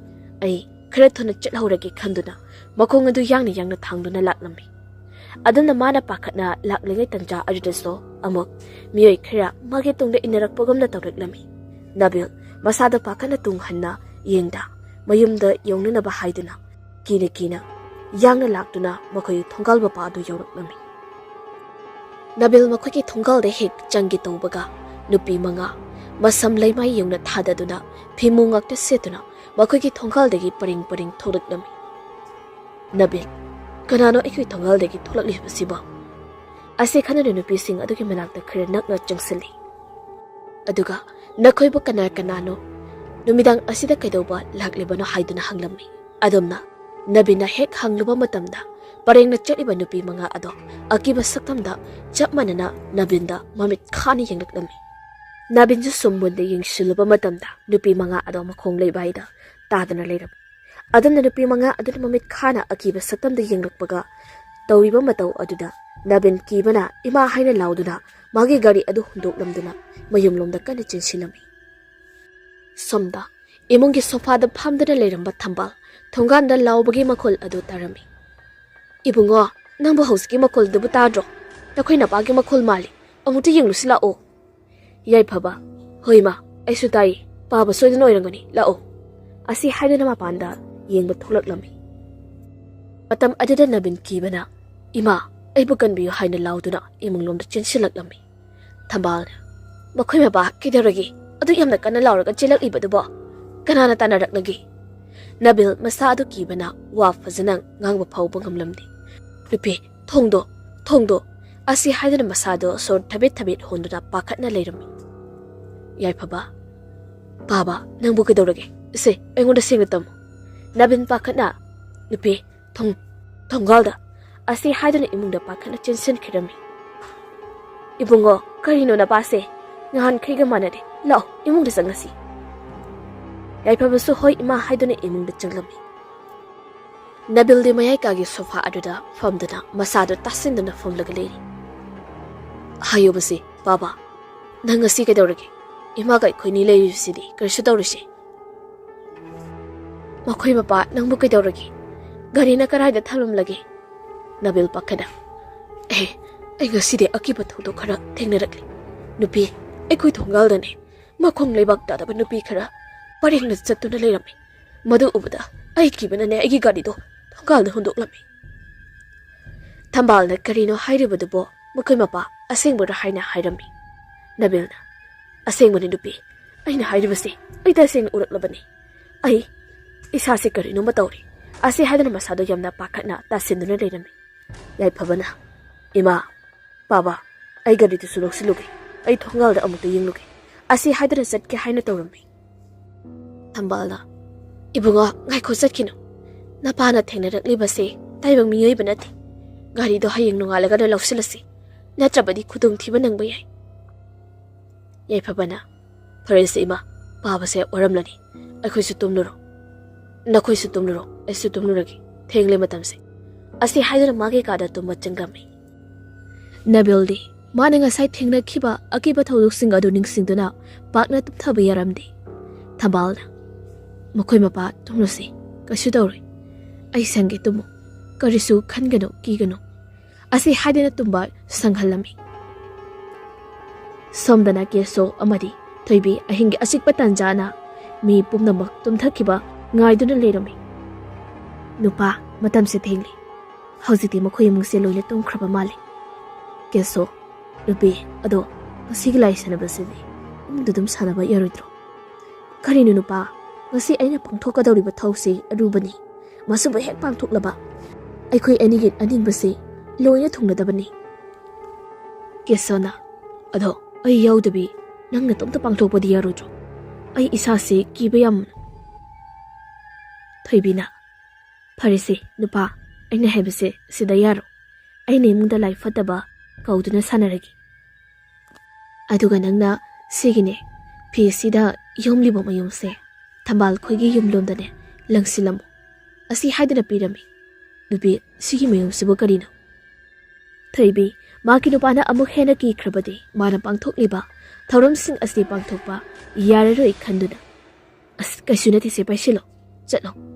ꯑꯩ ꯈꯔ ꯊꯨꯅ ꯆꯠꯍꯧꯔꯒꯦ" ꯈꯟꯗꯨꯅ ꯃꯈꯣꯡ ꯑꯗꯨ ꯌꯥꯡꯅ ꯌꯥꯡꯅ ꯊꯥꯡꯗꯨꯅ ꯂꯥꯛꯂꯝꯃꯤ꯫ ꯑꯗꯨꯝꯅ ꯃꯥꯅ ꯄꯥꯈꯠꯅ ꯂꯥꯛꯂꯤꯉꯩ ꯇꯟꯖꯥ ꯑꯗꯨꯗꯁꯨ ꯑꯃꯨꯛ ꯃꯤꯑꯣꯏ ꯈꯔ ꯃꯥꯒꯤ ꯇꯨꯡꯗ ꯏꯟꯅꯔꯛꯄꯒꯨꯝꯅ ꯇꯧꯔꯛꯂꯝꯃꯤ꯫ ꯅꯕꯤꯜ ꯃꯁꯥꯗ ꯄꯥꯈꯠꯅ ꯇꯨꯡ ꯍꯟꯅ ꯌꯦꯡꯗ ꯃꯌꯨꯝꯗ ꯌꯧꯅꯅꯕ ꯍꯥꯏꯗꯨꯅ ꯀꯤꯅ ꯀꯤꯅ ꯌꯥꯡꯅ ꯂꯥꯛꯇꯨꯅ ꯃꯈꯣꯏꯒꯤ ꯊꯣꯡꯒꯥꯜ ꯃꯄꯥ ꯑꯗꯨ ꯌꯧꯔꯛꯂꯝꯃꯤ꯫ ꯅꯕꯤꯜ ꯃꯈꯣꯏꯒꯤ ꯊꯣꯡꯒꯥꯜꯗ ꯍꯦꯛ ꯆꯪꯒꯦ ꯇꯧꯕꯒ ꯅꯨꯄꯤ ꯃꯉꯥ ꯃꯁꯝ ꯂꯩꯃꯥꯏ ꯌꯧꯅ ꯊꯥꯗꯗꯨꯅ ꯐꯤꯃꯨ ꯉꯥꯛꯇ ꯁꯦꯠꯇꯨꯅ ꯃꯈꯣꯏꯒꯤ ꯊꯣꯡꯒꯥꯜꯗꯒꯤ ꯄꯔꯤꯡ ꯄꯔꯤꯡ ꯊꯣꯛꯂꯛꯂꯝꯃꯤ꯫ "ꯅꯕꯤꯜ, ꯀꯅꯥꯅꯣ ꯑꯩꯈꯣꯏ ꯊꯣꯡꯒꯥꯜꯗꯒꯤ ꯊꯣꯛꯂꯛꯂꯤꯕꯁꯤꯕꯣ?" ꯑꯁꯤ ꯈꯟꯅꯗꯨꯅ ꯅꯨꯄꯤꯁꯤꯡ ꯑꯗꯨꯒꯤ ꯃꯅꯥꯛꯇ ꯈꯔ ꯅꯛꯅ ꯆꯪꯁꯤꯜꯂꯤ꯫ ꯑꯗꯨꯒ "ꯅꯈꯣꯏꯕꯨ ꯀꯅꯥ ꯀꯅꯥꯅꯣ? ꯅꯨꯃꯤꯗꯥꯡ ꯑꯁꯤꯗ ꯀꯩꯗꯧꯕ ꯂꯥꯛꯂꯤꯕꯅꯣ?" ꯍꯥꯏꯗꯨꯅ ꯍꯪꯂꯝꯃꯤ꯫ ꯑꯗꯣꯝꯅ ꯅꯕꯤꯟꯅ ꯍꯦꯛ ꯍꯪꯂꯨꯕ ꯃꯇꯝꯗ, ꯄꯔꯦꯡꯅ ꯆꯠꯂꯤꯕ ꯅꯨꯄꯤ ꯃꯉꯥ ꯑꯗꯣ ꯑꯀꯤꯕ ꯁꯛꯇꯝꯗ ꯆꯞ ꯃꯥꯟꯅꯅ ꯅꯕꯤꯟꯗ ꯃꯃꯤꯠ ꯈꯥꯅ ꯌꯦꯡꯂꯛꯂꯝꯃꯤ꯫ ꯅꯕꯤꯟꯁꯨ ꯁꯨꯝ ꯃꯨꯟꯅ ꯌꯦꯡꯁꯤꯜꯂꯨꯕ ꯃꯇꯝꯗ, ꯅꯨꯄꯤ ꯃꯉꯥ ꯑꯗꯣ ꯃꯈꯣꯡ ꯂꯩꯕꯥꯏꯗ ꯇꯥꯗꯅ ꯂꯩꯔꯝꯃꯤ꯫ ꯑꯗꯨꯝꯅ ꯅꯨꯄꯤ ꯃꯉꯥ ꯑꯗꯨꯅ ꯃꯃꯤꯠ ꯈꯥꯅ ꯑꯀꯤꯕ ꯁꯛꯇꯝꯗ ꯌꯦꯡꯂꯛꯄꯒ ꯇꯧꯔꯤꯕ ꯃꯇꯧ ꯑꯗꯨꯗ, ꯅꯕꯤꯟ ꯀꯤꯕꯅ ꯏꯃꯥ ꯍꯥꯏꯅ ꯂꯥꯎꯗꯨꯅ ꯃꯥꯒꯤ ꯒꯥꯔꯤ ꯑꯗꯨ ꯍꯨꯟꯗꯣꯛꯂꯝꯗꯨꯅ ꯃꯌꯨꯝꯂꯣꯝꯗ ꯀꯟꯅ ꯆꯦꯟꯁꯤꯜꯂꯝꯃꯤ꯫ ꯁꯣꯝꯗ ꯏꯃꯨꯡꯒꯤ ꯁꯣꯐꯥꯗ ꯐꯝꯗꯨꯅ ꯂꯩꯔꯝꯕ ꯊꯝꯕꯥꯜ ꯊꯣꯡꯒꯥꯟꯗ ꯂꯥꯎꯕꯒꯤ ꯃꯈꯣꯜ ꯑꯗꯨ ꯇꯥꯔꯝꯃꯤ꯫ "ꯏꯕꯨꯡꯉꯣ, ꯅꯪꯕꯨ ꯍꯧꯖꯤꯛꯀꯤ ꯃꯈꯣꯜꯗꯨꯕꯨ ꯇꯥꯗ꯭ꯔꯣ? ꯅꯈꯣꯏ ꯅꯄꯥꯒꯤ ꯃꯈꯣꯜ ꯃꯥꯜꯂꯤ꯫ ꯑꯃꯨꯛꯇ ꯌꯦꯡꯂꯨꯁꯤ ꯂꯥꯛꯑꯣ꯫" ꯌꯥꯏꯐꯕ, "ꯍꯣꯏ ꯏꯃꯥ, ꯑꯩꯁꯨ ꯇꯥꯏꯌꯦ꯫ ꯄꯥꯕ ꯁꯣꯏꯗꯅ ꯑꯣꯏꯔꯝꯒꯅꯤ, ꯂꯥꯛꯑꯣ꯫" ꯑꯁꯤ ꯍꯥꯏꯗꯨꯅ ꯃꯄꯥꯟꯗ ꯌꯦꯡꯕ ꯊꯣꯛꯂꯛꯂꯝꯃꯤ꯫ ꯃꯇꯝ ꯑꯗꯨꯗ ꯅꯕꯤꯟ ꯀꯤꯕꯅ, "ꯏꯃꯥ, ꯑꯩꯕꯨ ꯀꯟꯕꯤꯌꯨ" ꯍꯥꯏꯅ ꯂꯥꯎꯗꯨꯅ ꯏꯃꯨꯡꯂꯣꯝꯗ ꯆꯦꯟꯁꯤꯜꯂꯛꯂꯝꯃꯤ꯫ ꯊꯝꯕꯥꯜꯅ, "ꯃꯈꯣꯏ ꯃꯄꯥ ꯀꯩꯗꯧꯔꯒꯦ? ꯑꯗꯨ ꯌꯥꯝꯅ ꯀꯟꯅ ꯂꯥꯎꯔꯒ ꯆꯦꯜꯂꯛꯂꯤꯕꯗꯨꯕꯣ? ꯀꯅꯥꯅ ꯇꯥꯟꯅꯔꯛꯂꯒꯦ?" ꯅꯕꯤꯜ ꯃꯁꯥ ꯑꯗꯨ ꯀꯤꯕꯅ ꯋꯥ ꯐꯖꯅ ꯉꯥꯡꯕ ꯐꯥꯎꯕ ꯉꯝꯂꯝꯗꯦ꯫ "ꯅꯨꯄꯤ, ꯊꯣꯡꯗꯣ, ꯊꯣꯡꯗꯣ!" ꯑꯁꯤ ꯍꯥꯏꯗꯨꯅ ꯃꯁꯥꯗꯣ ꯁꯣꯔ ꯊꯕꯦꯠ ꯊꯕꯦꯠ ꯍꯣꯟꯗꯨꯅ ꯄꯥꯈꯠꯅ ꯂꯩꯔꯝꯃꯤ꯫ ꯌꯥꯏꯐꯕ, "ꯄꯥꯕ, ꯅꯪꯕꯨ ꯀꯩꯗꯧꯔꯒꯦ? ꯁꯦ, ꯑꯩꯉꯣꯟꯗ ꯁꯦꯡꯅ ꯇꯝꯃꯨ꯫" ꯅꯕꯤꯟ ꯄꯥꯈꯠꯅ, "ꯅꯨꯄꯤ, ꯊꯣꯡ-, ꯊꯣꯡꯒꯥꯜꯗ!" ꯑꯁꯤ ꯍꯥꯏꯗꯨꯅ ꯏꯃꯨꯡꯗ ꯄꯥꯈꯠꯅ ꯆꯦꯟꯁꯤꯟꯈꯤꯔꯝꯃꯤ꯫ "ꯏꯕꯨꯡꯉꯣ, ꯀꯔꯤꯅꯣ ꯅꯄꯥꯁꯦ? ꯅꯍꯥꯟꯈꯩꯒ ꯃꯥꯟꯅꯗꯦ꯫ ꯂꯥꯛꯑꯣ, ꯏꯃꯨꯡꯗ ꯆꯪꯉꯁꯤ꯫" ꯌꯥꯏꯐꯕꯁꯨ "ꯍꯣꯏ ꯏꯃꯥ" ꯍꯥꯏꯗꯨꯅ ꯏꯃꯨꯡꯗ ꯆꯪꯂꯝꯃꯤ꯫ ꯅꯕꯤꯜꯗꯤ ꯃꯌꯥꯏ ꯀꯥꯒꯤ ꯁꯣꯐꯥ ꯑꯗꯨꯗ ꯐꯝꯗꯨꯅ ꯃꯁꯥꯗꯨ ꯇꯥꯁꯤꯟꯗꯨꯅ ꯐꯝꯂꯒ ꯂꯩꯔꯤ꯫ "ꯍꯥꯏꯌꯣꯕꯁꯦ, ꯄꯥꯕ, ꯅꯪ ꯉꯁꯤ ꯀꯩꯗꯧꯔꯒꯦ? ꯏꯃꯥꯒ ꯑꯩꯈꯣꯏꯅꯤ ꯂꯩꯔꯤꯕꯁꯤꯗꯤ ꯀꯔꯤꯁꯨ ꯇꯧꯔꯤꯁꯦ꯫" "ꯃꯈꯣꯏ ꯃꯄꯥ, ꯅꯪꯕꯨ ꯀꯩꯗꯧꯔꯒꯦ? ꯒꯥꯔꯤꯅ ꯀꯗꯥꯏꯗ ꯊꯝꯂꯝꯂꯒꯦ?" ꯅꯕꯤꯜ ꯄꯥꯈꯠꯅ, "ꯑꯦ, ꯑꯩ ꯉꯁꯤꯗꯤ ꯑꯀꯤꯕ ꯊꯧꯗꯣꯛ ꯈꯔ ꯊꯦꯡꯅꯔꯛꯂꯦ꯫ ꯅꯨꯄꯤ, ꯑꯩꯈꯣꯏ ꯊꯣꯡꯒꯥꯜꯗꯅꯦ, ꯃꯈꯣꯡ ꯂꯩꯕꯥꯛ ꯇꯥꯗꯕ ꯅꯨꯄꯤ ꯈꯔ ꯄꯔꯦꯡꯅ ꯆꯠꯇꯨꯅ ꯂꯩꯔꯝꯃꯤ꯫ ꯃꯗꯨ ꯎꯕꯗ ꯑꯩ ꯀꯤꯕꯅꯅꯦ ꯑꯩꯒꯤ ꯒꯥꯔꯤꯗꯣ ꯊꯣꯡꯒꯥꯜꯗ ꯍꯨꯟꯗꯣꯛꯂꯝꯃꯤ꯫" ꯊꯝꯕꯥꯜꯅ ꯀꯔꯤꯅꯣ ꯍꯥꯏꯔꯤꯕꯗꯨꯕꯣ? ꯃꯈꯣꯏ ꯃꯄꯥ ꯑꯁꯦꯡꯕꯔ ꯍꯥꯏꯅ ꯍꯥꯏꯔꯝꯃꯤ꯫ ꯅꯕꯤꯜꯅ, "ꯑꯁꯦꯡꯕꯅꯤ ꯅꯨꯄꯤ, ꯑꯩꯅ ꯍꯥꯏꯔꯤꯕꯁꯤ ꯑꯩ ꯇꯁꯦꯡꯅ ꯎꯔꯛꯂꯕꯅꯤ꯫ ꯑꯩ ꯏꯁꯥꯁꯦ ꯀꯔꯤꯅꯣꯃ ꯇꯧꯔꯦ꯫" ꯑꯁꯤ ꯍꯥꯏꯗꯨꯅ ꯃꯁꯥꯗꯣ ꯌꯥꯝꯅ ꯄꯥꯈꯠꯅ ꯇꯥꯁꯤꯟꯗꯨꯅ ꯂꯩꯔꯝꯃꯤ꯫ ꯌꯥꯏꯐꯕꯅ, "ꯏꯃꯥ, ꯄꯥꯕ, ꯑꯩ ꯒꯥꯔꯤꯗꯨꯁꯨ ꯂꯧꯁꯤꯜꯂꯨꯒꯦ꯫ ꯑꯩ ꯊꯣꯡꯒꯥꯜꯗ ꯑꯃꯨꯛꯇ ꯌꯦꯡꯂꯨꯒꯦ꯫" ꯑꯁꯤ ꯍꯥꯏꯗꯨꯅ ꯆꯠꯀꯦ ꯍꯥꯏꯅ ꯇꯧꯔꯝꯃꯤ꯫ ꯊꯝꯕꯥꯜꯅ, "ꯏꯕꯨꯡꯉꯣ, ꯉꯥꯏꯈꯣ, ꯆꯠꯈꯤꯅꯨ꯫ ꯅꯄꯥꯅ ꯊꯦꯡꯅꯔꯛꯂꯤꯕꯁꯦ ꯇꯥꯏꯕꯪ ꯃꯤꯑꯣꯏꯕ ꯅꯠꯇꯦ꯫ ꯒꯥꯔꯤꯗꯣ ꯍꯌꯦꯡ ꯅꯣꯡꯉꯥꯜꯂꯒꯅ ꯂꯧꯁꯤꯜꯂꯁꯤ, ꯅꯠꯇ꯭ꯔꯕꯗꯤ ꯈꯨꯗꯣꯡꯊꯤꯕ ꯅꯪꯕ ꯌꯥꯏ꯫ ꯌꯥꯏꯐꯕꯅ, "ꯐꯔꯦꯁꯦ ꯏꯃꯥ, ꯄꯥꯕꯁꯦ ꯋꯥꯔꯝꯂꯅꯤ꯫ ꯑꯩꯈꯣꯏꯁꯨ ꯇꯨꯝꯂꯨꯔꯣ꯫ ꯅꯈꯣꯏꯁꯨ ꯇꯨꯝꯂꯨꯔꯣ, ꯑꯩꯁꯨ ꯇꯨꯝꯂꯨꯔꯒꯦ꯫ ꯊꯦꯡꯂꯦ ꯃꯇꯝꯁꯦ"꯫ ꯑꯁꯤ ꯍꯥꯏꯗꯨꯅ ꯃꯥꯒꯤ ꯀꯥꯗ ꯇꯨꯝꯕ ꯆꯪꯂꯝꯃꯤ꯫ ꯅꯕꯤꯜꯗꯤ ꯃꯥꯅ ꯉꯁꯥꯏ ꯊꯦꯡꯅꯈꯤꯕ ꯑꯀꯤꯕ ꯊꯧꯗꯣꯛꯁꯤꯡ ꯑꯗꯨ ꯅꯤꯡꯁꯤꯡꯗꯨꯅ ꯄꯥꯛꯅ ꯇꯨꯝꯊꯕ ꯌꯥꯔꯝꯗꯦ꯫ ꯊꯝꯕꯥꯜꯅ, "ꯃꯈꯣꯏ ꯃꯄꯥ ꯇꯨꯝꯂꯨꯁꯤ, ꯀꯩꯁꯨ ꯇꯧꯔꯣꯏ꯫ ꯑꯩ ꯁꯪꯒꯦ, ꯇꯨꯝꯃꯨ꯫ ꯀꯔꯤꯁꯨ ꯈꯟꯒꯅꯨ, ꯀꯤꯒꯅꯨ"꯫ ꯑꯁꯤ ꯍꯥꯏꯗꯨꯅ ꯇꯨꯝꯕ ꯁꯪꯍꯜꯂꯝꯃꯤ꯫ ꯁꯣꯝꯗꯅ ꯀꯦꯁꯣ ꯑꯃꯗꯤ ꯊꯣꯏꯕꯤ ꯑꯍꯤꯡꯒꯤ ꯑꯆꯤꯛꯄ ꯇꯥꯟꯖꯥꯅ ꯃꯤ ꯄꯨꯝꯅꯃꯛ ꯇꯨꯝꯊꯈꯤꯕ ꯉꯥꯏꯗꯨꯅ ꯂꯩꯔꯝꯃꯤ꯫ "ꯅꯨꯄꯥ, ꯃꯇꯝꯁꯦ ꯊꯦꯡꯂꯦ꯫ ꯍꯧꯖꯤꯛꯇꯤ ꯃꯈꯣꯏ ꯏꯃꯨꯡꯁꯦ ꯂꯣꯏꯅ ꯇꯨꯝꯈ꯭ꯔꯕ ꯃꯥꯜꯂꯦ"꯫ ꯀꯦꯁꯣ, "ꯅꯨꯄꯤ, ꯑꯗꯣ ꯉꯁꯤꯒꯤ ꯂꯥꯏ ꯁꯥꯟꯅꯕꯁꯤꯗꯤ ꯏꯃꯨꯡꯗ ꯑꯗꯨꯝ ꯁꯥꯟꯅꯕ ꯌꯥꯔꯣꯏꯗ꯭ꯔꯣ?" "ꯀꯔꯤꯅꯣ ꯅꯨꯄꯥ, ꯉꯁꯤ ꯑꯩꯅ ꯄꯥꯡꯊꯣꯛꯀꯗꯧꯔꯤꯕ ꯊꯧꯁꯤ ꯑꯔꯨꯕꯅꯤ꯫ ꯃꯁꯤꯕꯨ ꯍꯦꯛ ꯄꯥꯡꯊꯣꯛꯂꯕ ꯑꯩꯈꯣꯏ ꯑꯅꯤꯒꯤ ꯑꯅꯤꯡꯕꯁꯤ ꯂꯣꯏꯅ ꯊꯨꯡꯂꯗꯕꯅꯤ"꯫ ꯀꯦꯁꯣꯅ, "ꯑꯗꯣ ꯑꯩ ꯌꯥꯎꯗꯕꯤ ꯅꯪ ꯅꯇꯣꯝꯇ ꯄꯥꯡꯊꯣꯛꯄꯗꯤ ꯌꯥꯔꯣꯏꯗ꯭ꯔꯣ? ꯑꯩ ꯏꯁꯥꯁꯦ ꯀꯤꯕ ꯌꯥꯝ"꯫ ꯊꯣꯏꯕꯤꯅ, "ꯐꯔꯦꯁꯦ ꯅꯨꯄꯥ, ꯑꯩꯅ ꯍꯥꯏꯕꯁꯦ ꯁꯤꯗ ꯌꯥꯔꯣ꯫ ꯑꯩꯅ ꯏꯃꯨꯡꯗ ꯂꯥꯏ ꯐꯠꯇꯕ ꯀꯧꯗꯨꯅ ꯁꯥꯟꯅꯔꯒꯦ꯫ ꯑꯗꯨꯒ ꯅꯪꯅ ꯁꯤꯒꯤꯅꯦ, ꯐꯤꯁꯤꯗ ꯌꯣꯝꯂꯤꯕ ꯃꯌꯨꯝꯁꯦ ꯊꯝꯕꯥꯜ ꯈꯣꯏꯒꯤ ꯌꯨꯝꯂꯣꯝꯗꯅꯦ ꯂꯪꯁꯤꯜꯂꯝꯃꯨ"꯫ ꯑꯁꯤ ꯍꯥꯏꯗꯨꯅ ꯄꯤꯔꯝꯃꯤ꯫ "ꯅꯨꯄꯤ, ꯁꯤꯒꯤ ꯃꯌꯨꯝꯁꯤꯕꯨ ꯀꯔꯤꯅꯣ?" ꯊꯣꯏꯕꯤ, ꯃꯥꯒꯤ ꯅꯨꯄꯥꯅ ꯑꯃꯨꯛ ꯍꯦꯟꯅ ꯀꯤꯈ꯭ꯔꯕꯗꯤ ꯃꯥꯅ ꯄꯥꯡꯊꯣꯛꯂꯤꯕ ꯊꯧꯔꯝꯁꯤꯡ ꯑꯁꯤ ꯄꯥꯡꯊꯣꯛꯄ ꯌꯥꯔꯔꯣꯏ ꯈꯟꯗꯨꯅ, "ꯑꯁ, ꯀꯩꯁꯨ ꯅꯠꯇꯦꯁꯦ, ꯄꯥꯏꯁꯤꯜꯂꯣ꯫ ꯆꯠꯂꯣ꯫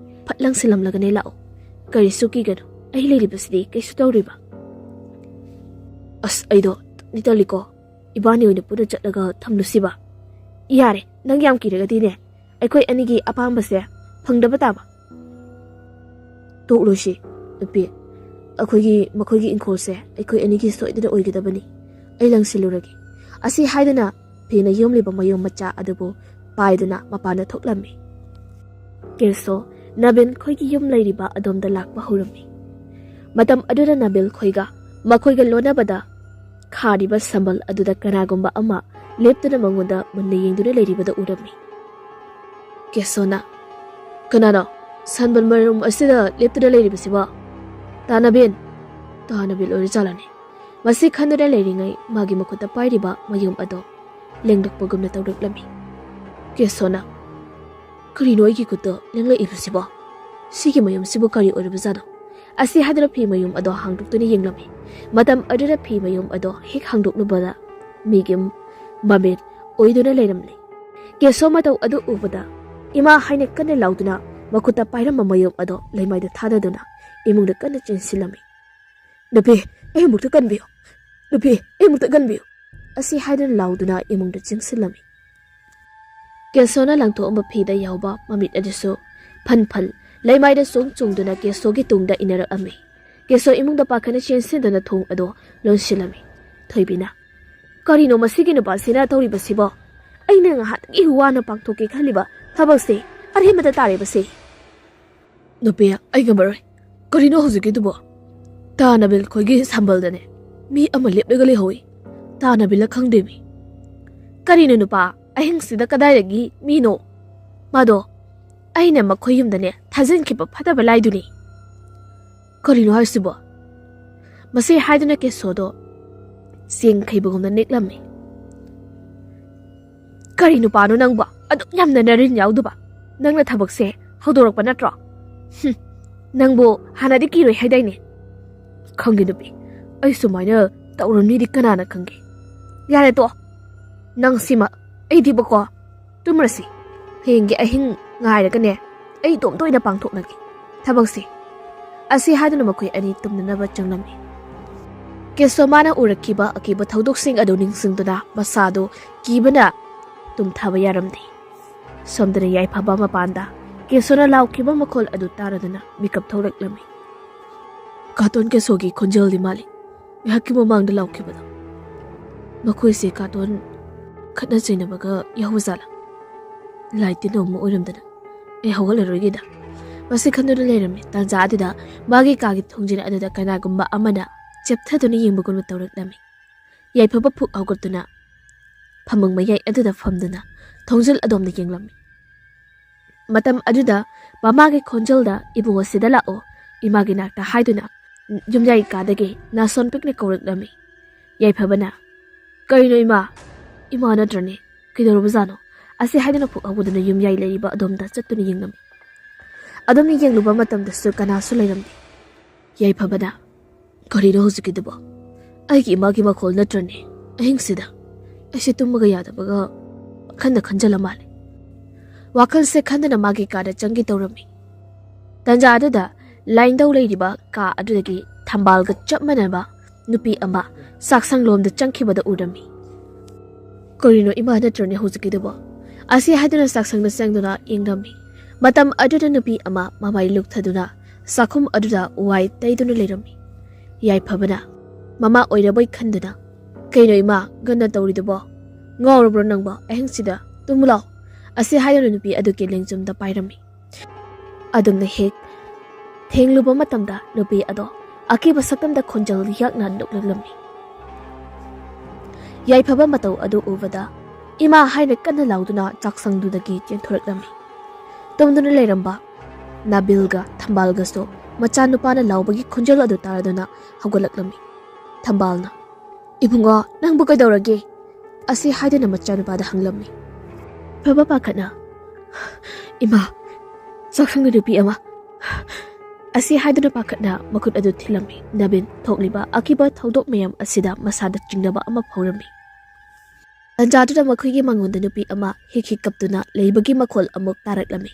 ꯐꯠ ꯂꯪꯁꯤꯜꯂꯝꯂꯒꯅꯦ ꯂꯥꯛꯑꯣ꯫ ꯀꯔꯤꯁꯨ ꯀꯤꯒꯅꯨ꯫ ꯑꯩ ꯂꯩꯔꯤꯕꯁꯤꯗꯤ ꯀꯩꯁꯨ ꯇꯧꯔꯣꯏꯕ"꯫ "ꯑꯁ, ꯑꯩꯗꯣ ꯇꯜꯂꯤ ꯇꯜꯂꯤꯀꯣ꯫ ꯏꯕꯥꯅꯤ ꯑꯣꯏꯅ ꯄꯨꯟꯅ ꯆꯠꯂꯒ ꯊꯝꯂꯨꯁꯤꯕ"꯫ "ꯌꯥꯔꯦ, ꯅꯪ ꯌꯥꯝ ꯀꯤꯔꯒꯗꯤꯅꯦ, ꯑꯩꯈꯣꯏ ꯑꯅꯤꯒꯤ ꯑꯄꯥꯝꯕꯁꯦ ꯐꯪꯗꯕ ꯇꯥꯕ"꯫ "ꯇꯣꯛꯂꯣꯏꯁꯤ, ꯅꯨꯄꯤ꯫ ꯑꯩꯈꯣꯏꯒꯤ, ꯃꯈꯣꯏꯒꯤ ꯏꯪꯈꯣꯜꯁꯦ ꯑꯩꯈꯣꯏ ꯑꯅꯤꯒꯤ ꯁꯣꯏꯗꯅ ꯑꯣꯏꯒꯗꯕꯅꯤ꯫ ꯑꯩ ꯂꯪꯁꯤꯜꯂꯨꯔꯒꯦ"꯫ ꯑꯁꯤ ꯍꯥꯏꯗꯨꯅ ꯐꯤꯅ ꯌꯣꯝꯂꯤꯕ ꯃꯌꯨꯝ ꯃꯆꯥ ꯑꯗꯨꯕꯨ ꯄꯥꯏꯗꯨꯅ ꯃꯄꯥꯟꯗ ꯊꯣꯛꯂꯝꯃꯤ꯫ ꯀꯦꯁꯣ, ꯅꯕꯤꯟ ꯈꯣꯏꯒꯤ ꯌꯨꯝ ꯂꯩꯔꯤꯕ ꯑꯗꯣꯝꯗ ꯂꯥꯛꯄ ꯍꯧꯔꯝꯃꯤ꯫ ꯃꯇꯝ ꯑꯗꯨꯗ ꯅꯕꯤꯜ ꯈꯣꯏꯒ ꯃꯈꯣꯏꯒ ꯂꯣꯟꯅꯕꯗ ꯈꯥꯔꯤꯕ ꯁꯝꯕꯜ ꯑꯗꯨꯗ ꯀꯅꯥꯒꯨꯝꯕ ꯑꯃ ꯂꯦꯞꯇꯨꯅ ꯃꯉꯣꯟꯗ ꯃꯨꯟꯅ ꯌꯦꯡꯗꯨꯅ ꯂꯩꯔꯤꯕꯗꯨ ꯎꯔꯝꯃꯤ꯫ ꯀꯦꯁꯣꯅ, "ꯀꯅꯥꯅꯣ? ꯁꯟꯕꯜ ꯃꯔꯨꯝ ꯑꯁꯤꯗ ꯂꯦꯞꯇꯨꯅ ꯂꯩꯔꯤꯕꯁꯤꯕꯣ? ꯇꯥꯅꯕꯤꯟ, ꯇꯥꯅꯕꯤꯟ ꯑꯣꯏꯔꯖꯥꯠꯂꯅꯦ? ꯃꯁꯤ ꯈꯟꯗꯨꯅ ꯂꯩꯔꯤꯉꯩ ꯃꯥꯒꯤ ꯃꯈꯨꯠꯇ ꯄꯥꯏꯔꯤꯕ ꯃꯌꯨꯝ ꯑꯗꯣ ꯂꯦꯡꯂꯛꯄꯒꯨꯝꯅ ꯇꯧꯔꯛꯂꯝꯃꯤ꯫ ꯀꯦꯁꯣꯅ, "ꯀꯔꯤꯅꯣ ꯑꯩꯒꯤ ꯈꯨꯠꯇ ꯂꯦꯡꯂꯛꯏꯕꯁꯤꯕꯣ? ꯁꯤꯒꯤ ꯃꯌꯨꯝꯁꯤꯕꯨ ꯀꯔꯤ ꯑꯣꯏꯔꯕꯖꯥꯠꯅꯣ?" ꯑꯁꯤ ꯍꯥꯏꯗꯨꯅ ꯐꯤ ꯃꯌꯨꯝ ꯑꯗꯣ ꯍꯥꯡꯗꯣꯛꯇꯨꯅ ꯌꯦꯡꯂꯝꯃꯤ꯫ ꯃꯇꯝ ꯑꯗꯨꯗ ꯐꯤ ꯃꯌꯨꯝ ꯑꯗꯣ ꯍꯦꯛ ꯍꯥꯡꯗꯣꯛꯂꯨꯕꯗ ꯃꯤꯒꯤ ꯃꯃꯤꯠ ꯑꯣꯏꯗꯨꯅ ꯂꯩꯔꯝꯂꯦ꯫ ꯀꯦꯁꯣ ꯃꯇꯧ ꯑꯗꯨ ꯎꯕꯗ, "ꯏꯃꯥ" ꯍꯥꯏꯅ ꯀꯟꯅ ꯂꯥꯎꯗꯨꯅ ꯃꯈꯨꯠꯇ ꯄꯥꯏꯔꯝꯕ ꯃꯌꯨꯝ ꯑꯗꯣ ꯂꯩꯃꯥꯏꯗ ꯊꯥꯗꯗꯨꯅ ꯏꯃꯨꯡꯗ ꯀꯟꯅ ꯆꯦꯟꯁꯤꯜꯂꯝꯃꯤ꯫ "ꯅꯨꯄꯤ, ꯑꯩ ꯑꯃꯨꯛꯇ ꯀꯟꯕꯤꯌꯨ! ꯅꯨꯄꯤ, ꯑꯩ ꯑꯃꯨꯛꯇ ꯀꯟꯕꯤꯌꯨ!" ꯑꯁꯤ ꯍꯥꯏꯗꯨꯅ ꯂꯥꯎꯗꯨꯅ ꯏꯃꯨꯡꯗ ꯆꯦꯟꯁꯤꯜꯂꯝꯃꯤ꯫ ꯀꯦꯁꯣꯅ ꯂꯪꯊꯣꯛꯑꯝꯕ ꯐꯤꯗ ꯌꯥꯎꯕ ꯃꯃꯤꯠ ꯑꯗꯨꯁꯨ ꯐꯟ ꯐꯟ ꯂꯩꯃꯥꯏꯗ ꯆꯣꯡ ꯆꯣꯡꯗꯨꯅ ꯀꯦꯁꯣꯒꯤ ꯇꯨꯡꯗ ꯏꯟꯅꯔꯛꯑꯝꯃꯤ꯫ ꯀꯦꯁꯣ ꯏꯃꯨꯡꯗ ꯄꯥꯈꯠꯅ ꯆꯦꯟꯁꯤꯟꯗꯨꯅ ꯊꯣꯡ ꯑꯗꯨ ꯂꯣꯟꯁꯤꯜꯂꯝꯃꯤ꯫ ꯊꯣꯏꯕꯤꯅ, "ꯀꯔꯤꯅꯣ ꯃꯁꯤꯒꯤ ꯅꯨꯄꯥꯁꯤꯅ ꯇꯧꯔꯤꯕꯁꯤꯕꯣ? ꯑꯩꯅ ꯉꯥꯏꯍꯥꯛꯇꯒꯤ ꯋꯥꯅ ꯄꯥꯡꯊꯣꯛꯀꯦ ꯈꯜꯂꯤꯕ ꯊꯕꯛꯁꯦ ꯑꯔꯦꯝꯕꯗ ꯇꯥꯔꯦꯕꯁꯦ!" "ꯅꯨꯄꯤ, ꯑꯩ ꯉꯝꯃꯔꯣꯏ꯫ ꯀꯔꯤꯅꯣ ꯍꯧꯖꯤꯛꯀꯤꯗꯨꯕꯣ? ꯇꯥꯅꯕꯤꯜ ꯈꯣꯏꯒꯤ ꯁꯝꯕꯜꯗꯅꯦ ꯃꯤ ꯑꯃ ꯂꯦꯞꯂꯒ ꯂꯩꯍꯧꯏ꯫ ꯇꯥꯅꯕꯤꯜꯂ ꯈꯪꯗꯦꯃꯤ꯫" "ꯀꯔꯤꯅꯣ ꯅꯨꯄꯥ, ꯑꯍꯤꯡꯁꯤꯗ ꯀꯗꯥꯏꯗꯒꯤ ꯃꯤꯅꯣ? ꯃꯥꯗꯣ ꯑꯩꯅ ꯃꯈꯣꯏ ꯌꯨꯝꯗꯅꯦ ꯊꯥꯖꯤꯟꯈꯤꯕ ꯐꯠꯇꯕ ꯂꯥꯏꯗꯨꯅꯤ꯫" "ꯀꯔꯤꯅꯣ ꯍꯥꯏꯁꯤꯕꯣ?" ꯃꯁꯤ ꯍꯥꯏꯗꯨꯅ ꯀꯦꯁꯣꯗꯣ ꯆꯦꯡ ꯈꯩꯕꯒꯨꯝꯅ ꯅꯤꯛꯂꯝꯃꯤ꯫ "ꯀꯔꯤ ꯅꯨꯄꯥꯅꯣ ꯅꯪꯕꯣ? ꯑꯗꯨꯛ ꯌꯥꯝꯅ ꯅꯔꯤꯟ ꯌꯥꯎꯗꯕ? ꯅꯪꯅ ꯊꯕꯛꯁꯦ ꯍꯧꯗꯣꯔꯛꯄ ꯅꯠꯇ꯭ꯔꯣ? ꯍꯨꯝ, ꯅꯪꯕꯨ ꯍꯥꯟꯅꯗꯤ ꯀꯤꯔꯣꯏ ꯍꯥꯏꯗꯥꯏꯅꯦ?" "ꯈꯪꯒꯦ ꯅꯨꯄꯤ, ꯑꯩ ꯁꯨꯃꯥꯏꯅ ꯇꯧꯔꯝꯅꯤꯗꯤ ꯀꯅꯥꯅ ꯈꯪꯒꯦ? ꯌꯥꯔꯦ ꯇꯣ, ꯅꯪ ꯁꯤꯃ ꯑꯩꯗꯤꯕꯀꯣ ꯇꯨꯝꯔꯁꯤ꯫ ꯍꯌꯦꯡꯒꯤ ꯑꯍꯤꯡ ꯉꯥꯏꯔꯒꯅꯦ ꯑꯩ ꯏꯇꯣꯝꯇ ꯑꯣꯏꯅ ꯄꯥꯡꯊꯣꯛꯂꯒꯦ ꯊꯕꯛꯁꯦ꯫" ꯑꯁꯤ ꯍꯥꯏꯗꯨꯅ ꯃꯈꯣꯏ ꯑꯅꯤ ꯇꯨꯝꯅꯅꯕ ꯆꯪꯂꯝꯃꯤ꯫ ꯀꯦꯁꯣ ꯃꯥꯅ ꯎꯔꯛꯈꯤꯕ ꯑꯀꯤꯕ ꯊꯧꯗꯣꯛꯁꯤꯡ ꯑꯗꯨ ꯅꯤꯡꯁꯤꯡꯗꯨꯅ ꯃꯁꯥꯗꯨ ꯀꯤꯕꯅ ꯇꯨꯝꯊꯕ ꯌꯥꯔꯝꯗꯦ꯫ ꯁꯣꯝꯗꯅ ꯌꯥꯏꯐꯕ ꯃꯄꯥꯟꯗ ꯀꯦꯁꯣꯅ ꯂꯥꯎꯈꯤꯕ ꯃꯈꯣꯜ ꯑꯗꯨ ꯇꯥꯔꯗꯨꯅ ꯃꯤꯀꯞ ꯊꯣꯛꯂꯛꯂꯝꯃꯤ꯫ "ꯀꯥꯇꯣꯟ ꯀꯦꯁꯣꯒꯤ ꯈꯣꯟꯖꯦꯜꯗꯤ ꯃꯥꯜꯂꯤ, ꯉꯥꯏꯍꯥꯛꯀꯤ ꯃꯃꯥꯡꯗ ꯂꯥꯎꯈꯤꯕꯗꯣ꯫ ꯃꯈꯣꯏꯁꯦ ꯀꯥꯇꯣꯟ ꯈꯠꯅ ꯆꯩꯅꯕꯒ ꯌꯥꯎꯕ ꯖꯥꯠꯂꯥ? ꯂꯥꯏ ꯇꯤꯟ ꯑꯃ ꯑꯣꯏꯔꯝꯗꯅ ꯑꯩ ꯍꯧꯒꯠꯂꯔꯣꯏꯒꯦꯗ꯫" ꯃꯁꯤ ꯈꯟꯗꯨꯅ ꯂꯩꯔꯝꯃꯤ꯫ ꯇꯥꯟꯖꯥ ꯑꯗꯨꯗ ꯃꯥꯒꯤ ꯀꯥꯒꯤ ꯊꯣꯡꯖꯤꯟ ꯑꯗꯨꯗ ꯀꯅꯥꯒꯨꯝꯕ ꯑꯃꯅ ꯆꯦꯞꯊꯗꯨꯅ ꯌꯦꯡꯕꯒꯨꯝꯅ ꯇꯧꯔꯛꯂꯝꯃꯤ꯫ ꯌꯥꯏꯐꯕ ꯐꯨꯛ ꯍꯧꯒꯠꯇꯨꯅ ꯐꯃꯨꯡ ꯃꯌꯥꯏ ꯑꯗꯨꯗ ꯐꯝꯗꯨꯅ ꯊꯣꯡꯖꯤꯜ ꯑꯗꯣꯝꯗ ꯌꯦꯡꯂꯝꯃꯤ꯫ ꯃꯇꯝ ꯑꯗꯨꯗ ꯃꯃꯥꯒꯤ ꯈꯣꯟꯖꯦꯜꯗ, "ꯏꯕꯨꯡꯉꯣ, ꯁꯤꯗ ꯂꯥꯛꯑꯣ," ꯏꯃꯥꯒꯤ ꯅꯥꯛꯇ ꯍꯥꯏꯗꯨꯅ ꯌꯨꯝꯌꯥꯏ ꯀꯥꯗꯒꯤ ꯅꯥꯁꯣꯟ ꯄꯤꯛꯅ ꯀꯧꯔꯛꯂꯝꯃꯤ꯫ ꯌꯥꯏꯐꯕꯅ, "ꯀꯔꯤꯅꯣ ꯏꯃꯥ? ꯏꯃꯥ ꯅꯠꯇ꯭ꯔꯅꯦ? ꯀꯩꯗꯧꯔꯕꯖꯥꯠꯅꯣ?" ꯑꯁꯤ ꯍꯥꯏꯗꯨꯅ ꯐꯨꯛ ꯍꯧꯒꯠꯇꯨꯅ ꯌꯨꯝꯌꯥꯏ ꯂꯩꯔꯤꯕ ꯑꯗꯣꯝꯗ ꯆꯠꯇꯨꯅ ꯌꯦꯡꯂꯝꯃꯤ꯫ ꯑꯗꯣꯝꯅ ꯌꯦꯡꯂꯨꯕ ꯃꯇꯝꯗꯁꯨ ꯀꯅꯥꯁꯨ ꯂꯩꯔꯝꯗꯦ꯫ ꯌꯥꯏꯐꯕꯅ, "ꯀꯔꯤꯅꯣ ꯍꯧꯖꯤꯛꯀꯤꯗꯨꯕꯣ? ꯑꯩꯒꯤ ꯏꯃꯥꯒꯤ ꯃꯈꯣꯜ ꯅꯠꯇ꯭ꯔꯅꯦ? ꯑꯍꯤꯡꯁꯤꯗ ꯑꯩꯁꯦ ꯇꯨꯝꯕꯒ ꯌꯥꯗꯕꯒ ꯈꯟꯗ ꯈꯟꯖꯜꯂ ꯃꯥꯜꯂꯦ꯫" ꯋꯥꯈꯜꯁꯦ ꯈꯟꯗꯅ ꯃꯥꯒꯤ ꯀꯥꯗ ꯆꯪꯒꯦ ꯇꯧꯔꯝꯃꯤ꯫ ꯇꯟꯖꯥ ꯑꯗꯨꯗ ꯂꯥꯏꯟꯗꯧ ꯂꯩꯔꯤꯕ ꯀꯥ ꯑꯗꯨꯗꯒꯤ ꯊꯝꯕꯥꯜꯒ ꯆꯞ ꯃꯥꯟꯅꯕ ꯅꯨꯄꯤ ꯑꯃ ꯆꯥꯛꯁꯪꯂꯣꯝꯗ ꯆꯪꯈꯤꯕꯗ ꯎꯔꯝꯃꯤ꯫ "ꯀꯔꯤꯅꯣ ꯏꯃꯥ ꯅꯠꯇ꯭ꯔꯅꯦ ꯍꯧꯖꯤꯛꯀꯤꯗꯨꯕꯣ?" ꯑꯁꯤ ꯍꯥꯏꯗꯨꯅ ꯆꯥꯛꯁꯪꯗ ꯆꯪꯗꯨꯅ ꯌꯦꯡꯂꯝꯃꯤ꯫ ꯃꯇꯝ ꯑꯗꯨꯗ ꯅꯨꯄꯤ ꯑꯃ ꯃꯃꯥꯏ ꯂꯨꯛꯊꯗꯨꯅ ꯆꯥꯛꯈꯨꯝ ꯑꯗꯨꯗ ꯋꯥꯏ ꯇꯩꯗꯨꯅ ꯂꯩꯔꯝꯃꯤ꯫ ꯌꯥꯏꯐꯕꯅ ꯃꯃꯥ ꯑꯣꯏꯔꯕꯣꯏ ꯈꯟꯗꯨꯅ, "ꯀꯩꯅꯣ ꯏꯃꯥ, ꯉꯟꯅ ꯇꯧꯔꯤꯗꯨꯕꯣ? ꯉꯥꯎꯔꯕ꯭ꯔꯣ ꯅꯪꯕꯣ? ꯑꯍꯤꯡꯁꯤꯗ ꯇꯨꯝꯃꯨ ꯂꯥꯎ꯫" ꯑꯁꯤ ꯍꯥꯏꯗꯨꯅ ꯅꯨꯄꯤ ꯑꯗꯨꯒꯤ ꯂꯦꯡꯖꯨꯝꯗ ꯄꯥꯏꯔꯝꯃꯤ꯫ ꯑꯗꯨꯝꯅ ꯍꯦꯛ ꯊꯦꯡꯂꯨꯕ ꯃꯇꯝꯗ ꯅꯨꯄꯤ ꯑꯗꯣ ꯑꯀꯤꯕ ꯁꯛꯇꯝꯗ ꯈꯣꯟꯖꯦꯜ ꯌꯥꯛꯅ ꯅꯣꯛꯂꯛꯂꯝꯃꯤ꯫ ꯌꯥꯏꯐꯕ ꯃꯇꯧ ꯑꯗꯨ ꯎꯕꯗ, "ꯏꯃꯥ" ꯍꯥꯏꯅ ꯀꯟꯅ ꯂꯥꯎꯗꯨꯅ ꯆꯥꯛꯁꯪꯗꯨꯗꯒꯤ ꯆꯦꯟꯊꯣꯔꯛꯂꯝꯃꯤ꯫ ꯇꯨꯝꯗꯨꯅ ꯂꯩꯔꯝꯕ ꯅꯥꯕꯤꯜꯒ ꯊꯝꯕꯥꯜꯒꯁꯨ ꯃꯆꯥꯅꯨꯄꯥꯅ ꯂꯥꯎꯕꯒꯤ ꯈꯣꯟꯖꯦꯜ ꯑꯗꯨ ꯇꯥꯔꯗꯨꯅ ꯍꯧꯒꯠꯂꯛꯂꯝꯃꯤ꯫ ꯊꯝꯕꯥꯜꯅ, "ꯏꯕꯨꯡꯉꯣ, ꯅꯪꯕꯨ ꯀꯩꯗꯧꯔꯒꯦ?" ꯑꯁꯤ ꯍꯥꯏꯗꯨꯅ ꯃꯆꯥꯅꯨꯄꯥꯗ ꯍꯪꯂꯝꯃꯤ꯫ ꯌꯥꯏꯐꯕ ꯄꯥꯈꯠꯅ, "ꯏꯃꯥ, ꯆꯥꯛꯁꯪꯗ ꯅꯨꯄꯤ ꯑꯃ" ꯑꯁꯤ ꯍꯥꯏꯗꯨꯅ ꯄꯥꯈꯠꯅ ꯃꯈꯨꯠ ꯑꯗꯨ ꯊꯤꯜꯂꯝꯃꯤ꯫ ꯅꯕꯤꯟ ꯊꯣꯛꯂꯤꯕ ꯑꯀꯤꯕ ꯊꯧꯗꯣꯛ ꯃꯌꯥꯝ ꯑꯁꯤꯗ ꯃꯁꯥꯗ ꯆꯤꯡꯅꯕ ꯑꯃ ꯐꯥꯎꯔꯝꯃꯤ꯫ ꯇꯟꯖꯥꯗꯨꯗ ꯃꯈꯣꯏꯒꯤ ꯃꯉꯣꯟꯗ ꯅꯨꯄꯤ ꯑꯃ ꯍꯤꯛ ꯍꯤꯛ ꯀꯞꯇꯨꯅ ꯂꯩꯕꯒꯤ ꯃꯈꯣꯜ ꯑꯃꯨꯛ ꯇꯥꯔꯛꯂꯝꯃꯤ꯫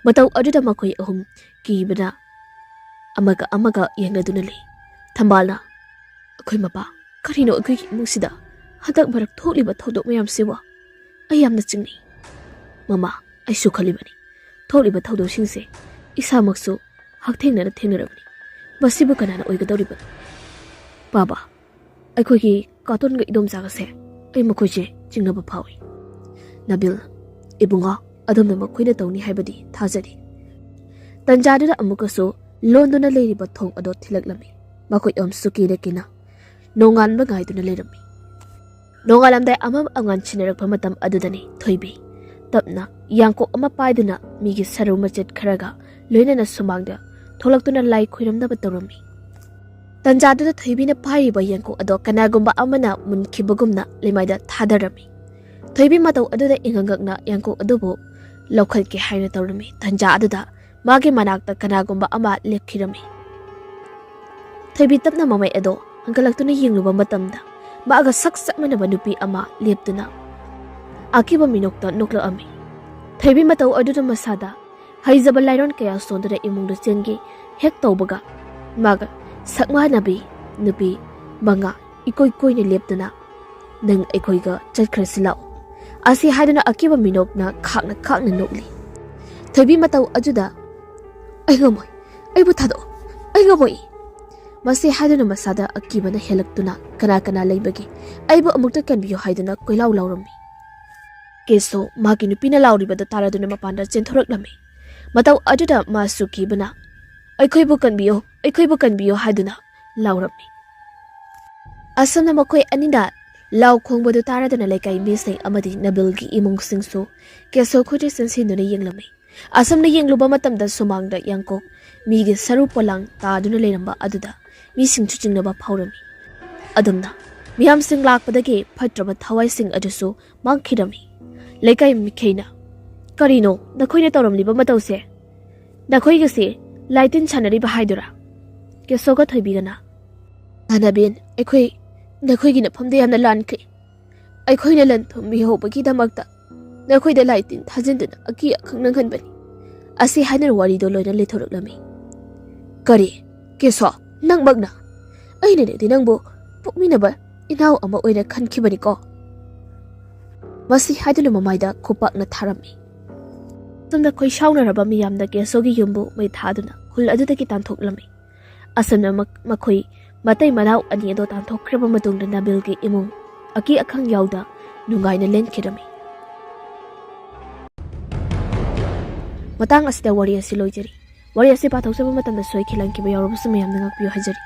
ꯃꯇꯧ ꯑꯗꯨꯗ ꯃꯈꯣꯏ ꯑꯍꯨꯝ ꯀꯤꯕꯅ ꯑꯃꯒ ꯑꯃꯒ ꯌꯦꯡꯅꯗꯨꯅ ꯂꯩ꯫ ꯊꯝꯕꯥꯜꯅ, "ꯑꯩꯈꯣꯏ ꯃꯄꯥ, ꯀꯔꯤꯅꯣ ꯑꯩꯈꯣꯏꯒꯤ ꯏꯃꯨꯡꯁꯤꯗ ꯍꯟꯗꯛ ꯃꯔꯛ ꯊꯣꯛꯂꯤꯕ ꯊꯧꯗꯣꯛ ꯃꯌꯥꯝꯁꯤꯕꯣ? ꯑꯩ ꯌꯥꯝꯅ ꯆꯤꯡꯅꯩ꯫" "ꯃꯃꯥ, ꯑꯩꯁꯨ ꯈꯜꯂꯤꯕꯅꯤ, ꯊꯣꯛꯂꯤꯕ ꯊꯧꯗꯣꯛꯁꯤꯡꯁꯦ ꯏꯁꯥꯃꯛꯁꯨ ꯍꯛꯊꯦꯡꯅꯅ ꯊꯦꯡꯅꯔꯕꯅꯤ꯫ ꯃꯁꯤꯕꯨ ꯀꯅꯥꯅ ꯑꯣꯏꯒꯗꯧꯔꯤꯕꯅꯣ? ꯕꯥꯕꯥ, ꯑꯩꯈꯣꯏꯒꯤ ꯀꯥꯇꯣꯟꯒ ꯏꯗꯣꯝꯆꯥꯒꯁꯦ ꯑꯩ ꯃꯈꯣꯏꯁꯦ ꯆꯤꯡꯅꯕ ꯐꯥꯎꯏ꯫" ꯅꯕꯤꯜ, "ꯏꯕꯨꯡꯉꯣ, ꯑꯗꯣꯝꯅ ꯃꯈꯣꯏꯅ ꯇꯧꯅꯤ ꯍꯥꯏꯕꯗꯤ ꯊꯥꯖꯗꯦ꯫" ꯇꯟꯖꯥꯗꯨꯗ ꯑꯃꯨꯛꯀꯁꯨ ꯂꯣꯟꯗꯨꯅ ꯂꯩꯔꯤꯕ ꯊꯣꯡ ꯑꯗꯣ ꯊꯤꯜꯂꯛꯂꯝꯃꯤ꯫ ꯃꯈꯣꯏ ꯑꯍꯨꯝꯁꯨ ꯀꯤꯅ ꯀꯤꯅ ꯅꯣꯡꯉꯥꯟꯕ ꯉꯥꯏꯗꯨꯅ ꯂꯩꯔꯝꯃꯤ꯫ ꯅꯣꯡꯉꯥꯜꯂꯝꯗꯥꯏ ꯑꯃꯝ ꯑꯉꯥꯟ ꯁꯤꯟꯅꯔꯛꯄ ꯃꯇꯝ ꯑꯗꯨꯗꯅꯤ ꯊꯣꯏꯕꯤ ꯇꯞꯅ ꯌꯥꯡꯀꯣꯛ ꯑꯃ ꯄꯥꯏꯗꯨꯅ ꯃꯤꯒꯤ ꯁꯔꯨ ꯃꯆꯦꯠ ꯈꯔꯒ ꯂꯣꯏꯅꯅ ꯁꯨꯃꯥꯡꯗ ꯊꯣꯛꯂꯛꯇꯨꯅ ꯂꯥꯏ ꯈꯣꯏꯔꯝꯅꯕ ꯇꯧꯔꯝꯃꯤ꯫ ꯇꯟꯖꯥꯗꯨꯗ ꯊꯣꯏꯕꯤꯅ ꯄꯥꯏꯔꯤꯕ ꯌꯥꯡꯀꯣꯛ ꯑꯗꯣ ꯀꯅꯥꯒꯨꯝꯕ ꯑꯃꯅ ꯃꯨꯟꯈꯤꯕꯒꯨꯝꯅ ꯂꯩꯃꯥꯏꯗ ꯊꯥꯗꯔꯝꯃꯤ꯫ ꯊꯣꯏꯕꯤ ꯃꯇꯧ ꯑꯗꯨꯗ ꯏꯉꯛꯉꯛꯅ ꯌꯥꯡꯀꯣꯛ ꯑꯗꯨꯕꯨ ꯂꯧꯈꯠꯀꯦ ꯍꯥꯏꯅ ꯇꯧꯔꯝꯃꯤ꯫ ꯇꯟꯖꯥ ꯑꯗꯨꯗ ꯃꯥꯒꯤ ꯃꯅꯥꯛꯇ ꯀꯅꯥꯒꯨꯝꯕ ꯑꯃ ꯂꯦꯞꯈꯤꯔꯝꯃꯤ꯫ ꯊꯣꯏꯕꯤ ꯇꯞꯅ ꯃꯃꯩ ꯑꯗꯣ ꯍꯟꯒꯠꯂꯛꯇꯨꯅ ꯌꯦꯡꯂꯨꯕ ꯃꯇꯝꯗ ꯃꯥꯒ ꯁꯛ ꯆꯞ ꯃꯥꯟꯅꯕ ꯅꯨꯄꯤ ꯑꯃ ꯂꯦꯞꯇꯨꯅ ꯑꯀꯤꯕ ꯃꯤꯅꯣꯛꯇ ꯅꯣꯛꯂꯛꯑꯝꯃꯤ꯫ ꯊꯣꯏꯕꯤ ꯃꯇꯧ ꯑꯗꯨꯗ ꯃꯁꯥꯗ ꯍꯩꯖꯕ ꯂꯥꯏꯔꯣꯟ ꯀꯌꯥ ꯁꯣꯟꯗꯨꯅ ꯏꯃꯨꯡꯗ ꯆꯦꯟꯒꯦ ꯍꯦꯛ ꯇꯧꯕꯒ ꯃꯥꯒ ꯁꯛ ꯃꯥꯟꯅꯕꯤ ꯅꯨꯄꯤ ꯃꯉꯥ ꯏꯀꯣꯏ ꯀꯣꯏꯅ ꯂꯦꯞꯇꯨꯅ "ꯅꯪ ꯑꯩꯈꯣꯏꯒ ꯆꯠꯈ꯭ꯔꯁꯤ ꯂꯥꯛꯑꯣ" ꯑꯁꯤ ꯍꯥꯏꯗꯨꯅ ꯑꯀꯤꯕ ꯃꯤꯅꯣꯛꯅ ꯈꯥꯛꯅ ꯈꯥꯛꯅ ꯅꯣꯛꯂꯤ꯫ ꯊꯣꯏꯕꯤ ꯃꯇꯧ ꯑꯗꯨꯗ "ꯑꯩ ꯉꯝꯃꯣꯏ, ꯑꯩꯕꯨ ꯊꯥꯗꯣꯛꯑꯣ, ꯑꯩ ꯉꯝꯃꯣꯏ" ꯃꯁꯤ ꯍꯥꯏꯗꯨꯅ ꯃꯁꯥꯗ ꯑꯀꯤꯕꯅ ꯍꯦꯜꯂꯛꯇꯨꯅ "ꯀꯅꯥ ꯀꯅꯥ ꯂꯩꯕꯒꯦ? ꯑꯩꯕꯨ ꯑꯃꯨꯛꯇ ꯀꯟꯕꯤꯌꯨ" ꯍꯥꯏꯗꯨꯅ ꯀꯣꯏꯂꯥꯎ ꯂꯥꯎꯔꯝꯃꯤ꯫ ꯀꯦꯁꯣ ꯃꯥꯒꯤ ꯅꯨꯄꯤꯅ ꯂꯥꯎꯔꯤꯕꯗꯨ ꯇꯥꯔꯗꯨꯅ ꯃꯄꯥꯟꯗ ꯆꯦꯟꯊꯣꯔꯛꯂꯝꯃꯤ꯫ ꯃꯇꯧ ꯑꯗꯨꯗ ꯃꯥꯁꯨ ꯀꯤꯕꯅ "ꯑꯩꯈꯣꯏꯕꯨ ꯀꯟꯕꯤꯌꯨ, ꯑꯩꯈꯣꯏꯕꯨ ꯀꯟꯕꯤꯌꯨ" ꯍꯥꯏꯗꯨꯅ ꯂꯥꯎꯔꯝꯃꯤ꯫ ꯑꯁꯨꯝꯅ ꯃꯈꯣꯏ ꯑꯅꯤꯅ ꯂꯥꯎ ꯈꯣꯡꯕꯗꯨ ꯇꯥꯔꯗꯨꯅ ꯂꯩꯀꯥꯏ ꯃꯤꯁꯤꯡ ꯑꯃꯗꯤ ꯅꯕꯤꯜꯒꯤ ꯏꯃꯨꯡꯁꯤꯡꯁꯨ ꯀꯦꯁꯣ ꯈꯨꯠꯇ ꯆꯪꯁꯤꯟꯗꯨꯅ ꯌꯦꯡꯂꯝꯃꯤ꯫ ꯑꯁꯨꯝꯅ ꯌꯦꯡꯂꯨꯕ ꯃꯇꯝꯗ ꯁꯨꯃꯥꯡꯗ ꯌꯥꯡꯀꯣꯛ ꯃꯤꯒꯤ ꯁꯔꯨ ꯄꯣꯂꯥꯡ ꯇꯥꯗꯨꯅ ꯂꯩꯔꯝꯕ ꯑꯗꯨꯗ ꯃꯤꯁꯤꯡꯁꯨ ꯆꯤꯡꯅꯕ ꯐꯥꯎꯔꯝꯃꯤ꯫ ꯑꯗꯨꯝꯅ ꯃꯤꯌꯥꯝꯁꯤꯡ ꯂꯥꯛꯄꯗꯒꯤ ꯐꯠꯇ꯭ꯔꯕ ꯊꯋꯥꯏꯁꯤꯡ ꯑꯗꯨꯁꯨ ꯃꯥꯡꯈꯤꯔꯝꯃꯤ꯫ ꯂꯩꯀꯥꯏ ꯃꯤꯈꯩꯅ "ꯀꯔꯤꯅꯣ ꯅꯈꯣꯏꯅ ꯇꯧꯔꯝꯂꯤꯕ ꯃꯇꯧꯁꯦ? ꯅꯈꯣꯏꯒꯁꯦ ꯂꯥꯏꯇꯤꯟ ꯁꯥꯟꯅꯔꯤꯕ ꯍꯥꯏꯗꯨꯔꯥ?" ꯀꯦꯁꯣꯒ ꯊꯣꯏꯕꯤꯒꯅ "ꯅꯥꯅꯕꯦꯟ, ꯑꯩꯈꯣꯏ ꯅꯈꯣꯏꯒꯤ ꯅꯐꯝꯗ ꯌꯥꯝꯅ ꯂꯥꯟꯈ꯭ꯔꯦ꯫ ꯑꯩꯈꯣꯏꯅ ꯂꯟ ꯊꯨꯝ ꯃꯤꯍꯧꯕꯒꯤꯗꯃꯛꯇ ꯅꯈꯣꯏꯗ ꯂꯥꯏ ꯇꯤꯟ ꯊꯥꯖꯤꯟꯗꯨꯅ ꯑꯀꯤ ꯑꯈꯪ ꯅꯪꯍꯟꯕꯅꯤ" ꯑꯁꯤ ꯍꯥꯏꯗꯨꯅ ꯋꯥꯔꯤꯗꯣ ꯂꯣꯏꯅ ꯂꯩꯊꯣꯔꯛꯂꯝꯃꯤ꯫ "ꯀꯔꯤ? ꯀꯦꯁꯣ, ꯅꯪꯃꯛꯅ? ꯑꯩꯅꯗꯤ ꯅꯪꯕꯨ ꯄꯣꯛꯃꯤꯟꯅꯕ ꯏꯅꯥꯎ ꯑꯃ ꯑꯣꯏꯅ ꯈꯟꯈꯤꯕꯅꯤꯀꯣ" ꯃꯁꯤ ꯍꯥꯏꯗꯨꯅ ꯃꯃꯥꯏꯗ ꯈꯨꯄꯥꯛꯅ ꯊꯥꯔꯝꯃꯤ꯫ ꯁꯣꯝꯗ ꯈꯣꯏ ꯁꯥꯎꯅꯔꯕ ꯃꯤꯌꯥꯝꯅ ꯀꯦꯁꯣꯒꯤ ꯌꯨꯝꯕꯨ ꯃꯩ ꯊꯥꯗꯨꯅ ꯈꯨꯜ ꯑꯗꯨꯗꯒꯤ ꯇꯥꯟꯊꯣꯛꯂꯝꯃꯤ꯫ ꯑꯁꯨꯝꯅ ꯃꯈꯣꯏ ꯃꯇꯩ ꯃꯅꯥꯎ ꯑꯅꯤ ꯑꯗꯣ ꯇꯥꯟꯊꯣꯛꯈ꯭ꯔꯕ ꯃꯇꯨꯡꯗ ꯅꯥꯕꯤꯜꯒꯤ ꯏꯃꯨꯡ ꯑꯀꯤ ꯑꯈꯪ ꯌꯥꯎꯗ ꯅꯨꯡꯉꯥꯏꯅ ꯂꯦꯟꯈꯤꯔꯝꯃꯤ꯫ ꯃꯇꯥꯡ ꯑꯁꯤꯗ ꯋꯥꯔꯤ ꯑꯁꯤ ꯂꯣꯏꯖꯔꯤ꯫ ꯋꯥꯔꯤ ꯑꯁꯤ ꯄꯥꯊꯣꯛꯆꯕ ꯃꯇꯝꯗ ꯁꯣꯏꯈꯤ ꯂꯥꯟꯈꯤꯕ ꯌꯥꯎꯔꯕꯁꯨ ꯃꯌꯥꯝꯅ ꯉꯥꯛꯄꯤꯌꯨ ꯍꯥꯏꯖꯔꯤ꯫